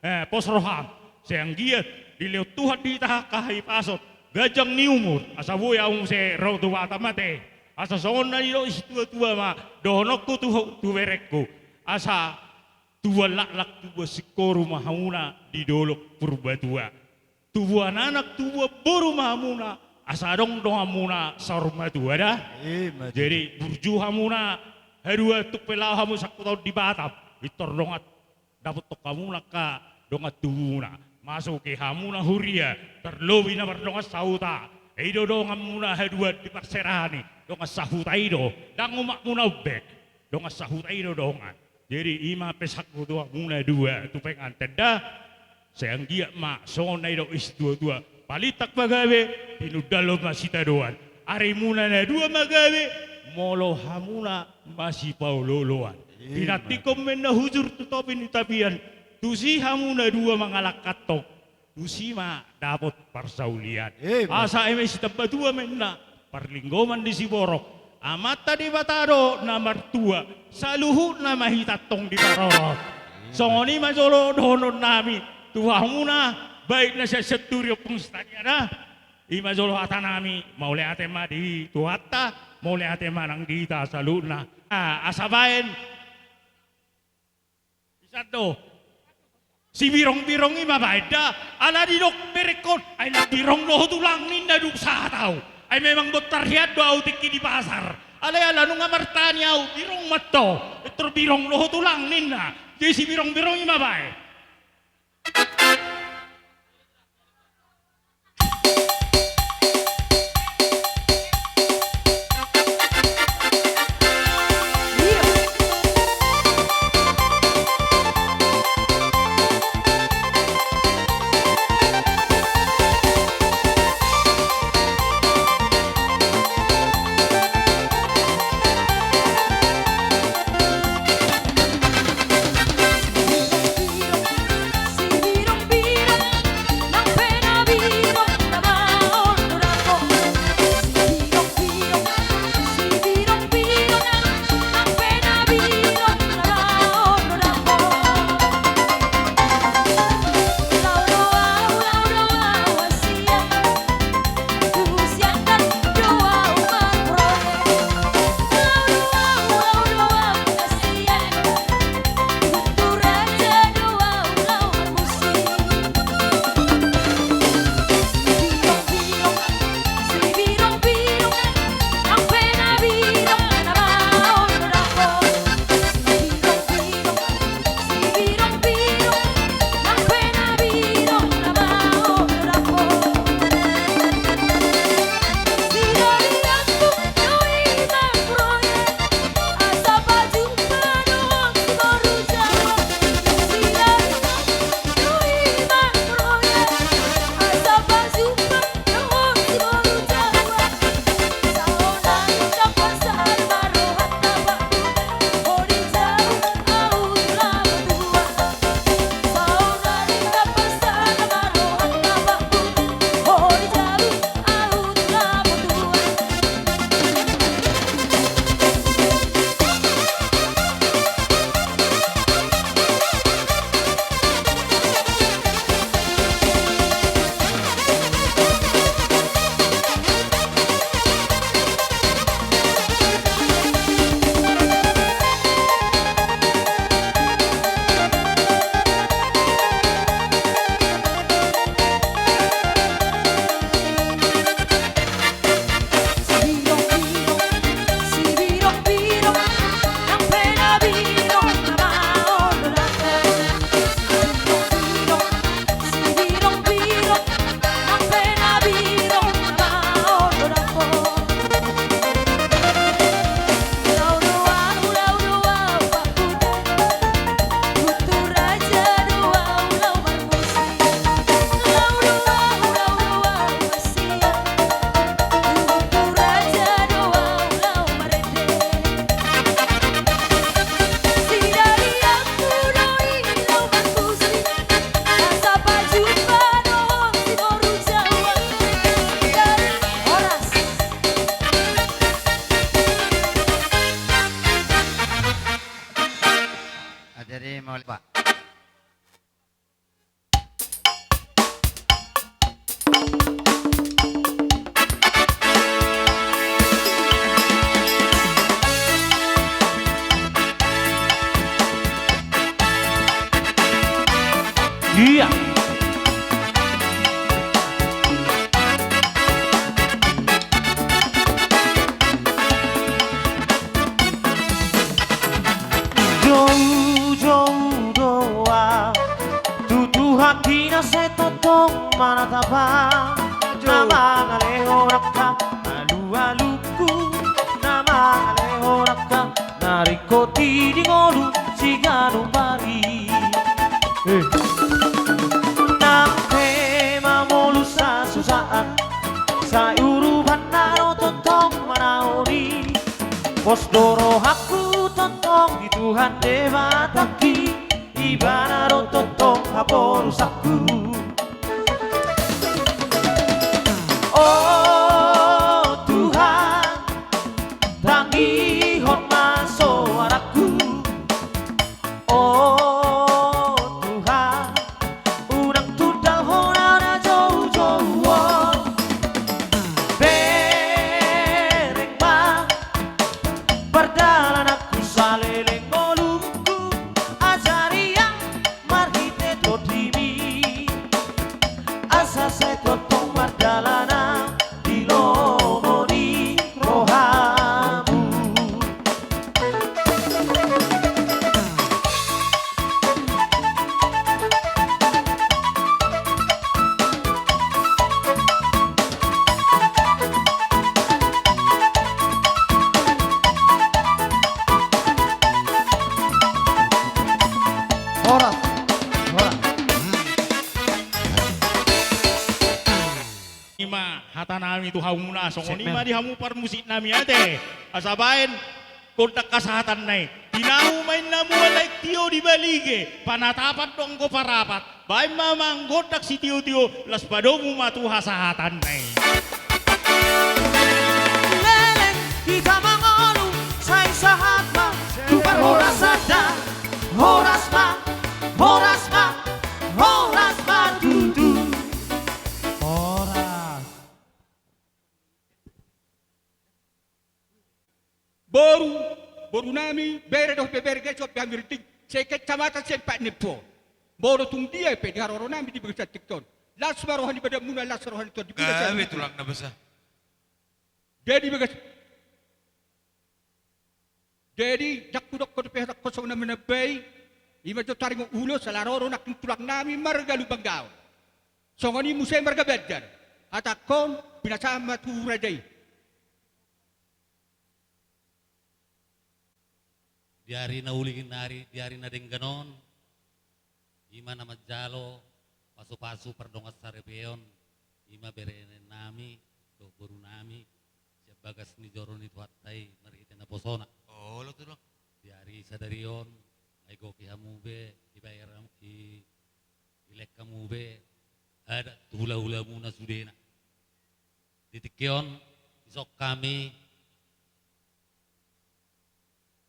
Eh, pos roham, sai anggiat dilehon Tuhan di hita angka hahipason, ganjang ni umur, asa boi au muse ro tu Batam ate. Asa songon na nidok ni situatua ma dohononku tu, tu berengku, asa tubuan laklak tubuan singkoru ma hamuna di dolok Purbatua. Tubuan anak tubuan boru ma hamuna, asa adong donganmuna saur matua da. Ima tutu. Jadi burju hamuna, haduan tung pe laho hamu sangkut on di Batam, pintor dongan dapothon hamuna angka dongan tubumuna. Masuki hamuna huria, tarlobi na mardongan sahuta. I do donganmuna haduan di parserahan i, dongan sahuta i do. Ndang umakmuna on be, dongan sahuta i do dongan. Jadi i ma pesanku tu hamuna dua tu penganten da. Sai anggiat ma songon na nidok ni situatua, palintang ma gabe, tinundalhon ma sitadoan. Arimuna na dua ma gabe, molo hamuna masipaolooloan. Ima. Pinantikhon ma inna hujur tu topi ni tapian, tusi hamuna dua mangalangka antong, tusi ma dapot parsaulian. Ima. Asa eme sitambatua ma inna, parlinggoman ni siborok, Amanta Debata do na martua, saluhutna ma hita antong diparorot. Ima. Songon i ma jolo dohononnami tu hamuna, baik na sian Sianturi Ompung Sitaniana. I ma jolo hatanami, mauliate ma di Tuhanta, mauliate ma nang di hita saluhutna. Ah, asa baen. Isan do. Sibirong-birong i ma baen da, ala didok berengkon, ai na birong do ho tulang ninna dung sahat au. Ai memang bontar hian do au tingki di pasar. Alai ala nunga martani au, birong ma antong. Pintor birong dohot tulang ninna. Jadi sibirong-birong i ma bae. Jadi mau, Pak. Ia. Joujou do au tu Tuhan i na sai tongtong manatap au. Na mangalehon angka alualungku, na mangalehon angka na ringkot i di ngolu siganup ari. Nang pe mamolus hasusaan, sai urupan na ro tongtong manaon i. Pos do rohangku tongtong di Tuhan Debatangki, Ibana do tongtong haporusanku. O Tuhan, tangihon ma soarangku. O Tuhan, unang tundalhon au na joujou on. Bereng ma pardalananku saleleng ngolungku, ajari au marhite Tondimi. I ma hatanami tu hamuna, songon i ma di hamu parmusiknami ate. Asa baen gondang hasahatanna i. Tinahu ma inna mual aek tio di balige, panatapan do anggo parapat. Baen ma manggondang sitiotio, laos padomu ma tu hasahatanna i. Leleng hita mangolu, sai sahat ma tu parhorasan da. Horas ma, horas ma, horas ma tutu. Horas. Boru, borunami, bere dohot bebere, gabe songon hami rinting, sian kecamatan Sempak Nempo. Molo tung dia pe di haroronami di bagasan tingki on, las ma roha ni badanmuna, las roha ni Tuhan di bagasan. Gabe tulang na basa. Jadi bagas. Jadi ndang hudok dope hatangkon songon na manambai. I ma jo taringot ulos ala ro do nangkin tulangnami marga Lumban Gaol. Songon i muse marga Banjar. Hatangkon pinasahat ma tu raja i. Di ari na uli, di ari, di ari na denggan on, i ma na manjalo pasupasu pardongan saripeon, i ma berenami dohot borunami, sian bagas ni joro ni Tuhanta i marhite naposona. Olo tulang. Di ari sadari on, ai goki hamu be, ibaen hamu, i, ilehon hamu be adat tu hulahulamuna sudena. Di tingki on, dison hami,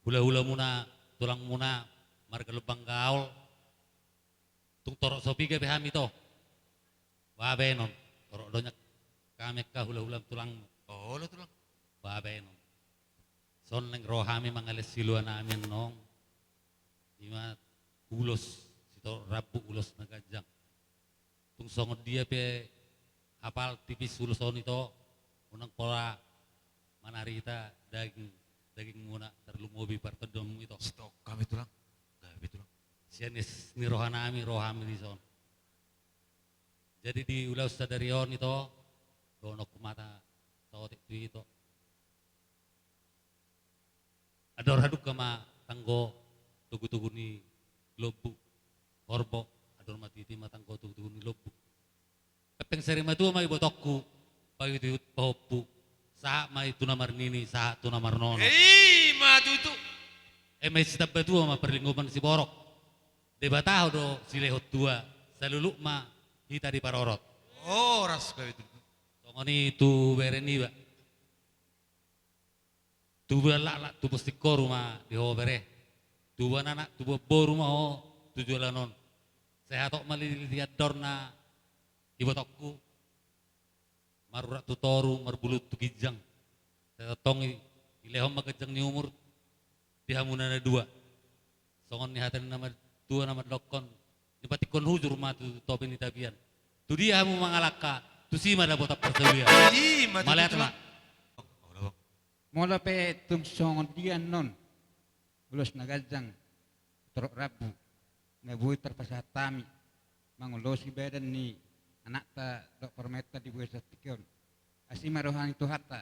hulahulamuna, tulangmuna, marga Lumban Gaol, tung torop so piga pe hami ito. Baen on, torop do nian hami angka hulahula tulangmu. Olo tulang. Baen on. Songon naeng ro hami mangalean siluanami annon, i ma ulos sitorop rambu, ulos na ganjang. Tung songon dia pe hapal tipis ulos on ito, unang pola manarita daging, dagingmuna tarlumobi partondimu ito. Stok hami tulang. Gabe tulang. Sian es ni rohanami, rohami dison. Jadi di ulaon sadari on ito, dohononku ma hata saotik tu i ito. Andor hadungka ma tanggo togutogu ni lombu. Horbo, andor matiti ma tanggo togutogu ni lombu. Pepeng sari matua ma ibotongku, paihutihut pahompu, sahat ma i tu na marnini, sahat tu na marnono. I ma tutu. Eme sitamba tua ma parlinggoman siborok. Debata ho do silehon tua, saluhut ma hita diparorot. Horas gabe tutu. Songon i tu bere niba. Tubuan laklak, tubuan singkoru ma di ho bere. Tubuan anak, tubuan boru ma ho tu joloan on. Sai hatop ma lili di andorna ibotongku. Marurat tu toru, marbulut tu ginjang. Sai tongtong i, dilehon ma ganjang ni umur di hamuna na dua. Songon ni hata ni na matua na mandokkon, ni patingkon hujur ma tu topi ni tapian. Tu dia hamu mangalangka, tusi ma dapotan parsaulian. I ma tutu. Mauliate ma. Molo pe tung songon dia annon, ulos na ganjang, torop rambu na boi tarpasahat hami mangulosi badan ni anakta dohot parumaenta di bagasan tingki on. Asi ma roha ni Tuhanta.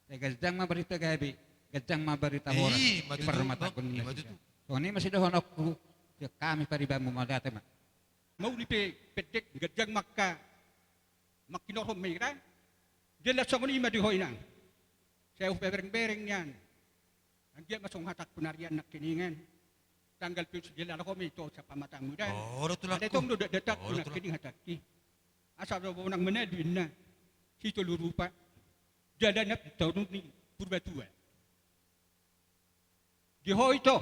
Sai ganjang ma barita gabe, ganjang ma barita horas. I ma tutu, di parrumatanggaon ni nasida. Songon i ma sidohononku sian hami paribanmu, mauliate ma. Mauli pe pendek, ganjang ma angka mangkinorhon mera. Jala songon i ma di ho inang. Sai hupaberengbereng nian. Anggiat ma songon hatangku na rian nangkiningan. Tanggal pitu jala laho ma ito sian pamatangmu da. Olo tulang. Alai tong do dakdanak nangkining hatangki. Asa do unang manalu inna. Sitolu rupa. Jala na pintor ni Purbatua. Di ho ito.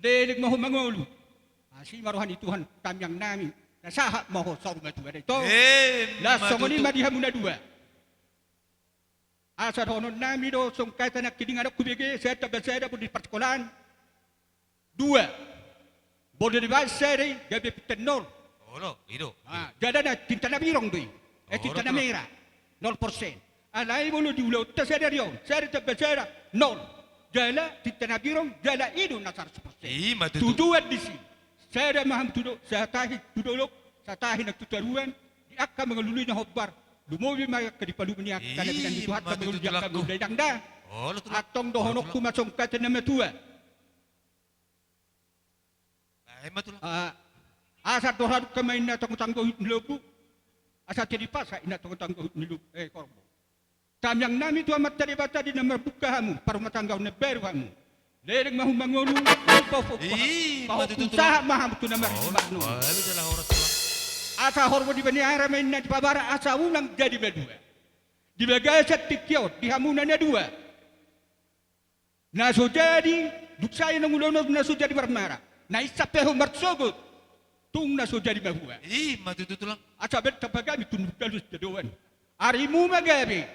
Leleng ma ho mangolu. Asi ma roha ni Tuhan tamiangnami. Na sahat ma ho saur matua da ito. Las songon i ma di hamu na dua. Asa dohononnami do songon hata nangkiningan on hubege, sada tamba sada bondi parsikolaan. Dua. Bondi dibaen sada i gabe pinta nol. Olo, i do. Jala na tinta na birong do i. Eh, tinta na mera. Nol persen. Alai molo di ulaonta sadari on, sada tamba sada, nol. Jala tinta na birong, jala i do na saratus persen. I ma tutu. Tujuan disi. Sada ma hamu tu do, satahi tu dolok, satahi nang tu toruan, di angka mangalului na hombar, lumobi ma angka di palumu ni angka na binahen ni Tuhanta mangalului angka mangula inang da. Antong dohononku ma songon hata ni na matua. Asa andor hadungka ma inna tanggotanggo ni lombu. Asa jadi pasak i na tongtong ni lu-, eh, horbo. Tamiang nami tu Amanta Debata di na marbuka hamu, parrumatanggaon na baru hamu. Leleng ma hamu mangolu, lupa fo-, i, pahompu ma tutu, sahat ma hamu tu na mar-, oh, marnoni. Balu jala horot tulang. Asa horbo di baniara ma inna dipabara, asa unang jadi madua. Di bagasan tingki on, di hamuna na dua. Na so jadi, dung sae naung ulaon on na so jadi marmara. Na insap pe ho marsogot. Tung na so jadi mahua. I ma tutu tulang. Asa bentang pagami tunduk dalu sitadoan. Arimu ma gabe.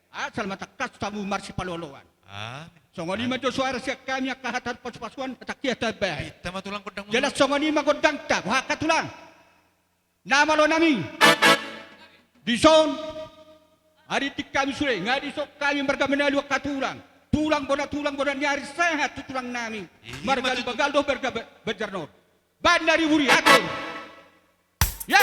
Asal ma tangkas hamu marsipaloloan. Amin. Songon i ma jo soara sian hami angka hata pasupasuan, hata kiatambahan. Ita ma tulang gondang. Jelas songon i ma gondangta, boha angka tulang. Na malo nami. Dison. Ari tingki hami sude, nga dison hami marga Manalu angka tulang. Tulang bona, tulang bona ni ari sahat tu tulang nami. I ma tutu. Marga Lumban Galo dohot marga Ba-, Banjarnegara. Bahen na riburiaton. Ya.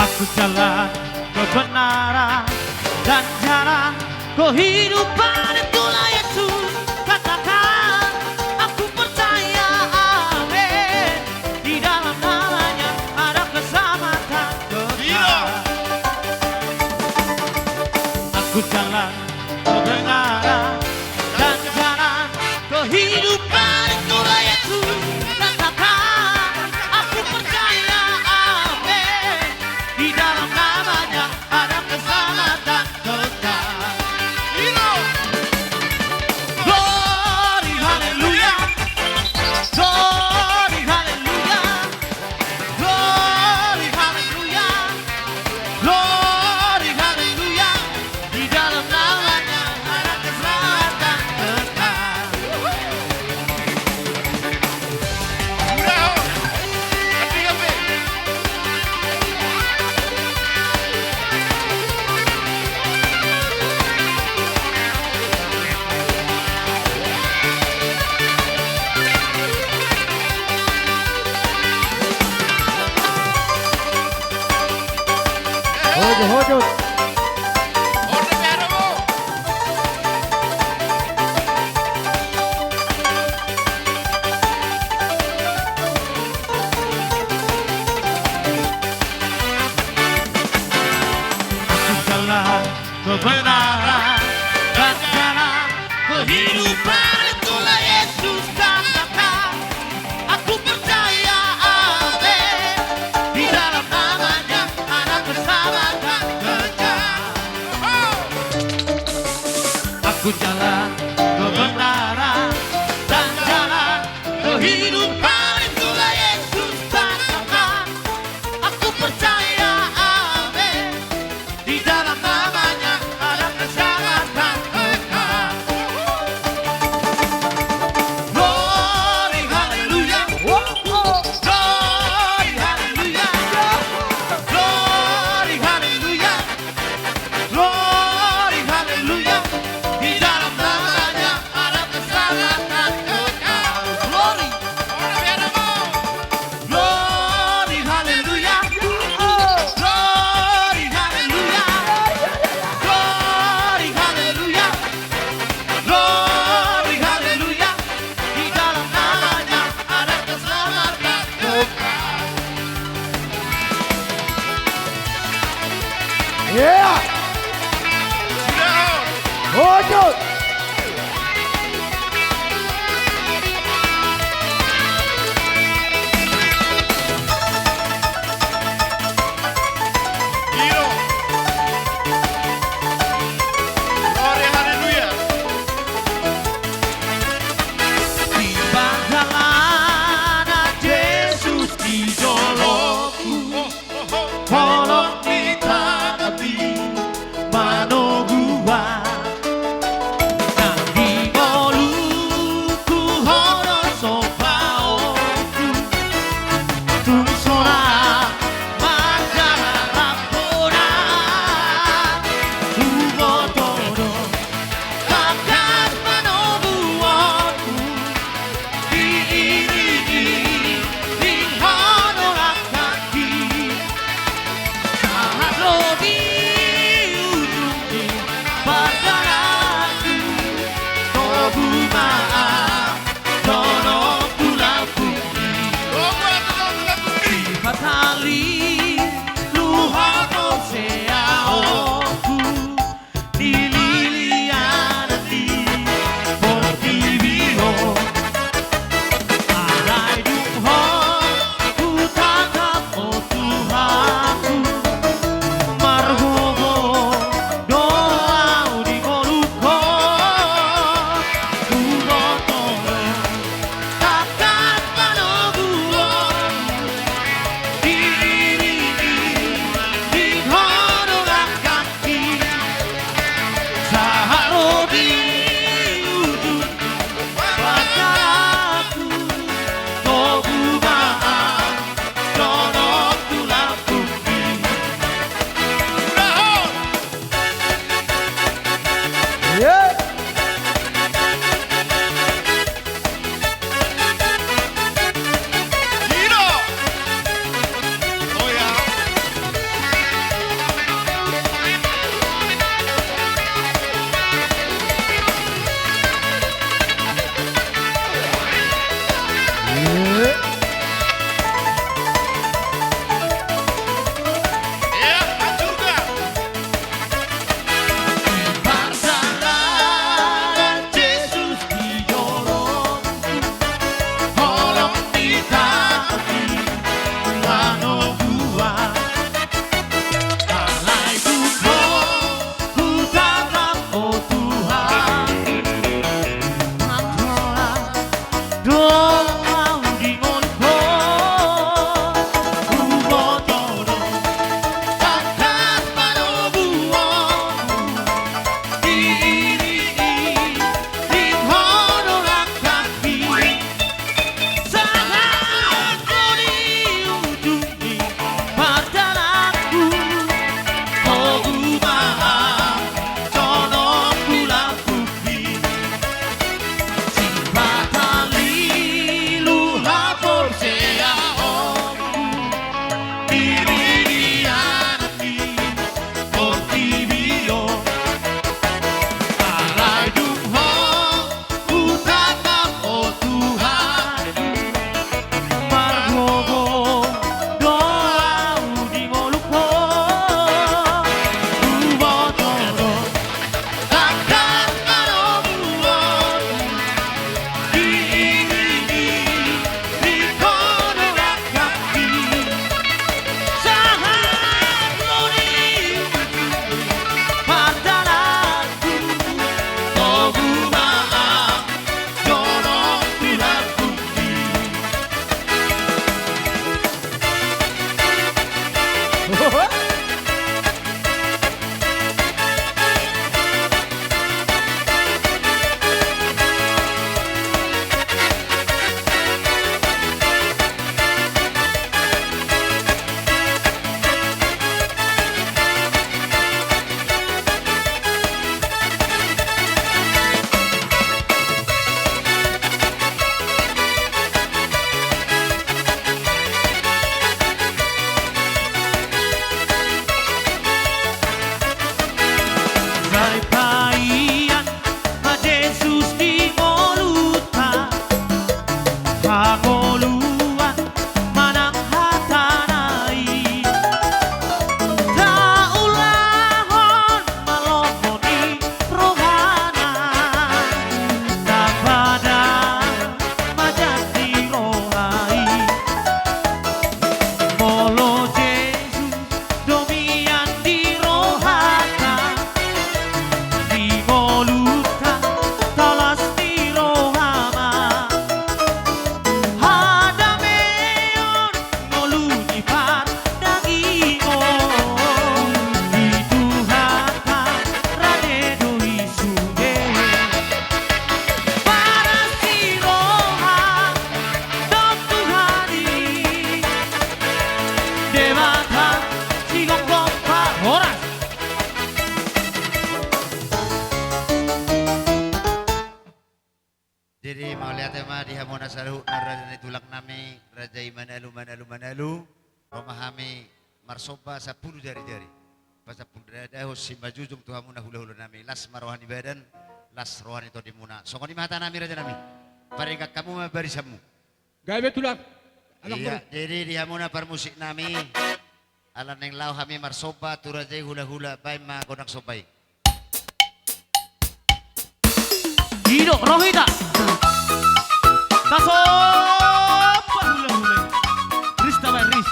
Aku jalan kebenaran dan jalan kehidupan, itulah Yesus katakan. Aku percaya, amin. Di dalam nama-Nya ada keselamatan kekal. Iya. Aku jalan kebenaran dan jalan kehidupan, itulah Yesus katakan. Aku percaya, amin. Di dalam nama-Nya ada keselamatan kekal. Glory, haleluya. Glory, haleluya. Glory, haleluya. Glory, haleluya. Di dalam nama-Nya ada keselamatan kekal. Udah, oh. Tapi, tapi. Hujut, hujut. Aku jalan kebenaran dan jalan kehidupan, itulah Yesus katakan. Aku percaya, amin. Di dalam nama-Nya ada keselamatan kekal. Aku jalan kebenaran dan jalan kehidupan, itulah Yesus katakan. Aku percaya, amin. Di dalam nama-Nya ada keselamatan kekal. Glory, haleluya. Glory, haleluya. Glory, haleluya. Glory, haleluya. Di dalam nama-Nya ada keselamatan kekal. Glory. Glory, haleluya. Glory, haleluya. Glory, haleluya. Glory, haleluya. Di dalam nama-Nya ada keselamatan kekal. Iya. Hujut. Iro. Glory, haleluya. Di bagaimana Jesus di joloku. Holong ni tanganMi manogu ahu. Jadi mauliate ma di hamuna saluhutna raja ni tulang nami, raja i Manalu, Manalu, Manalu. Ro ma hami marsomba sampulu jari-jari. Pasampulu dahon simanjujung tu hamuna hula-hula nami. Las ma roha ni badan, las roha ni tondimuna. Songon i ma hata nami raja nami. Paringot hamu ma barisanmu. Gabe tulang. Anak iya, boru. Jadi di hamuna parmusik nami. Ala naeng laho hami marsomba tu raja i hula-hula, baen ma gondang somba i. Didok roh hita. Tasomba hula-hula i. Ris ta baen ris.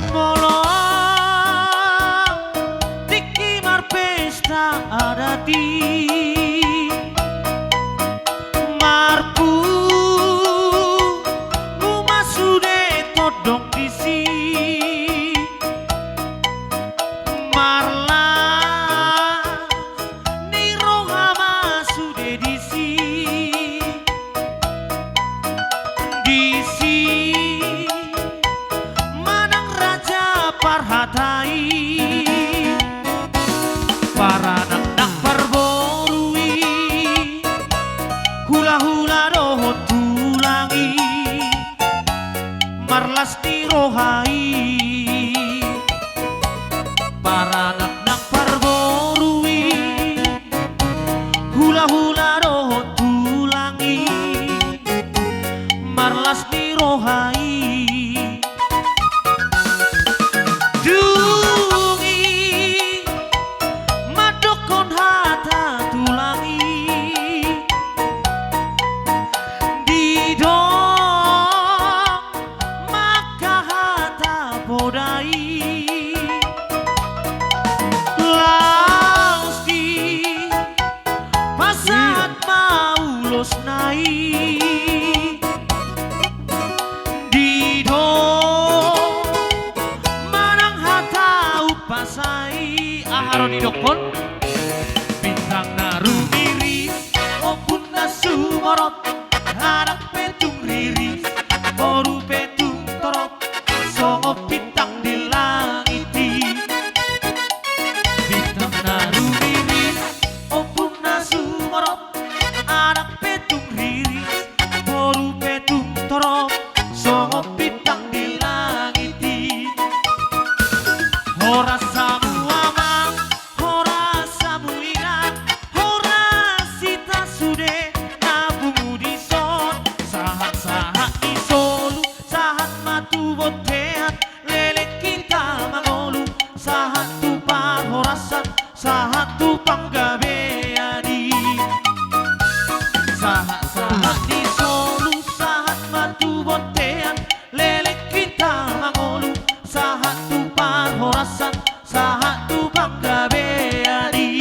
Molo tingki marpesta adat i, marpungu ma sude tondong disi. Marlas ni roha ma sude disi. Disi manang raja parhata i, paranaknak parboru i, hula-hula dohot tulang i, marlas ni roha i, paranaknak parboru i, hula-hula dohot tulang i, marlas ni roha i. Dung i mandokkon hata tulang i, didok ma angka hata poda i, laos dipasahat ma ulosna i. Didok manang hata umpasa i, aha ro didokkon? Bintang na rumiris, ombun na sumorop, anak pe tung riris, boru pe tung torop, songon bintang di langit i. Bintang na rumiris, ombun na sumorop, anak pe tung riris, boru pe tung torop, songon bintang di langit i. Horas hamu amang, horas hamu inang, horas hita sude na pungu dison. Sahat-sahat ni solu, sahat ma tu bontean, leleng hita mangolu, sahat tu parhorasan, sahat tu panggabean i. Sahat-sahat ni solu, sahat ma tu bontean, leleng hita mangolu, sahat tu parhorasan, sahat tu panggabean i.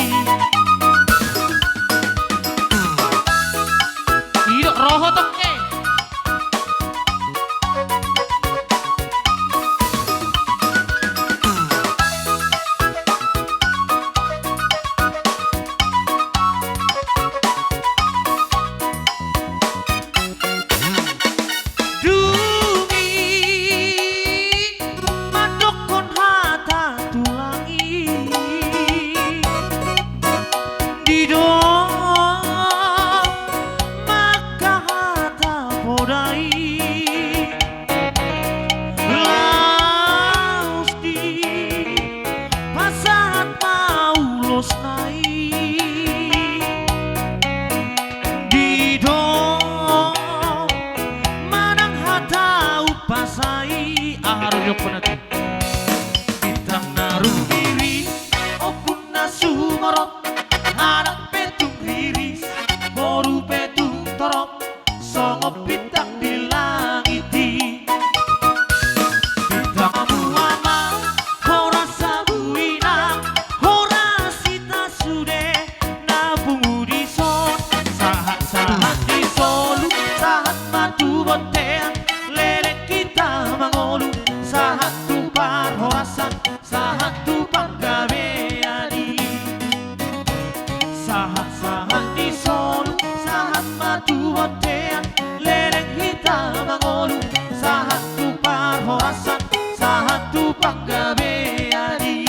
Didok roha toke. Dung i mandokkon hata tulang i, didok ma angka hata poda i, laos dipasahat ma ulosna i. Didok manang hata umpasa i, aha ro didokkon ate? Bintang na rumiris, ombun na sumorop, anak pe tung riris, boru pe tung torop, songon bintang di langit i. Bintang hamu amang, horas hamu inang, horas hita sude na pungu dison. Sahat-sahat ni solu, sahat ma tu bontean, leleng hita mangolu, sahat tu parhorasan, sahat tu panggabean i. Sahat-sahat ni solu, sahat ma tu bontean, leleng hita Mangolu sahat tu parhorasan, sahat tu panggabean i.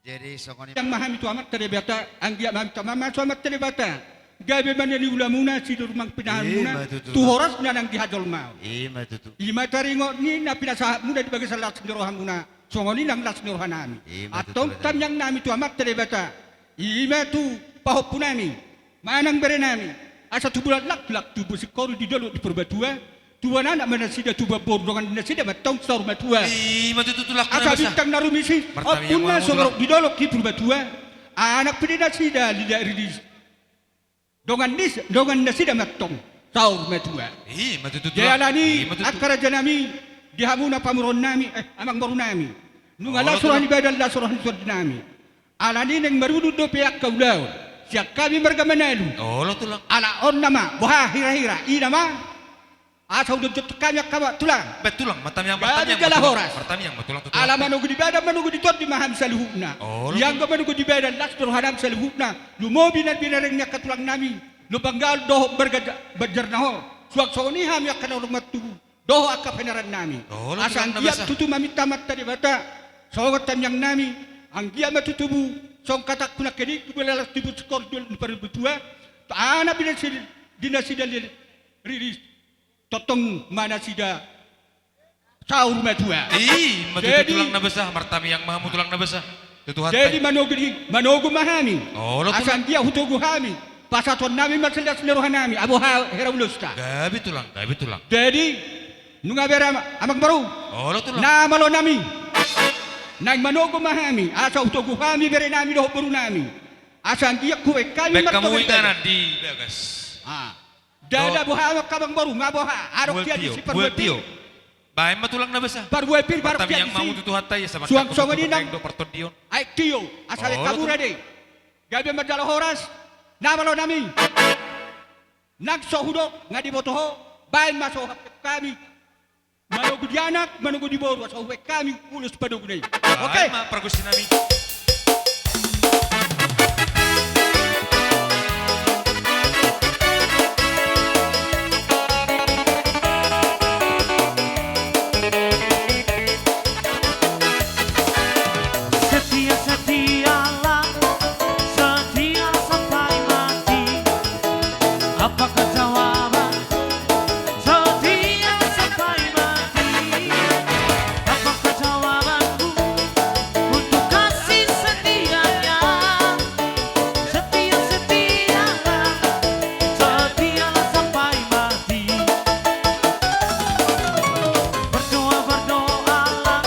Jadi songon i. Dang ma hami tu Amanta Debata, anggiat ma hami tu Amanta Debata. Gabe ma na niulamuna, sidurmang pinahanmuna, ima tutu, tu horas na nang di hajolmaon. Ima tutu. Ima taringot ni na pinasahatmuna di bagasan las ni rohamuna, songon i nang las ni rohanami. Ima tutu. Antong tamiang nami tu Amanta Debata. Ima tu pahompunami manang berenami, asa tubu laklak, tubu singkoru di dolok di Purbatua, tubuan anak ma nasida, tubuan boru, dongan nasida ma antong saur matua. Ima tutu, tulang na basa. Asa bintang na rumiris, ompungna songon rok di dolok di Purbatua, anak pidi nasida, lila riris, dongan nis-, dongan nasida ma antong saur matua. Ima tutu, tulang. Jadi alani i, ima tutu, angka rajanami, di hamuna pamoruonnami, eh, amangborunami, nunga las roha ni badan, las roha ni tondinami. Alani i naeng marudut dope angka ulaon sian hami marga Manalu. Olo, tulang. Ala on nama, boha hira-hira, i nama. Asa hudok jotjot hami angka tulang. Ba tulang, martamiang, martamiang ma tulang. Gabe jala horas. Martamiang ma tulang, tulang. Ala manogu di badan, manogu di tondi ma hami saluhutna. Olo, tulang. Ianggo manogu di badan, las do rohanami saluhutna. Lumobi na binahen ni angka tulangnami Lumban Gaol dohot marga Ja-, Banjarnahor. Suang songon i hami angka na ro martubu dohot angka panerannami. Olo, tulang na basa. Asa anggiat tutu maminta Amanta Debata songon tamiangnami, anggiat ma tutubu songon hatangku nangkining, tubu laklak, tubu singkoru di dolok di Purbatua, anak pidi nasi-, di nasida lila riris, tongtong ma nasida saur matua. Ima tutu, tulang na basa, martamiang ma hamu, tulang na basa. Tutu hata. Jadi manogu di, manogu ma hami. Olo, tulang. Asa anggiat hutogu hami, pasahatonnami ma sian las ni rohanami, boha hira ulosta. Gabe, tulang, gabe, tulang. Jadi nunga bere, amangboru. Olo, tulang. Na malonami, naeng manogu ma hami, asa hutogu hami berenami dohot borunami. Asa anggiat hubaen hami martonga di bagas. Ah. Ndada, boha ma, amangboru, nga boha? Adong dia disi parbuaen pir. Baen ma, tulang na basa. Parbuaen pir, adong dia disi. Martamiang ma hamu tu Tuhanta, ia sama suang songon i nang do partondion. Aek tio, asa baen hamu rade. Gabe ma jala horas. Na malonami, nang so hudok, nga diboto ho, baen ma so hapek hami. Manogu di anak, manogu di boru, asa hubaen hami ulos panogu na i. Oke. Baen ma pargonsinami. Setia, setialah, setialah sampai mati. Apakah jawaban? Setia sampai mati. Apakah jawabanku untuk kasih setianya? Setia, setialah, setialah sampai mati. Berdoa, berdoalah,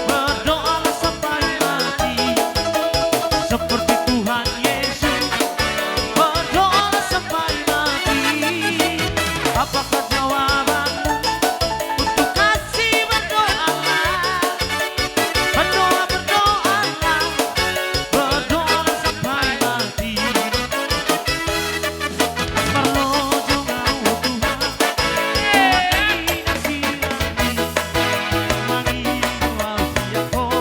berdoalah sampai mati. Seperti Tuhan Yesus, berdoalah sampai mati. Apakah jawabanmu untuk kasih? Berdoalah, berdoa, berdoalah, berdoalah sampai mati. Parlojong ahu, o Tuhan, Tuhan i na silang i, mangido ahu sian Ho.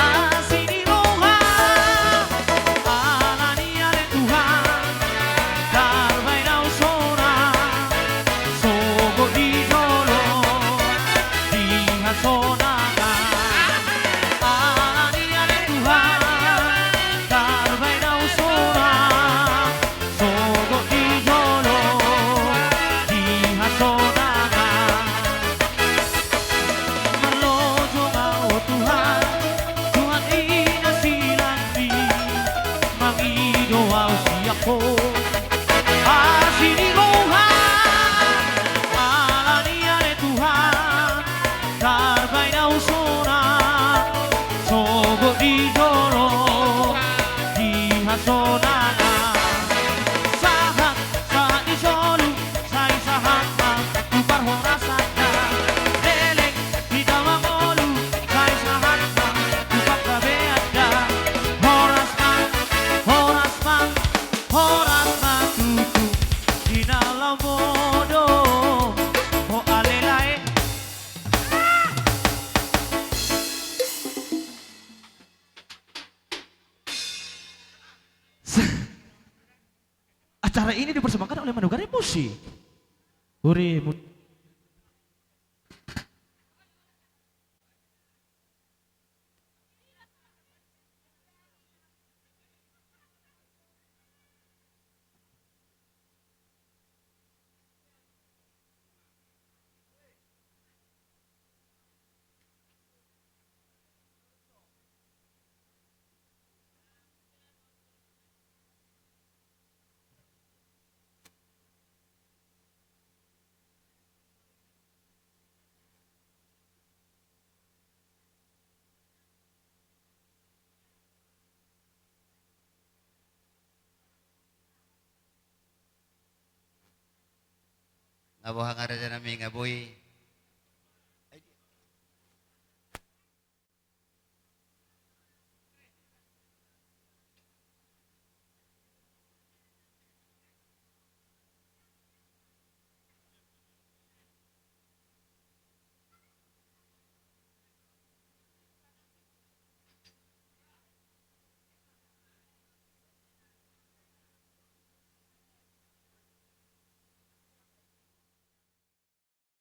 Asi ni roha, alani i ale Tuhan, tarbaen ahu sonang, sogot di jolo di hasonangan. Alani i ale Tuhan, tarbaen ahu sonang, sogot di jolo di hasonangan. Marlojong ahu, o Tuhan, Tuhan i na silang i, mangido ahu sian Ho. Asi ni roha, alani i ale Tuhan, tarbaen ahu sonang, sogot di jolo di hasonangan. Sahat, sahat ni solu, sai sahat ma tu parhorasan da. Leleng hita mangolu, sai sahat ma tu panggabean da. Horas ma, horas ma, horas. Acara ini dipersembahkan oleh Manokwari Musik. Ure mu- Nga boha nga raja nami, nga boi